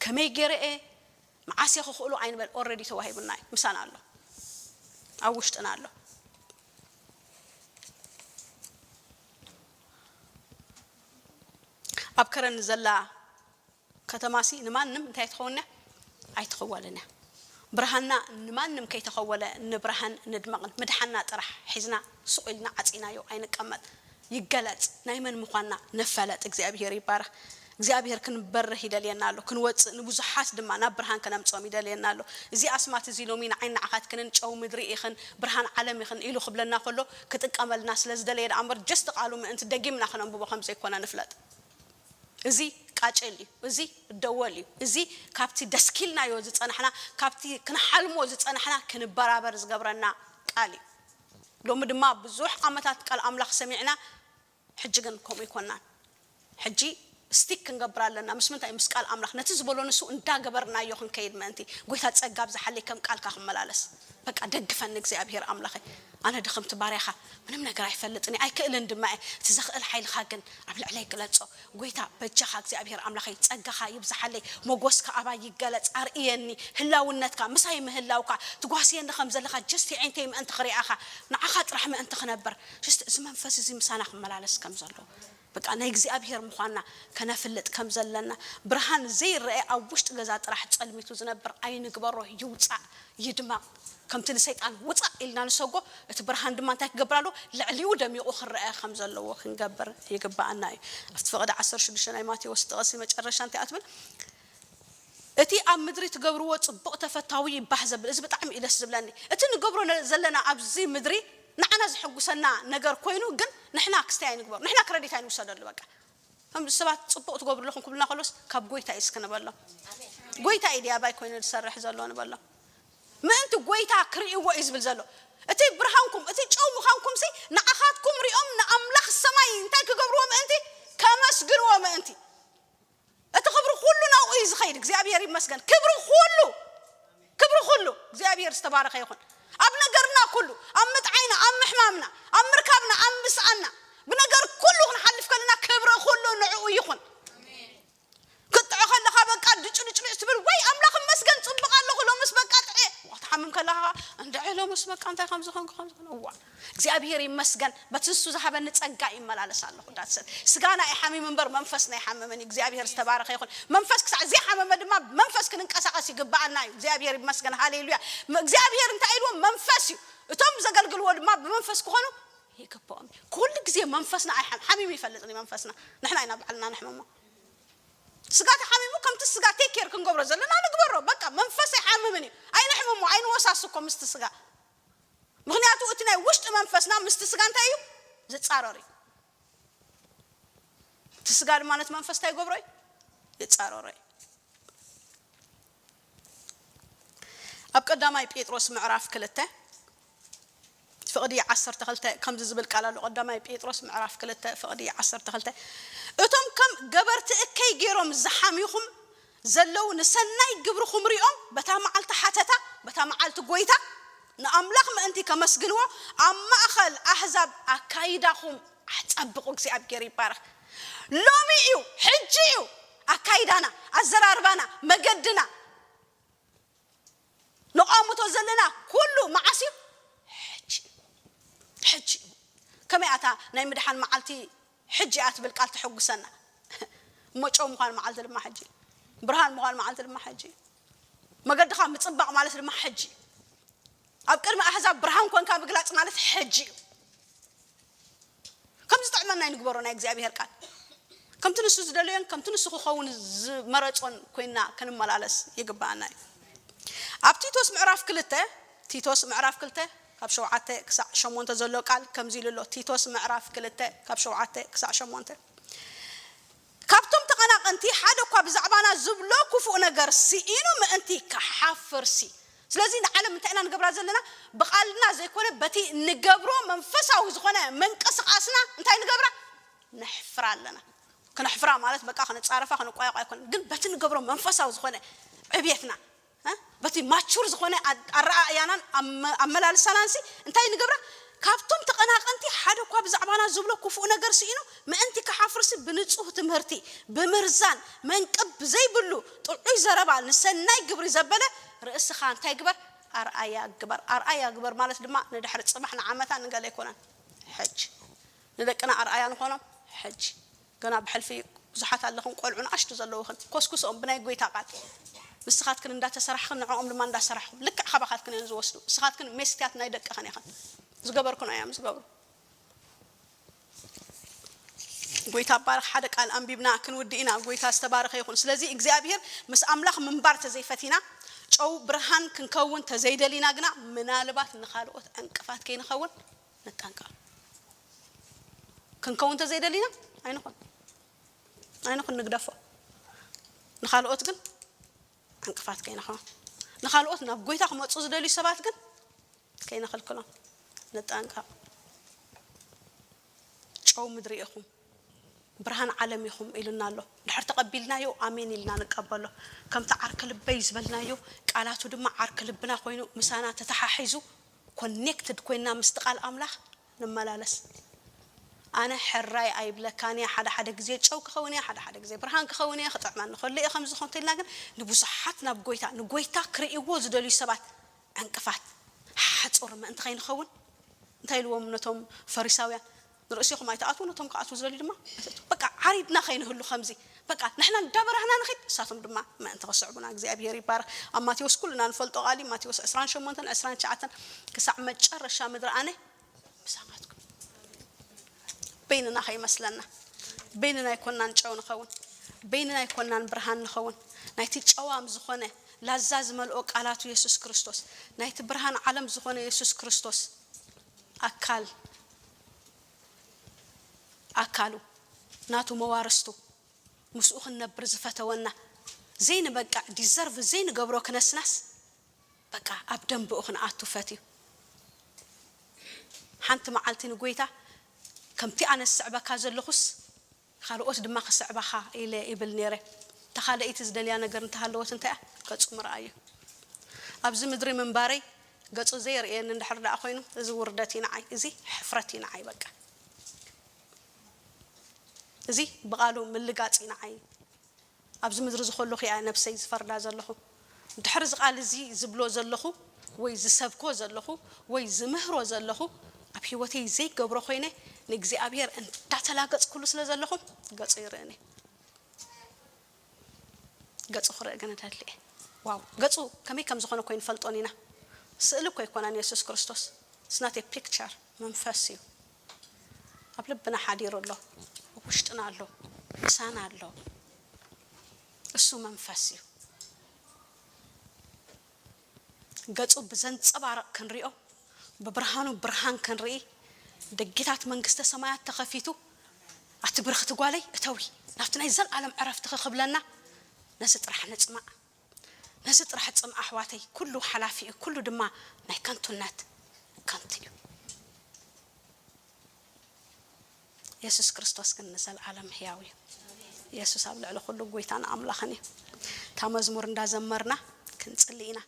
ከመይ ገይረ እየ መዓስ እየ ክኽእሎ ኣይንበል። ኦልሬዲ ተዋሂቡና እዩ። ምሳና ኣሎ፣ ኣብ ውሽጥና ኣሎ። ኣብ ከረን ዘላ ከተማሲ ንማንም እንታይ ትኸውን እያ? ኣይትኽወልን እያ። ብርሃንና ንማንም ከይተኸወለ ንብርሃን ንድመቕን ምድሓንና ጥራሕ ሒዝና ስቕ ኢልና ዓፂናዮ ኣይንቀመጥ። ይገለጽ፣ ናይ መን ምዃንና ንፈለጥ። እግዚኣብሔር ይባረኽ። እግዚኣብሔር ክንበርህ ይደልየና ኣሎ፣ ክንወፅእ ንብዙሓት ድማ ናብ ብርሃን ከነምፅኦም ይደልየና ኣሎ። እዚ ኣስማት እዚ ሎሚ ንዓይ ንዓኻትክንን ጨው ምድሪ ኢኽን ብርሃን ዓለም ኢኽን ኢሉ ክብለና ከሎ ክጥቀመልና ስለ ዝደለየ ደኣ እምበር ጀስት ቃሉ ምእንቲ ደጊምና ክነንብቦ ከም ዘይኮነ ንፍለጥ። እዚ ቃጭል እዩ፣ እዚ ደወል እዩ፣ እዚ ካብቲ ደስኪልናዮ ዝጸናሕና፣ ካብቲ ክንሓልሞ ዝጸናሕና ክንበራበር ዝገብረና ቃል እዩ። ሎሚ ድማ ብዙሕ ዓመታት ቃል ኣምላኽ ሰሚዕና፣ ሕጂ ግን ከምኡ ኣይኮናን። ሕጂ ስቲክ ክንገብር ኣለና። ምስ ምንታይ? ምስ ቃል ኣምላኽ። ነቲ ዝበሎ ንሱ እንዳገበርናዮ ክንከይድ ምእንቲ። ጎይታ ጸጋ ኣብዝሓለይ ከም ቃልካ ክመላለስ። በቃ ደግፈኒ እግዚኣብሔር ኣምላኸይ። ኣነ ድኽምቲ ባርያኻ ምንም ነገር ኣይፈልጥን እየ፣ ኣይክእልን ድማ እየ። እቲ ዘኽእል ሓይልኻ ግን ኣብ ልዕለይ ግለጾ። ጎይታ በጃኻ እግዚኣብሔር ኣምላኸይ ጸጋኻ ይብዝሓለይ፣ ሞጎስካ ኣባይ ይገለጽ፣ ኣርእየኒ ህላውነትካ፣ ምሳይ ምህላውካ፣ ትጓስየኒ ከም ዘለኻ ጀስት የዒንተይ ምእንቲ ክሪኣኻ፣ ንዓኻ ጥራሕ ምእንቲ ክነብር። ጀስት እዚ መንፈስ እዚ ምሳና ክመላለስ ከም ዘሎ። በቃ ናይ እግዚኣብሔር ምዃንና ከነፍልጥ ከም ዘለና፣ ብርሃን ዘይረአ ኣብ ውሽጢ ገዛ ጥራሕ ጸልሚቱ ዝነብር ኣይንግበሮ፣ ይውጻእ፣ ይድመቕ። ከምቲ ንሰይጣን ውጻእ ኢልና ንሰጎ፣ እቲ ብርሃን ድማ እንታይ ክገብር ኣለዎ? ልዕሊኡ ደሚቑ ክረአ ከም ዘለዎ ክንገብር ይግባኣና እዩ። ኣብቲ ፈቐደ ዓሰርተ ሽዱሽተ ናይ ማቴዎስ ጥቕሲ መጨረሻ እንታይ እያ ትብል? እቲ ኣብ ምድሪ ትገብርዎ ጽቡቕ ተፈታዊ ይባህ ዘብል። እዚ ብጣዕሚ እዩ ደስ ዝብለኒ። እቲ ንገብሮ ነ-፣ ዘለና ኣብዚ ምድሪ ንዓና ዝሕጉሰና ነገር ኮይኑ ግን ንሕና ክስታይ ኣይንግበሮ። ንሕና ክረዲት ኣይንውሰደሉ በቃ። ከም ሰባት ጽቡቕ ትገብሩ ኣለኹም ክብልና ከሎስ ካብ ጎይታ እዩ እስኪ ንበሎም። ጎይታ እዩ ድያባይ ኮይኑ ዝሰርሕ ዘሎ ንበሎም። ምእንቲ ጎይታ ክርእይዎ እዩ ዝብል ዘሎ። እቲ ብርሃንኩም፣ እቲ ጨው ምዃንኩም ሲ ንዓኻትኩም ሪኦም ንኣምላኽ ሰማይ እንታይ ክገብርዎ ምእንቲ? ከመስግንዎ ምእንቲ። እቲ ክብሪ ኩሉ ናብኡ እዩ ዝኸይድ። እግዚኣብሔር ይመስገን። ክብሪ ኩሉ፣ ክብሪ ኩሉ እግዚኣብሔር ዝተባረኸ ይኹን። ኣብ ነገርና ኩሉ፣ ኣብ ምጥዓይና፣ ኣብ ምሕማምና፣ ኣብ ምርካብና፣ ኣብ ምስኣና፣ ብነገር ኩሉ ክንሓልፍ ከለና ክብሪ ኩሉ ንዕኡ ይኹን። ክትጥዖ ከለኻ በቃ ድጭ ድጭ ድጭ ትብል፣ ወይ ኣምላኽ ይመስገን ጽቡቕ ኣለኹ፣ ሎምስ በቃ ጥዕየ። ትሓምም ከለኻ እንድዒ ሎምስ በቃ እንታይ ከም ዝኾንኩ ከም ዝኾነ፣ እዋ እግዚኣብሔር ይመስገን፣ በቲ ንሱ ዝሃበኒ ጸጋ ይመላለስ ኣለኹ። ዳትሰት ስጋና ይሓሚም እምበር መንፈስና ይሓምምን። እግዚኣብሔር ዝተባረኸ ይኹን። መንፈስ ክሳዕ ዘይሓመመ ድማ መንፈስ ክንንቀሳቐስ ይግብኣና እዩ። እግዚኣብሔር ይመስገን፣ ሃሌሉያ። ም-፣ እግዚኣብሔር እንታይ ኢልዎ? መንፈስ እዩ። እቶም ዘገልግልዎ ድማ ብመንፈስ ክኾኑ ይግብኦም እዩ። ኩሉ ግዜ መንፈስና ኣይሓም-፣ ሓሚሙ ይፈልጥን እዩ መንፈስና። ንሕና ኢና ባዕልና ንሕመሞ። ስጋ ተሓሚሙ ከምቲ ስጋ ቴክ ኬር ክንገብሮ ዘለና ንግበሮ። በቃ መንፈስ ኣይሓምምን እዩ። ኣይንሕመሞ፣ ኣይንወሳስኮ ምስቲ ስጋ። ምኽንያቱ እቲ ናይ ውሽጢ መንፈስና ምስቲ ስጋ እንታይ እዩ? ዝጻረር እዩ። እቲ ስጋ ድማ ነቲ መንፈስ እንታይ ይገብሮ እዩ? ይጻረሮ እዩ። ኣብ ቀዳማይ ጴጥሮስ ምዕራፍ ክልተ ፍቕዲ ዓሰርተ ክልተ ከምዚ ዝብል ቃል ኣሎ። ቀዳማይ ጴጥሮስ ምዕራፍ ክልተ ፍቕዲ ዓሰርተ ክልተ፣ እቶም ከም ገበርቲ እከይ ገይሮም ዝሓምዩኹም ዘለዉ ንሰናይ ግብርኹም ሪኦም በታ መዓልቲ ሓተታ፣ በታ መዓልቲ ጎይታ ንኣምላኽ ምእንቲ ከመስግንዎ ኣብ ማእኸል ኣህዛብ ኣካይዳኹም ኣጸብቑ። እግዚኣብሔር ይባረኽ። ሎሚ እዩ፣ ሕጂ እዩ ኣካይዳና፣ ኣዘራርባና፣ መገድና፣ ነቋምቶ ዘለና ኩሉ መዓስ እዩ? ሕጂ። ሕጂ። ከመይ ኣታ ናይ ምድሓን መዓልቲ ሕጂ እያ ትብል ቃል ተሐጉሰና? እሞ ጨው ምዃን መዓልቲ ድማ ሕጂ። ብርሃን ምዃን መዓልቲ ድማ ሕጂ። መገድኻ ምጽባቕ ማለት ድማ ሕጂ። ኣብ ቅድሚ ኣህዛብ ብርሃን ኮንካ ምግላጽ ማለት ሕጂ እዩ። ከም ዝጥዕመና ይንግበሮ ናይ እግዚኣብሔር ቃል። ከምቲ ንሱ ዝደለዮን ከምቲ ንሱ ክኸውን ዝመረጾን ኮይና ክንመላለስ ይግባኣና እዩ። ኣብ ቲቶስ ምዕራፍ ክልተ፣ ቲቶስ ምዕራፍ ክልተ ካብ ሸውዓተ ክሳዕ ሸሞንተ ዘሎ ቃል ከምዚ ኢሉ ኣሎ። ቲቶስ ምዕራፍ ክልተ ካብ ሸውዓተ ክሳዕ ሸሞንተ። ካብቶም ተቐናቐንቲ ሓደ እኳ ብዛዕባና ዝብሎ ክፉእ ነገር ስኢኑ ምእንቲ ክሓፍርሲ፣ ስለዚ ንዓለም እንታይ ኢና ንገብራ ዘለና? ብቓልና ዘይኮነ በቲ ንገብሮ መንፈሳዊ ዝኾነ ምንቅስቓስና እንታይ ንገብራ? ነሕፍራ ኣለና። ክነሕፍራ ማለት በቃ ክንጻረፋ ክንቋየቋ ኣይኮነን፣ ግን በቲ ንገብሮ መንፈሳዊ ዝኾነ ዕብየትና፣ እ፣ በቲ ማቹር ዝኾነ ኣ- ኣረኣእያናን ኣመ- ኣመላልሳናንሲ እንታይ ንገብራ? ካብቶም ተቐናቐንቲ ሓደ እኳ ብዛዕባና ዝብሎ ክፉእ ነገር ስኢኑ ምእንቲ ክሓፍርሲ ብንጹህ ትምህርቲ፣ ብምርዛን መንቅብ ብዘይብሉ ጥዑይ ዘረባ ንሰናይ ግብሪ ዘበለ ርእስኻ እንታይ ግበር? ኣርኣያ ግበር። ኣርኣያ ግበር ማለት ድማ ንድሕሪ ጽባሕ ንዓመታ ንገለ ኣይኮነን። ሕጂ ንደቅና ኣርኣያ ንኾኖም። ሕጂ ገና ብሕልፊ ብዙሓት ኣለኹም፣ ቆልዑ ንኣሽቱ ዘለውኽን ኮስኩስኦም ብናይ ጎይታ ቃል። ንስኻትክን እንዳተሰራሕኽን ንዕኦም ድማ እንዳሰራሕኹም ልክዕ ካባኻትክን እዮም ዝወስዱ። ንስኻትክን ሜስትያት ናይ ደቅኽን ኢኽን። ዝገበርክን እዮም ዝገብሩ። ጎይታ ባርኽ። ሓደ ቃል ኣንቢብና ክንውዲ ኢና። ጎይታ ዝተባረኸ ይኹን። ስለዚ እግዚኣብሔር ምስ ኣምላኽ ምንባር ተዘይፈቲና ጨው ብርሃን ክንከውን ተዘይደሊና ግና ምናልባት ንኻልኦት ዕንቅፋት ከይንኸውን ንጠንቀቕ። ክንከውን ተዘይደሊና ኣይንኹን ኣይንኹን ንግደፎ። ንኻልኦት ግን ዕንቅፋት ከይንኸውን፣ ንኻልኦት ናብ ጎይታ ክመፁ ዝደልዩ ሰባት ግን ከይንኽልክሎም ንጠንቀቕ። ጨው ምድሪ ኢኹም፣ ብርሃን ዓለም ኢኹም ኢሉና ኣሎ። ድሕር ተቐቢልናዮ ኣሜን ኢልና ንቀበሎ። ከምቲ ዓርኪ ልበይ ዝበልናዮ ቃላቱ ድማ ዓርኪ ልብና ኮይኑ ምሳና ተተሓሒዙ ኮኔክትድ ኮይና ምስቲ ቃል ኣምላኽ ንመላለስ። ኣነ ሕራይ ኣይብለካን እየ። ሓደ ሓደ ግዜ ጨው ክኸውን እየ፣ ሓደ ሓደ ግዜ ብርሃን ክኸውን እየ፣ ክጥዕመኒ ከሎ እየ ከምዚ ዝኾንቶ ኢልና ግን ንብዙሓት ናብ ጎይታ ንጎይታ ክርእይዎ ዝደልዩ ሰባት ዕንቅፋት ሓፁር ምእንቲ ከይንኸውን እንታይ ኢልዎም ነቶም ፈሪሳውያን? ንርእሲኹም ኣይትኣትዉ፣ ነቶም ክኣትዉ ዝደልዩ ድማ ኣይትእትዉ። በቃ ዓሪድና ከይንህሉ ከምዚ በቃ ንሕና እንዳበራህና ንኺድ፣ እሳቶም ድማ ምእንቲ ክስዕቡና። እግዚኣብሔር ይባረኽ። ኣብ ማቴዎስ ኩልና ንፈልጦ ቃል እዩ። ማቴዎስ ዕስራን ሸሞንተን ዕስራን ትሽዓተን ክሳዕ መጨረሻ ምድሪ ኣነ ምሳኻትኩም። በይንና ከይመስለና፣ በይንና ኣይኮናን ጨው ንኸውን፣ በይንና ኣይኮናን ብርሃን ንኸውን። ናይቲ ጨዋም ዝኾነ ላዛ ዝመልኦ ቃላቱ የሱስ ክርስቶስ፣ ናይቲ ብርሃን ዓለም ዝኾነ የሱስ ክርስቶስ ኣካል ኣካሉ ናቱ መዋርስቱ ምስኡ ክንነብር ዝፈተወና ዘይንበቅዕ ዲዘርቭ ዘይንገብሮ ክነስናስ በቃ ኣብ ደንብኡ ክንኣቱ ፈትዩ። ሓንቲ መዓልቲ ንጎይታ ከምቲ ኣነ ዝስዕበካ ዘለኹስ ካልኦት ድማ ክስዕባኻ ኢለ ይብል ነይረ። እታ ካልኣይቲ ዝደልያ ነገር እንተሃለወት እንታይ እያ? ገጹ ምርኣይ እዩ። ኣብዚ ምድሪ ምንባረይ ገጹ ዘይርእየኒ እንድሕር ደኣ ኮይኑ እዚ ውርደት እዩ ንዓይ፣ እዚ ሕፍረት እዩ ንዓይ። በቃ እዚ ብቓሉ ምልጋጽ እዩ ንዓይ። ኣብዚ ምድሪ ዝኸለኹ እያ ነብሰይ ዝፈርዳ ዘለኹ። ድሕሪ እዚ ቃል እዚ ዝብሎ ዘለኹ ወይ ዝሰብኮ ዘለኹ ወይ ዝምህሮ ዘለኹ ኣብ ህይወተይ ዘይገብሮ ኮይነ ንእግዚኣብሔር እንዳተላገጽኩሉ ስለ ዘለኹ ገጹ ይርእኒ። ገጹ ክርኢ ግን እደሊ እየ። ዋው፣ ገጹ ከመይ ከም ዝኾነ እኮ ኣይንፈልጦን ኢና። ስእሊ እኮ ኣይኮነን የሱስ ክርስቶስ። It's not a picture፣ መንፈስ እዩ። ኣብ ልብና ሓዲሩ ኣሎ፣ ኣብ ውሽጥና ኣሎ፣ ምሳና ኣሎ። እሱ መንፈስ እዩ። ገጹ ብዘንጸባርቕ ክንሪኦ፣ ብብርሃኑ ብርሃን ክንርኢ፣ ደጌታት መንግስተ ሰማያት ተኸፊቱ፣ ኣቲ ብርኽቲ ጓለይ እተዊ፣ ናብቲ ናይ ዘልኣለም ዕረፍትኺ ክብለና፣ ነዚ ጥራሕ ንጽማእ። ነዚ ጥራሕ ጽምኣ ኣሕዋተይ፣ ኩሉ ሓላፊ እዩ፣ ኩሉ ድማ ናይ ከንቱነት ከንቱ እዩ። የሱስ ክርስቶስ ግን ንዘለኣለም ሕያው እዩ። የሱስ ኣብ ልዕሊ ኩሉ ጎይታን ኣምላኽን እዩ። እታ መዝሙር እንዳዘመርና ክንጽሊ ኢና።